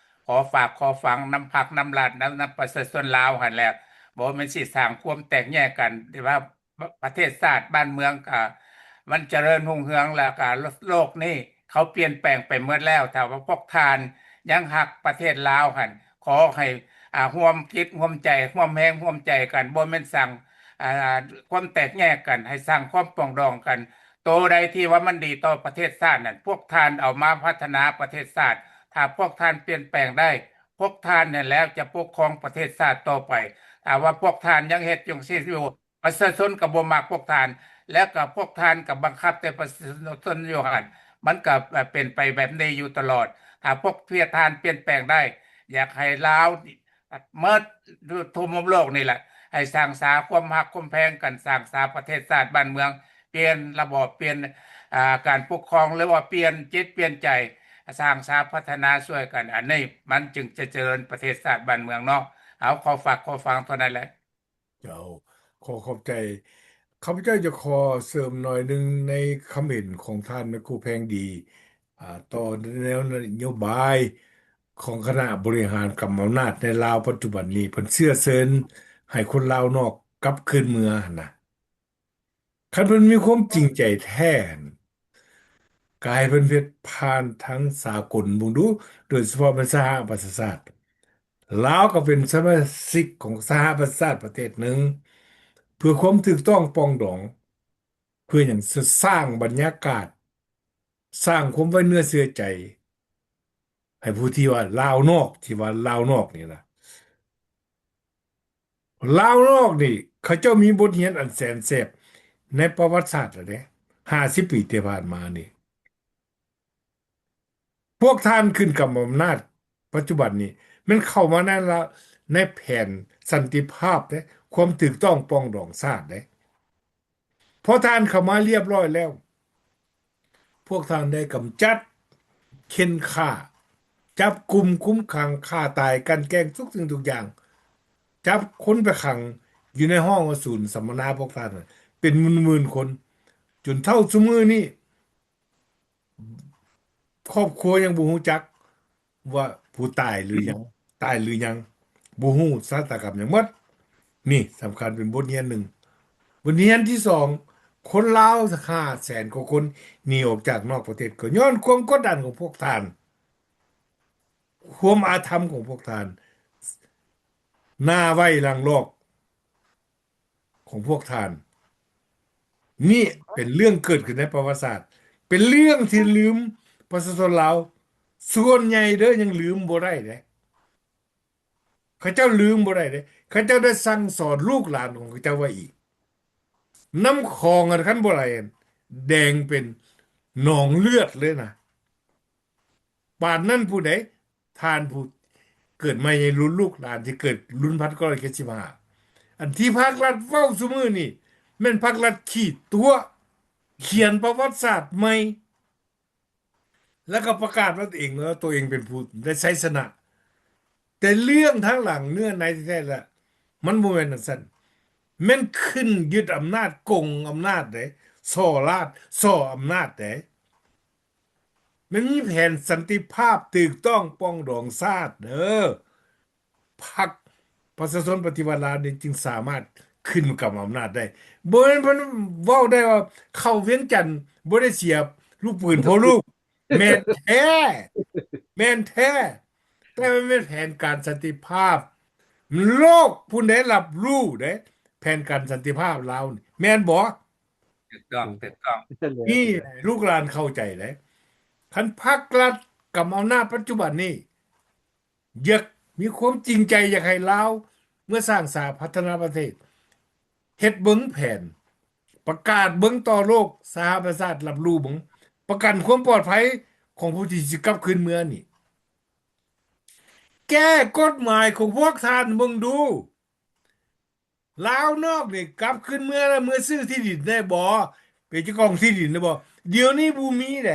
ຂໍຝາກຂໍຝັງນຳພັກນຳລັດ ນຳ ນຳປະຊາຊົນລາວຫັ້ນແຫຼະ. ບໍ່ແມ່ນຊິສ້າງຄວາມແຕກແຍກກັນ ແຕ່ວ່າ ປະ ປະເທດຊາດບ້ານເມືອງກໍມັນຈະເລີນຮຸ່ງເຮືອງ ແລ້ວກໍໂລກນີ້ເຂົາປ່ຽນແປງໄປໝົດແລ້ວ. ຖ້າວ່າພວກທ່ານຍັງຮັກປະເທດລາວຫັ້ນ ຂໍໃຫ້ ອ່າ ຮ່ວມຈິດຮ່ວມໃຈ ຮ່ວມແຮງຮ່ວມໃຈກັນ ບໍ່ແມ່ນສ້າງ ອ່າ ຄວາມແຕກແຍກກັນ ໃຫ້ສ້າງຄວາມປອງດອງກັນ. ໂຕໃດທີ່ວ່າມັນດີຕໍ່ປະເທດຊາດນັ້ນ ພວກທ່ານເອົາມາພັດທະນາປະເທດຊາດ. ຖ້າພວກທ່ານປ່ຽນແປງໄດ້ ພວກທ່ານນັ້ນແຫຼະຈະປົກຄອງປະເທດຊາດຕໍ່ໄປ. ຖ້າວ່າພວກທ່ານຍັງເຮັດຈັ່ງຊີ້ຢູ່ ປະຊາຊົນກໍບໍ່ມັກພວກທ່ານ ແລ້ວກໍພວກທ່ານກໍບັງຄັບແຕ່ປະຊາຊົນຢູ່ຫັ້ນ ມັນກໍເປັນໄປແບບນີ້ຢູ່ຕະຫຼອດ. ຖ້າພວກທ່ານປ່ຽນແປງໄດ້ ຢາກໃຫ້ລາວໝົດທົ່ວມຸມໂລກນີ້ແຫຼະ ໃຫ້ສ້າງສາຄວາມຮັກຄວາມແພງກັນ ສ້າງສາປະເທດຊາດບ້ານເມືອງ ປ່ຽນລະບອບ ປ່ຽນ ອ່າ ການປົກຄອງ ຫຼືວ່າປ່ຽນຈິດປ່ຽນໃຈ ສ້າງສາພັດທະນາຊ່ວຍກັນ ອັນນີ້ມັນຈຶ່ງຈະຈະເລີນປະເທດຊາດບ້ານເມືອງເນາະ. ເອົາ ຂໍຝາກຂໍຝັງເທົ່ານັ້ນແຫຼະ. ເຈົ້າ ຂໍຂອບໃຈ. ຂ້າພະເຈົ້າຈະຂໍເສີມໜ້ອຍໜຶ່ງໃນຄຳເຫັນຂອງທ່ານແມ່ຄູແພງດີ ອ່າ ຕໍ່ແນວນະໂຍບາຍຂອງຄະນະບໍລິຫານກຳອຳນາດໃນລາວປັດຈຸບັນນີ້ ເພິ່ນເຊື້ອເຊີນໃຫ້ຄົນລາວນອກກັບຄືນເມືອຫັ້ນນະ. ຄັນເພິ່ນມີຄວາມຈິງໃຈແທ້ ກໍໃຫ້ເພິ່ນເຮັດຜ່ານທາງສາກົນເບິ່ງດູ ໂດຍສະເພາະແມ່ນສະຫະປະຊາຊາດ. ລາວກໍເປັນສະມາຊິກຂອງສະຫະປະຊາຊາດປະເທດໜຶ່ງ ເພື່ອຄວາມຖືກຕ້ອງປອງດອງ ເພື່ອຫຍັງ? ສ້າງບັນຍາກາດ ສ້າງຄວາມໄວ້ເນື້ອເຊື່ອໃຈ ໃຫ້ຜູ້ທີ່ວ່າລາວນອກ ທີ່ວ່າລາວນອກນີ້ນະ ລາວນອກນີ້ ເຂົາເຈົ້າມີບົດຮຽນອັນແສນແສບໃນປະຫວັດສາດແລ້ວເດ້ ຫ້າສິບປີທີ່ຜ່ານມານີ້. ພວກທ່ານຂຶ້ນກຳອຳນາດປັດຈຸບັນນີ້ ແມ່ນເຂົ້າມາໃນລະ ໃນແຜນສັນຕິພາບເດ້ ຄວາມຖືກຕ້ອງປອງດອງຊາດເດ້. ພໍທ່ານເຂົ້າມາລຽບຮ້ອຍແລ້ວ ພວກທ່ານໄດ້ກຳຈັດ ເຂັ່ນຂ້າ ຈັບກຸມ ຄຸມຂັງ ຂ້າຕາຍ ກັ່ນແກງທຸກສິ່ງທຸກຢ່າງ ຈັບຄົນໄປຂັງຢູ່ໃນຫ້ອງສູນສຳມະນາພວກທ່ານເປັນໝື່ນໆຄົນ ຈົນເທົ່າຊຸມື້ນີ້ ຄອບຄົວຍັງບໍ່ຮູ້ຈັກວ່າຜູ້ຕາຍຫຼືຍັງ ຕາຍຫຼືຍັງ. ບໍ່ຮູ້ຊະຕາກຳຫຍັງໝົດ. ນີ້ສຳຄັນເປັນບົດຮຽນໜຶ່ງ. ບົດຮຽນທີສອງ ຄົນລາວຫ້າແສນກວ່າຄົນໜີອອກຈາກນອກປະເທດ ກໍຍ້ອນຄວາມກົດດັນຂອງພວກທ່ານ, ຄວາມອາທຳຂອງພວກທ່ານ, ໜ້າໄຫວ້ຫຼັງຫຼອກ ຂອງພວກທ່ານ. ນີ້ເປັນເລື່ອງເກີດຂຶ້ນໃນປະຫວັດສາດ, ເປັນເລື່ອງທີ່ລືມປະຊາຊົນລາວສ່ວນໃຫຍ່ເດີ້ ຍັງລືມບໍ່ໄດ້ເດ້. ເຂົາເຈົ້າລືມບໍ່ໄດ້ເດ້. ເຂົາເຈົ້າໄດ້ສັ່ງສອນລູກຫຼານຂອງເຂົາເຈົ້າໄວ້ອີກ. ນ້ຳຂອງຫັ້ນ ຄັນບໍ່ໄຫຼ ແດງເປັນໜອງເລືອດເລີຍນະ. ປານນັ້ນຜູ້ໃດ ທ່ານຜູ້ເກີດໃໝ່ໃນລຸ້ນລູກຫຼານທີ່ເກີດລຸ້ນພັນເກົ້າຮ້ອຍເຈັດສິບຫ້າ ອັນທີ່ພາກລັດເວົ້າຊຸມື້ນີ້ ແມ່ນພາກລັດຂີ້ຕົວະ ຂຽນປະຫວັດສາດໃໝ່ ແລ້ວກໍປະກາດວ່າຕົວເອງ ວ່າຕົວເອງເປັນຜູ້ໄດ້ໄຊຊະນະ. ແຕ່ເລື່ອງທາງຫຼັງເນື້ອໃນແທ້ໆລະ ມັນບໍ່ແມ່ນຈັ່ງຊັ້ນ. ແມ່ນຂຶ້ນຍຶດອຳນາດ ກົງອຳນາດເດ້, ສໍ້ລາດ ສໍ້ອຳນາດເດ້. ມັນມີແຜນສັນຕິພາບຖືກຕ້ອງປອງດອງຊາດເດີ. ພັກປະຊາຊົນປະຕິວັດລາວນີ້ຈຶ່ງສາມາດຂຶ້ນກຳອຳນາດໄດ້. ບໍ່ແມ່ນເພິ່ນເວົ້າໄດ້ວ່າເຂົ້າວຽງຈັນບໍ່ໄດ້ເສຍລູກປືນພໍ່ລູກ. ແມ່ນແທ້ ແມ່ນແທ້. ແຕ່ມັນແມ່ນແຜນການສັນຕິພາບ. ໂລກຜູ້ໃດຮັບຮູ້ເດ້ ແຜນການສັນຕິພາບລາວນີ້ ແມ່ນບໍ່? ຖືກຕ້ອງ ຖືກຕ້ອງ. ນີ້ລູກຫຼານເຂົ້າໃຈເດ້. ຄັນພັກລັດກຳອຳນາດປັດຈຸບັນນີ້ ຢາກມີຄວາມຈິງໃຈ ຢາກໃຫ້ລາວເມືອສ້າງສາພັດທະນາປະເທດ ເຮັດເບິ່ງແຜນ ປະກາດເບິ່ງຕໍ່ໂລກ ສະຫະປະຊາຊາດຮັບຮູ້ເບິ່ງ ປະກັນຄວາມປອດໄພຂອງຜູ້ທີ່ຊິກັບຄືນເມືອນີ້. ແກ້ກົດໝາຍຂອງພວກທ່ານເບິ່ງດູ. ລາວນອກນີ້ກັບຄືນເມືອແລ້ວ ເມືອຊື້ທີ່ດິນໄດ້ບໍ່? ເປັນເຈົ້າຂອງທີ່ດິນໄດ້ບໍ່? ດຽວນີ້ບໍ່ມີໃດ.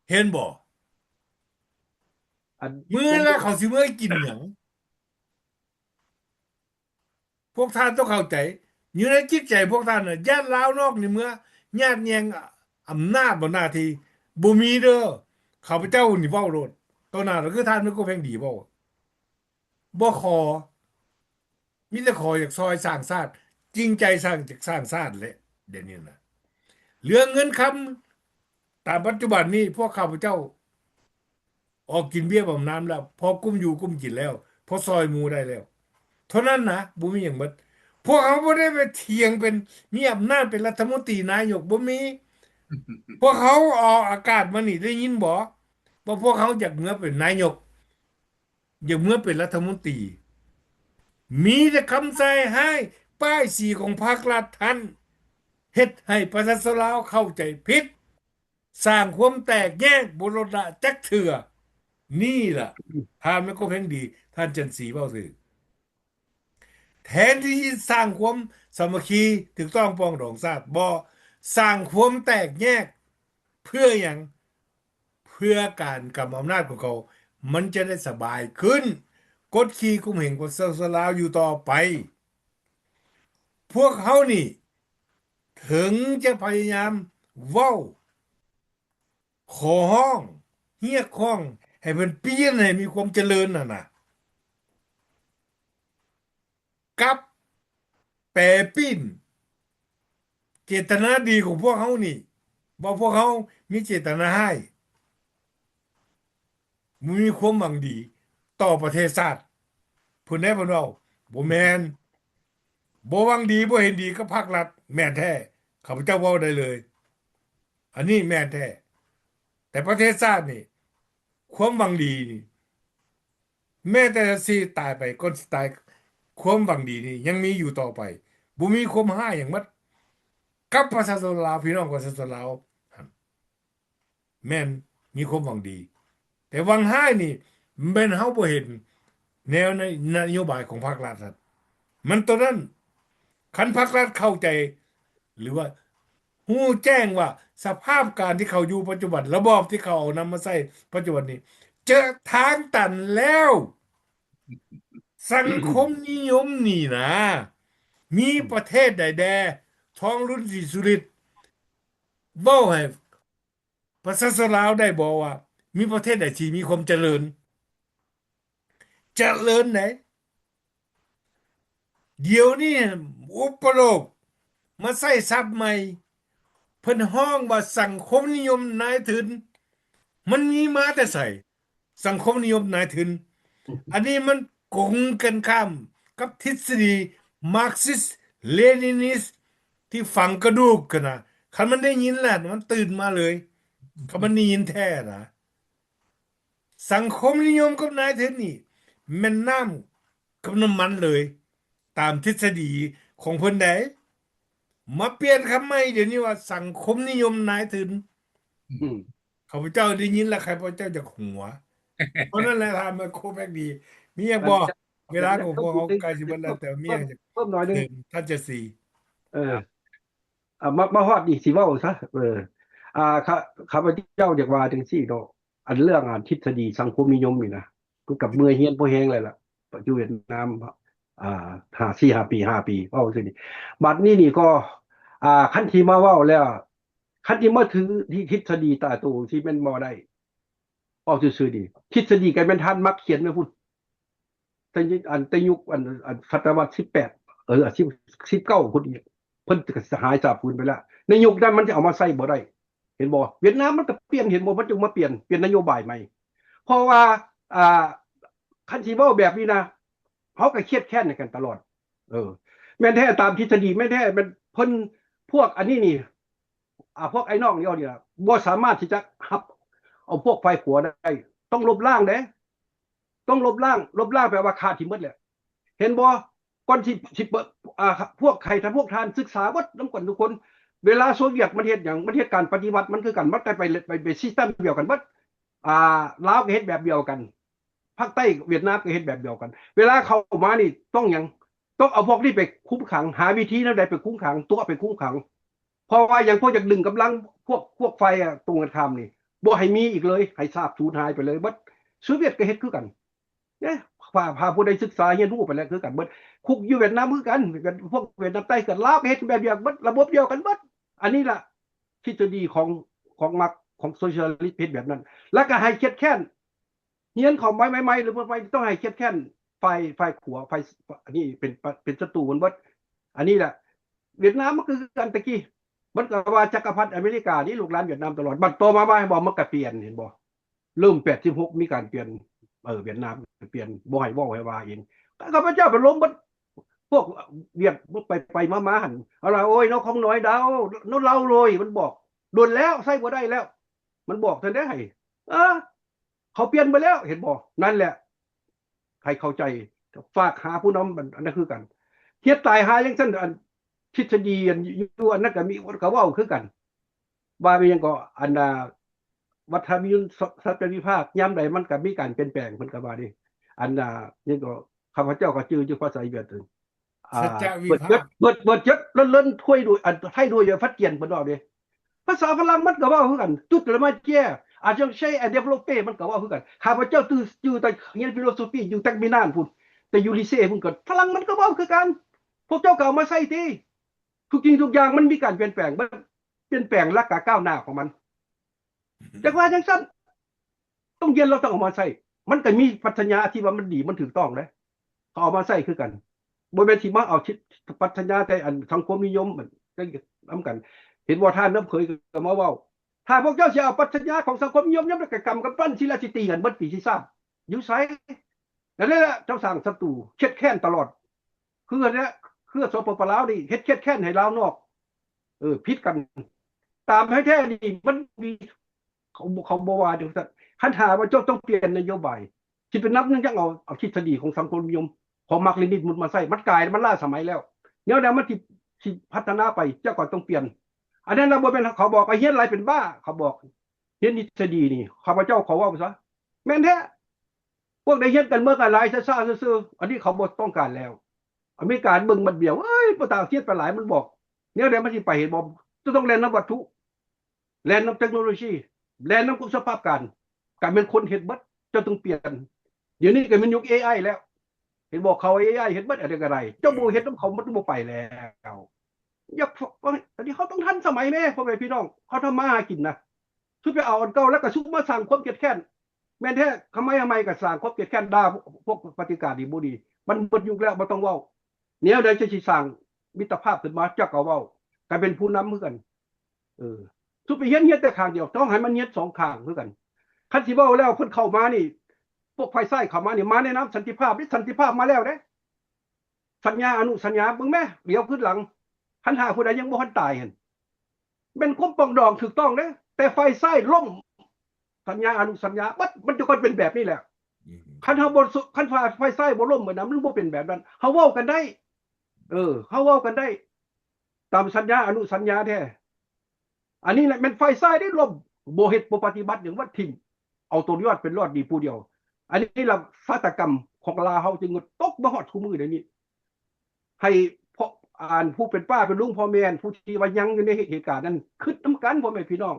ເຫັນບໍ່? ອັນ ເມືອແລ້ວເຂົາຊິເມືອກິນຫຍັງ? ພວກທ່ານຕ້ອງເຂົ້າໃຈ ຢູ່ໃນຈິດໃຈພວກທ່ານນະ ຢ້ານລາວນອກນີ້ເມືອຍາດແຍ່ງອຳນາດ ບໍ່ໜ້າທີ່ ບໍ່ມີເດີ. ຂ້າພະເຈົ້ານີ້ເວົ້າໂລດ ຕໍ່ໜ້າ ຄືທ່ານໄມໂກແພງດີເວົ້າ ບໍ່ຂໍ ມີແຕ່ຂໍຢາກຊ່ອຍສ້າງຊາດ ຈິງໃຈສ້າງ ຢາກສ້າງຊາດແຫຼະ. ດຽວນີ້ນະ ເລື່ອງເງິນຄຳ ຕາມປັດຈຸບັນນີ້ ພວກຂ້າພະເຈົ້າອອກກິນເບ້ຍບຳນານແລ້ວ ພໍກຸ້ມຢູ່ກຸ້ມກິນແລ້ວ ພໍຊ່ອຍໝູ່ໄດ້ແລ້ວ ເທົ່ານັ້ນນະ ບໍ່ມີຫຍັງໝົດ. ພວກເຮົາບໍ່ໄດ້ໄປຖຽງເປັນ ມີອຳນາດເປັນລັດຖະມົນຕີນາຍົກ ບໍ່ມີ. ພວກເຮົາອອກອາກາດມານີ້ ໄດ້ຍິນບໍ່ ວ່າພວກເຮົາຢາກເມືອເປັນນາຍົກ? ຢ່າເມືອເປັນລັດຖະມົນຕີ ມີແຕ່ຄຳໃສ່ຮ້າຍ ປ້າຍສີຂອງພັກລັດຫັ້ນ ເຮັດໃຫ້ປະຊາຊົນລາວເຂົ້າໃຈຜິດ ສ້າງຄວາມແຕກແຍກ ບໍ່ລົດລະຈັກເທື່ອ. ນີ້ລະ ທ່ານແມ່ນຄວາມເຫັນດີ ທ່ານຈັນສີເວົ້າຖືກ. ແທນທີ່ຊິສ້າງຄວາມສາມັກຄີ ຖືກຕ້ອງປອງດອງຊາດ ບໍ່ ສ້າງຄວາມແຕກແຍກ. ເພື່ອຫຍັງ? ເພື່ອການກຳອຳນາດຂອງເຂົາ ມັນຈະໄດ້ສະບາຍຂຶ້ນ ກົດຂີ່ຂົ່ມເຫງປະຊາຊົນລາວຢູ່ຕໍ່ໄປ. ພວກເຮົານີ້ ເຖິງຈະພະຍາຍາມເວົ້າ ຂໍຮ້ອງ ຮຽກຮ້ອງໃຫ້ເພິ່ນປ່ຽນໃຫ້ມີຄວາມຈະເລີນຫັ້ນນະ ກັບແປປີ້ນເຈດຕະນາດີຂອງພວກເຮົານີ້ ວ່າພວກເຮົາມີເຈດຕະນາຮ້າຍ ບໍ່ມີຄວາມຫວັງດີຕໍ່ປະເທດຊາດ. ເພິ່ນໄດ້ເພິ່ນເວົ້າ ບໍ່ແມ່ນ ບໍ່ຫວັງດີ ບໍ່ເຫັນດີກັບພັກລັດ ແມ່ນແທ້ ຂ້າພະເຈົ້າເວົ້າໄດ້ເລີຍ ອັນນີ້ແມ່ນແທ້. ແຕ່ປະເທດຊາດນີ້ ຄວາມຫວັງດີນີ້ ແມ້ແຕ່ຊິຕາຍໄປ ກ່ອນຊິຕາຍ ຄວາມຫວັງດີນີ້ຍັງມີຢູ່ຕໍ່ໄປ ບໍ່ມີຄວາມຮ້າຍຫຍັງໝົດ ກັບປະຊາຊົນລາວ ພີ່ນ້ອງປະຊາຊົນລາວຫັ້ນ ແມ່ນມີຄວາມຫວັງດີ ແຕ່ຫວັງຮ້າຍນີ້ ແມ່ນເຮົາບໍ່ເຫັນແນວໃນນະໂຍບາຍຂອງພັກລັດຫັ້ນ ມັນຕົວນັ້ນ. ຄັນພັກລັດເຂົ້າໃຈ ຫຼືວ່າຮູ້ແຈ້ງວ່າສະພາບການທີ່ເຂົາຢູ່ປັດຈຸບັນ ລະບອບທີ່ເຂົາເອົານຳມາໃຊ້ປັດຈຸບັນນີ້ ເຈີທາງຕັນແລ້ວ. ສັງຄົມນິຍົມນີ້ນະ ມີປະເທດໃດແດ່ ທອງລຸນ ສີສຸລິດ ເວົ້າໃຫ້ ປະຊາຊົນລາວໄດ້ບໍ່ວ່າ ມີປະເທດໃດທີ່ມີຄວາມຈະເລີນ? ຈະເລີນໃດ໋. ດຽວນີ້ອຸປະໂລກມາໃຊ້ສັບໃໝ່ ເພິ່ນຮ້ອງວ່າສັງຄົມນິຍົມນາຍທຶນ. ມັນມີມາແຕ່ໃສ ສັງຄົມນິຍົມນາຍທຶນ? ອັນນີ້ມັນກົງກັນຂ້າມກັບທິດສະດີມາກຊິສເລນິນນິສທີ່ຝັງກະດູກຫັ້ນນະ. ຄັນມັນໄດ້ຍິນແລ້ວ ມັນຕື່ນມາເລີຍ ຄັນມັນໄດ້ຍິນແທ້ນະ. ສັງຄົມນິຍົມກັບນາຍທຶນນີ້ແມ່ນນ້ຳກັບນ້ຳມັນເລີຍ ຕາມທິດສະດີຂອງເພິ່ນໃດ໋. ມາປ່ຽນຄຳໃໝ່ດຽວນີ້ວ່າສັງຄົມນິຍົມນາຍທຶນ. ອືມ ຂ້າພະເຈົ້າໄດ້ຍິນແລ້ວ ຂ້າພະເຈົ້າຢາກຫົວ. ເທົ່ານັ້ນແຫຼະ ທ່ານໄມໂຄຣແມັກດີ ມີຫຍັງບໍ່? ເວລາຂອງພວກເຮົາໃກ້ຊິເບິດແລ້ວ ແຕ່ມີຫຍັງຈະເພີ່ມໜ້ອຍໜຶ່ງ ທ່ານຈະສີ? ເອີ ອ່າ ມາ ມາຮອດນີ້ຊິເວົ້າຊະ ເອີ ອ່າ ຂ້າ ຂ້າພະເຈົ້າຢາກວ່າຈັ່ງຊີ້ເນາະ ອັນເລື່ອງ ອັນທິດສະດີສັງຄົມນິຍົມນີ້ນະ ຄືກັບເມື່ອຍຮຽນພໍແຮງແລ້ວລະ ຢູ່ຫວຽດນາມ ອ່າ ຫ້າ ສີ່ຫ້າປີ ຫ້າປີ ເວົ້າຈັ່ງຊີ້ນີ້. ບັດນີ້ນີ້ກໍ ອ່າ ຄັນທີ່ມາເວົ້າແລ້ວ ຄັນທີ່ມາຖືທີ່ທິດສະດີຕາໂຕ ທີ່ແມ່ນບໍ່ໄດ້ ເວົ້າຊື່ໆນີ້ ທິດສະດີກໍແມ່ນທ່ານມັກຂຽນໄວ້ພຸ້ນ ແຕ່ຍຸ ອັນ ແຕ່ຍຸກ ອັນ ອັນ ສະຕະວັດສິບແປດ ເອີ ສິບ ສິບເກົ້າພຸ້ນອີກ ເພິ່ນກໍຫາຍສາບສູນໄປແລ້ວ. ໃນຍຸກນັ້ນມັນຈະເອົາມາໃຊ້ບໍ່ໄດ້ ເຫັນບໍ່? ຫວຽດນາມມັນກໍປ່ຽນ ເຫັນບໍ່? ມັນຈຶ່ງມາປ່ຽນ ປ່ຽນນະໂຍບາຍໃໝ່ ເພາະວ່າ ອ່າ ຄັນຊິເວົ້າແບບນີ້ນະ ເຮົາກໍຄຽດແຄ້ນໃຫ້ກັນຕະຫຼອດ. ເອີ ແມ່ນແທ້ ຕາມທິດສະດີແມ່ນແທ້ ແມ່ນເພິ່ນ ພວກອັນນີ້ນີ້ ອ່າ ພວກໄອ້ນ້ອງເຮົານີ້ລະ ບໍ່ສາມາດທີ່ຈະຮັບເອົາພວກຝ່າຍຂວາໄດ້ ຕ້ອງລົບລ້າງເດ້ ຕ້ອງລົບລ້າງ. ລົບລ້າງແປວ່າຂ້າຖິ້ມໝົດແຫຼະ ເຫັນບໍ່? ກ່ອນຊິ ຊິເປີດ ອ່າ ພວກໃຫ້ທ່ານ ພວກທ່ານສຶກສາເບິດນຳກັນທຸກຄົນ. ເວລາໂຊວຽດມັນເຮັດຫຍັງ? ມັນເຮັດການປະຕິວັດ ມັນຄືກັນ ມັນໄປ ໄປ ໄປຊິສະຕຳດຽວກັນເບິດ. ອ່າ ລາວກໍເຮັດແບບດຽວກັນ ພາກໃຕ້ຫວຽດນາມກໍເຮັດແບບດຽວກັນ. ເວລາເຂົ້າມານີ້ຕ້ອງຫຍັງ? ຕ້ອງເອົາພວກນີ້ໄປຄຸມຂັງ ຫາວິທີແນວໃດໄປຄຸມຂັງ ຕົວະໄປຄຸມຂັງ. ເພາະວ່າຫຍັງ? ພວກຢາກດຶງກຳລັງພວກ ພວກຝ່າຍ ອ່າ ຕົງກັນຂ້າມນີ້ ບໍ່ໃຫ້ມີອີກເລີຍ ໃຫ້ສາບສູນຫາຍໄປເລີຍເບິດ. ໂຊວຽດກໍເຮັດຄືກັນເດ້ ພາ ພາຜູ້ໃດສຶກສາຮຽນຮູ້ໄປແລ້ວຄືກັນເບິດ. ຄຸກຢູ່ຫວຽດນາມຄືກັນ ພວກຫວຽດນາມໃຕ້ກັນ ລາວກໍເຮັດແບບດຽວເບິດ ລະບົບດຽວກັນເບິດ. ອັນນີ້ລະທິດສະດີຂອງ ຂອງມັກ ຂອງໂຊຊຽລິດເຮັດແບບນັ້ນ ແລ້ວກໍໃຫ້ຄຽດແຄ້ນ ຮຽນເຂົ້າໃໝ່ໆ ຫຼື ເປີດໃໝ່ ຕ້ອງໃຫ້ຄຽດແຄ້ນຝ່າຍ ຝ່າຍຂວາ ຝ່າຍ ອັນນີ້ເປັນ ເປັນສັດຕູກັນເບິດ. ອັນນີ້ແຫຼະ ຫວຽດນາມມັນກໍຄືກັນ ແຕ່ກີ້ມັນກໍວ່າຈັກກະພັດອາເມລິການີ້ ລູກຫຼານຫວຽດນາມຕະຫຼອດ. ບັດຕໍ່ມາ ມາ ເຫັນບໍ່ ມັນກໍປ່ຽນ ເຫັນບໍ່? ເລີ່ມແປດສິບຫົກ ມີການປ່ຽນ ເອີ ຫວຽດນາມປ່ຽນ ບໍ່ໃຫ້ເວົ້າໃຫ້ວ່າເອງ. ຂ້າພະເຈົ້າໄປລົມເບິດ ພວກຫວຽດໄປ ໄປມາໆຫັ້ນ ເອົາລະ ໂອ້ຍ ເນາະ ຂອງໜອຍດາວ ເນາະ ເລົ່າໂລຍ ມັນບອກ ດົນແລ້ວ ໃຊ້ບໍ່ໄດ້ແລ້ວ ມັນບອກ ທັນໄດ້ໃຫ້ ເອີ ເຂົາປ່ຽນໄປແລ້ວ ເຫັນບໍ່? ນັ້ນແຫຼະ ໃຫ້ເຂົ້າໃຈ ຝາກຫາຜູ້ນຳ ອັນນັ້ນຄືກັນ ເຮັດຕາຍຫາຈັ່ງຊັ້ນ. ອັນທິດສະດີ ອັນຢູ່ອັນນັ້ນກໍມີ ກໍເວົ້າຄືກັນ ວ່າແມ່ນຫຍັງກໍ ອັນ ອ່າ ວັດທະວິ ສັດຈະວິພາກ ຍາມໃດມັນກໍມີການປ່ຽນແປງ ເພິ່ນກໍວ່າເດ້. ອັນ ອ່າ ຫຍັງກໍ ຂ້າພະເຈົ້າກໍຈື່ຢູ່ພາສາຫວຽດ ອ່າ ສັດຈະວິພາກ ເບີດ ເບີດ ເບີດ ເຈີດ ເລີນ ເລີນ ຖ້ວຍ ດ້ວຍ ອັນ ໄທ ດ້ວຍ ຟັດກຽນ ເພິ່ນເວົ້າເດ້. ພາສາຝຣັ່ງມັນກໍເວົ້າຄືກັນ ທຸດລະມາເຈ ອາຈອງເຊ ແອນເດເວລອບເປ ມັນກໍເວົ້າຄືກັນ. ຂ້າພະເຈົ້າຕື່ ຈື່ແຕ່ຮຽນຟີໂລໂຊຟີ ຢູ່ແຕັກມິນານພຸ້ນ ແຕ່ຢູ່ລີເຊພຸ້ນກໍຝຣັ່ງມັນກໍເວົ້າຄືກັນ. ພວກເຈົ້າກໍເອົາມາໃຊ້ຕິ ທຸກສິ່ງທຸກຢ່າງມັນມີການປ່ຽນແປງ ມັນປ່ຽນແປງ ແລ້ວກໍກ້າວໜ້າຂອງມັນ. ຈັກວ່າຈັ່ງຊັ້ນ ຕ້ອງຮຽນ ລາວຕ້ອງເອົາມາໃຊ້. ມັນກໍມີປັດຊະຍາທີ່ວ່າມັນດີ ມັນຖືກຕ້ອງເດ້ ເຂົາເອົາມາໃຊ້ຄືກັນ. ບໍ່ແມ່ນຊິມາເອົາທິດ ປັດຊະຍາແຕ່ອັນສັງຄົມນິຍົມ ນຳກັນ. ເຫັນບໍ່ ທ່ານນ້ຳເຂີຍກໍມາເວົ້າ ຖ້າພວກເຈົ້າຊິເອົາປັດຊະຍາຂອງສັງຄົມນິຍົມ ຍາມໃດກໍກຳກັນປັ້ນ ຊິລະ ຊິຕີກັນເບິດປີ ຊິຊາດຢູ່ໃສ? ນັ້ນແຫຼະ ເຈົ້າສ້າງສັດຕູ ຄຽດແຄ້ນຕະຫຼອດ. ຄືອັນເນີ້ຍ ຄື ສປປ ລາວນີ້ ເຮັດຄຽດແຄ້ນໃຫ້ລາວນອກ ເອີ ຜິດກັນ. ຕາມແທ້ໆນີ້ມັນມີ ເຂົາ ເຂົາບໍ່ວ່າຈັ່ງຊັ້ນ. ຄັນຖ້າວ່າເຈົ້າຕ້ອງປ່ຽນນະໂຍບາຍ ຊິໄປນຳຫຍັງ ຈັ່ງເອົາ ເອົາທິດສະດີຂອງສັງຄົມນິຍົມ ຂອງມາກເລນິນ ມາໃຊ້ ມັນກາຍ ມັນລ້າສະໄໝແລ້ວ. ແນວໃດມັນຊິ ຊິພັດທະນາໄປ ເຈົ້າກໍຕ້ອງປ່ຽນ. ອັນນັ້ນລະບໍ່ແມ່ນເຂົາບອກວ່າຮຽນຫຼາຍເປັນບ້າ ເຂົາບອກ ຮຽນທິດສະດີນີ້ ຂ້າພະເຈົ້າຂໍເວົ້າຊະ ແມ່ນແທ້. ພວກໄດ້ຮຽນການເມືອງການຫຼາຍຊ້າໆຊື່ໆ ອັນນີ້ເຂົາບໍ່ຕ້ອງການແລ້ວ. ອາເມລິກາເບິ່ງບັດດຽວ ເອີຍ ບໍ່ຕ້ອງຮຽນໄປຫຼາຍ ມັນບອກ ແນວໃດມັນຊິໄປ ເຫັນບໍ່? ເຈົ້າຕ້ອງແລ່ນນຳວັດຖຸ ແລ່ນນຳເຕັກໂນໂລຊີ ແລ່ນນຳກັບສະພາບການ. ການແມ່ນຄົນເຮັດເບິດ ເຈົ້າຕ້ອງປ່ຽນ. ດຽວນີ້ກໍແມ່ນຍຸກເອໄອແລ້ວ ເຫັນບໍ່? ເຂົາເອໄອເຮັດເບິດ ອັນໃດກໍໄດ້ ເຈົ້າບໍ່ເຮັດນຳເຂົາ ມັນບໍ່ໄປແລ້ວ. ຢາກ ອັນນີ້ເຮົາຕ້ອງທັນສະໄໝແມ້ ພໍ່ແມ່ພີ່ນ້ອງ ເຮົາທຳມາຫາກິນນະ. ສຸດໄປເອົາອັນເກົ່າ ແລ້ວກໍສຸມາສ້າງຄວາມຄຽດແຄ້ນ ແມ່ນແທ້ ທຳໄມ ທຳໄມກໍສ້າງຄວາມກຽດແຄ້ນ ດ່າພວກປະຕິການນີ້ບໍ່ດີ ມັນໝົດຍຸກແລ້ວ ບໍ່ຕ້ອງເວົ້າ ແນວໃດຈະຊິສ້າງມິດຕະພາບຂຶ້ນມາ ເຈົ້າກໍເວົ້າ ການເປັນຜູ້ນຳຄືກັນ ເອີ ສຸໄປຮຽນ ຮຽນແຕ່ຂ້າງດຽວ ຕ້ອງໃຫ້ມັນຮຽນສອງຂ້າງຄືກັນ ຄັນຊິເວົ້າແລ້ວ ເພິ່ນເຂົ້າມານີ້ ພວກຝ່າຍຊ້າຍເຂົ້າມານີ້ ມາໃນນາມສັນຕິພາບເດ້ ສັນຕິພາບມາແລ້ວເດ້ ສັນຍາອະນຸສັນຍາ ເບິ່ງແມ້ ດຽວຄືນຫຼັງ ຄັນຖ້າຜູ້ໃດຍັງບໍ່ທັນຕາຍຫັ້ນ ແມ່ນຄວາມປອງດອງຖືກຕ້ອງເດ້ ແຕ່ຝ່າຍຊ້າຍລົ້ມສັນຍາອະນຸສັນຍາເບິດ ມັນຈະຄ່ອຍເປັນແບບນີ້ແຫຼະ ອືມ ຄັນເຮົາບໍ່ ຄັນຝ່າຍ ຝ່າຍຊ້າຍບໍ່ລົ້ມເບິດນະ ມັນບໍ່ເປັນແບບນັ້ນ ເຮົາເວົ້າກັນໄດ້ ເອີ ເຮົາເວົ້າກັນໄດ້ ຕາມສັນຍາອະນຸສັນຍາແທ້ ອັນນີ້ແຫຼະແມ່ນຝ່າຍຊ້າຍໄດ້ລົ້ມ ບໍ່ເຮັດ ບໍ່ປະຕິບັດຫຍັງ ວ່າຖິ້ມ ເອົາຕົວລອດເປັນລອດດີຜູ້ດຽວ ອັນນີ້ລະຊະຕາກຳຂອງລາວເຮົາຈຶ່ງຕົກມາຮອດທຸກມື້ດຽວນີ້ ໃຫ້ພໍ່ ອັນຜູ້ເປັນປ້າເປັນລຸງ ພໍ່ແມ່ ຜູ້ທີ່ວ່າຍັງຢູ່ໃນເຫດການນັ້ນ ຄິດນຳກັນພໍ່ແມ່ພີ່ນ້ອງ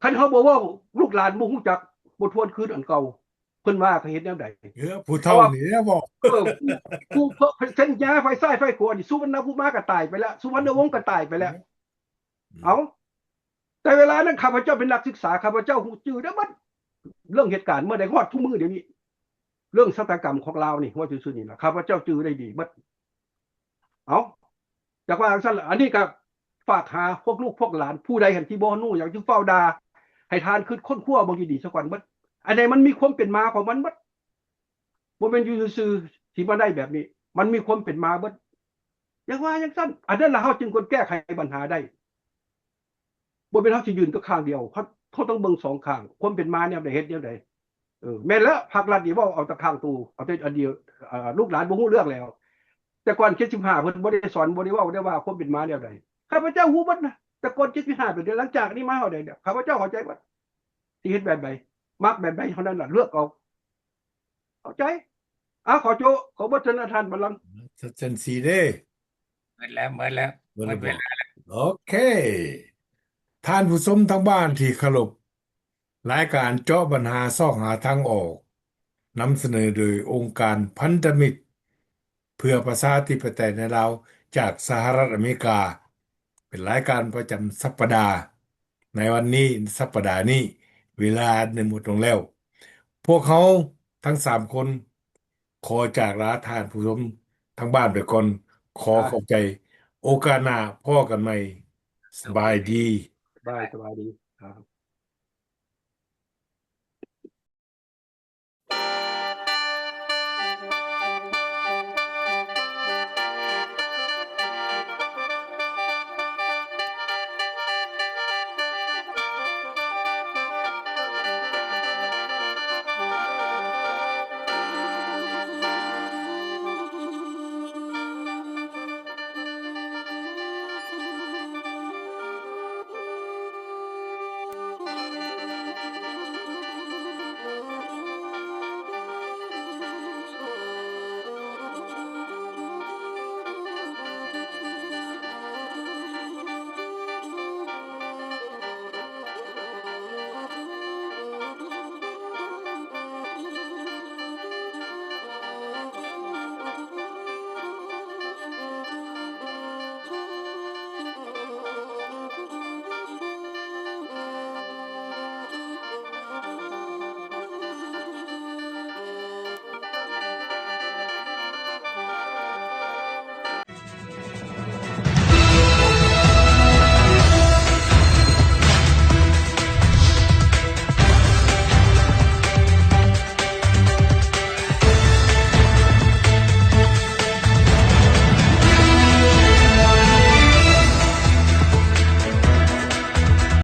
ຄັນເຮົາບໍ່ເວົ້າ ລູກຫຼານບໍ່ຮູ້ຈັກ ບໍ່ທວນຄືນອັນເກົ່າ ເພິ່ນວ່າເຂົາເຮັດແນວໃດ ເອີ ຜູ້ເຖົ້ານີ້ແຫຼະເວົ້າ ເອີ ຜູ້ ຜູ້ເພິ່ນສັນຍາຝ່າຍຊ້າຍຝ່າຍຂວານີ້ ສຸວັນນະພູມາກໍຕາຍໄປແລ້ວ ສຸວັນນະວົງກໍຕາຍໄປແລ້ວ ອືມ ເອົ້າ ແຕ່ເວລານັ້ນຂ້າພະເຈົ້າເປັນນັກສຶກສາ ຂ້າພະເຈົ້າຮູ້ຈື່ໄດ້ເບິດ ເລື່ອງເຫດການເມື່ອໃດຮອດທຸກມື້ດຽວນີ້ ເລື່ອງຊະຕາກຳຂອງລາວນີ້ ເວົ້າຊື່ໆນີ້ລະ ຂ້າພະເຈົ້າຈື່ໄດ້ດີເບິດ ເອົ້າ ຈັກວ່າຈັ່ງຊັ້ນລະ ອັນນີ້ກໍຝາກຫາພວກລູກພວກຫຼານ ຜູ້ໃດຫັ້ນທີ່ບໍ່ຮູ້ຫຍັງ ຈຶ່ງເຝົ້າດ່າ ໃຫ້ທ່ານຄິດຄົ້ນຄວ້າເບິ່ງດີໆຊະກ່ອນເບິດ ອັນໃດມັນມີຄວາມເປັນມາຂອງມັນເບິດ ບໍ່ແມ່ນຢູ່ຊື່ໆ ຊິມາໄດ້ແບບນີ້ ມັນມີຄວາມເປັນມາເບິດ ຢ່າວ່າຈັ່ງຊັ້ນ ອັນນັ້ນລະເຮົາຈຶ່ງຄວນແກ້ໄຂບັນຫາໄດ້ ບໍ່ແມ່ນເຮົາຊິຢືນແຕ່ຂ້າງດຽວ ເຮົາ ເຮົາຕ້ອງເບິ່ງສອງຂ້າງ ຄວາມເປັນມາແນວໃດ ເຮັດແນວໃດ ເອີ ແມ່ນແລ້ວ ພາກລັດນີ້ເວົ້າເອົາແຕ່ຂ້າງໂຕ ເອົາແຕ່ອັນດຽວ ເອີ ລູກຫຼານບໍ່ຮູ້ເລື່ອງແລ້ວ ແຕ່ກ່ອນເຈັດສິບຫ້າ ເພິ່ນບໍ່ໄດ້ສອນ ບໍ່ໄດ້ເວົ້າ ໄດ້ວ່າຄວາມເປັນມາແນວໃດ ຂ້າພະເຈົ້າຮູ້ເບິດນະ ແຕ່ກ່ອນເຈັດສິບຫ້າ ເປັນໃດ ຫຼັງຈາກນີ້ມາເຮົາໄດ້ແລ້ວ ຂ້າພະເຈົ້າເຂົ້າໃຈເບິດ ຊິເຮັດແບບໃດ ມັກແບບໃດເທົ່ານັ້ນລະ ເລືອກເອົາ ເຂົ້າໃຈ ອາ ຂໍໂຈະ ຂໍເບິດເທື່ອນະ ທ່ານບັນລັງ ຊັ້ນຊີ້ເດ້ ໝົດແລ້ວ ໝົດແລ້ວ ໝົດເວລາແລ້ວ ໂອເຄ ທ່ານຜູ້ຊົມທາງບ້ານທີ່ເຄົາລົບ ລາຍການເຈາະບັນຫາຊອກຫາທາງອອກ ນຳສະເໜີໂດຍອົງການພັນທະມິດເພື່ອປະຊາທິປະໄຕໃນລາວ ຈາກສະຫະລັດອາເມລິກາ ເປັນລາຍການປະຈຳສັບປະດາ ໃນວັນນີ້ ສັບປະດານີ້ ເວລາໄດ້ໝົດລົງແລ້ວ ພວກເຮົາທັງສາມຄົນ ຂໍຈາກລາທ່ານຜູ້ຊົມທາງບ້ານໄປກ່ອນ ຂໍຂອບໃຈ ໂອກາດໜ້າພໍ້ກັນໃໝ່ ສະບາຍດີ ສະບາຍ ສະບາຍດີ ອ່າ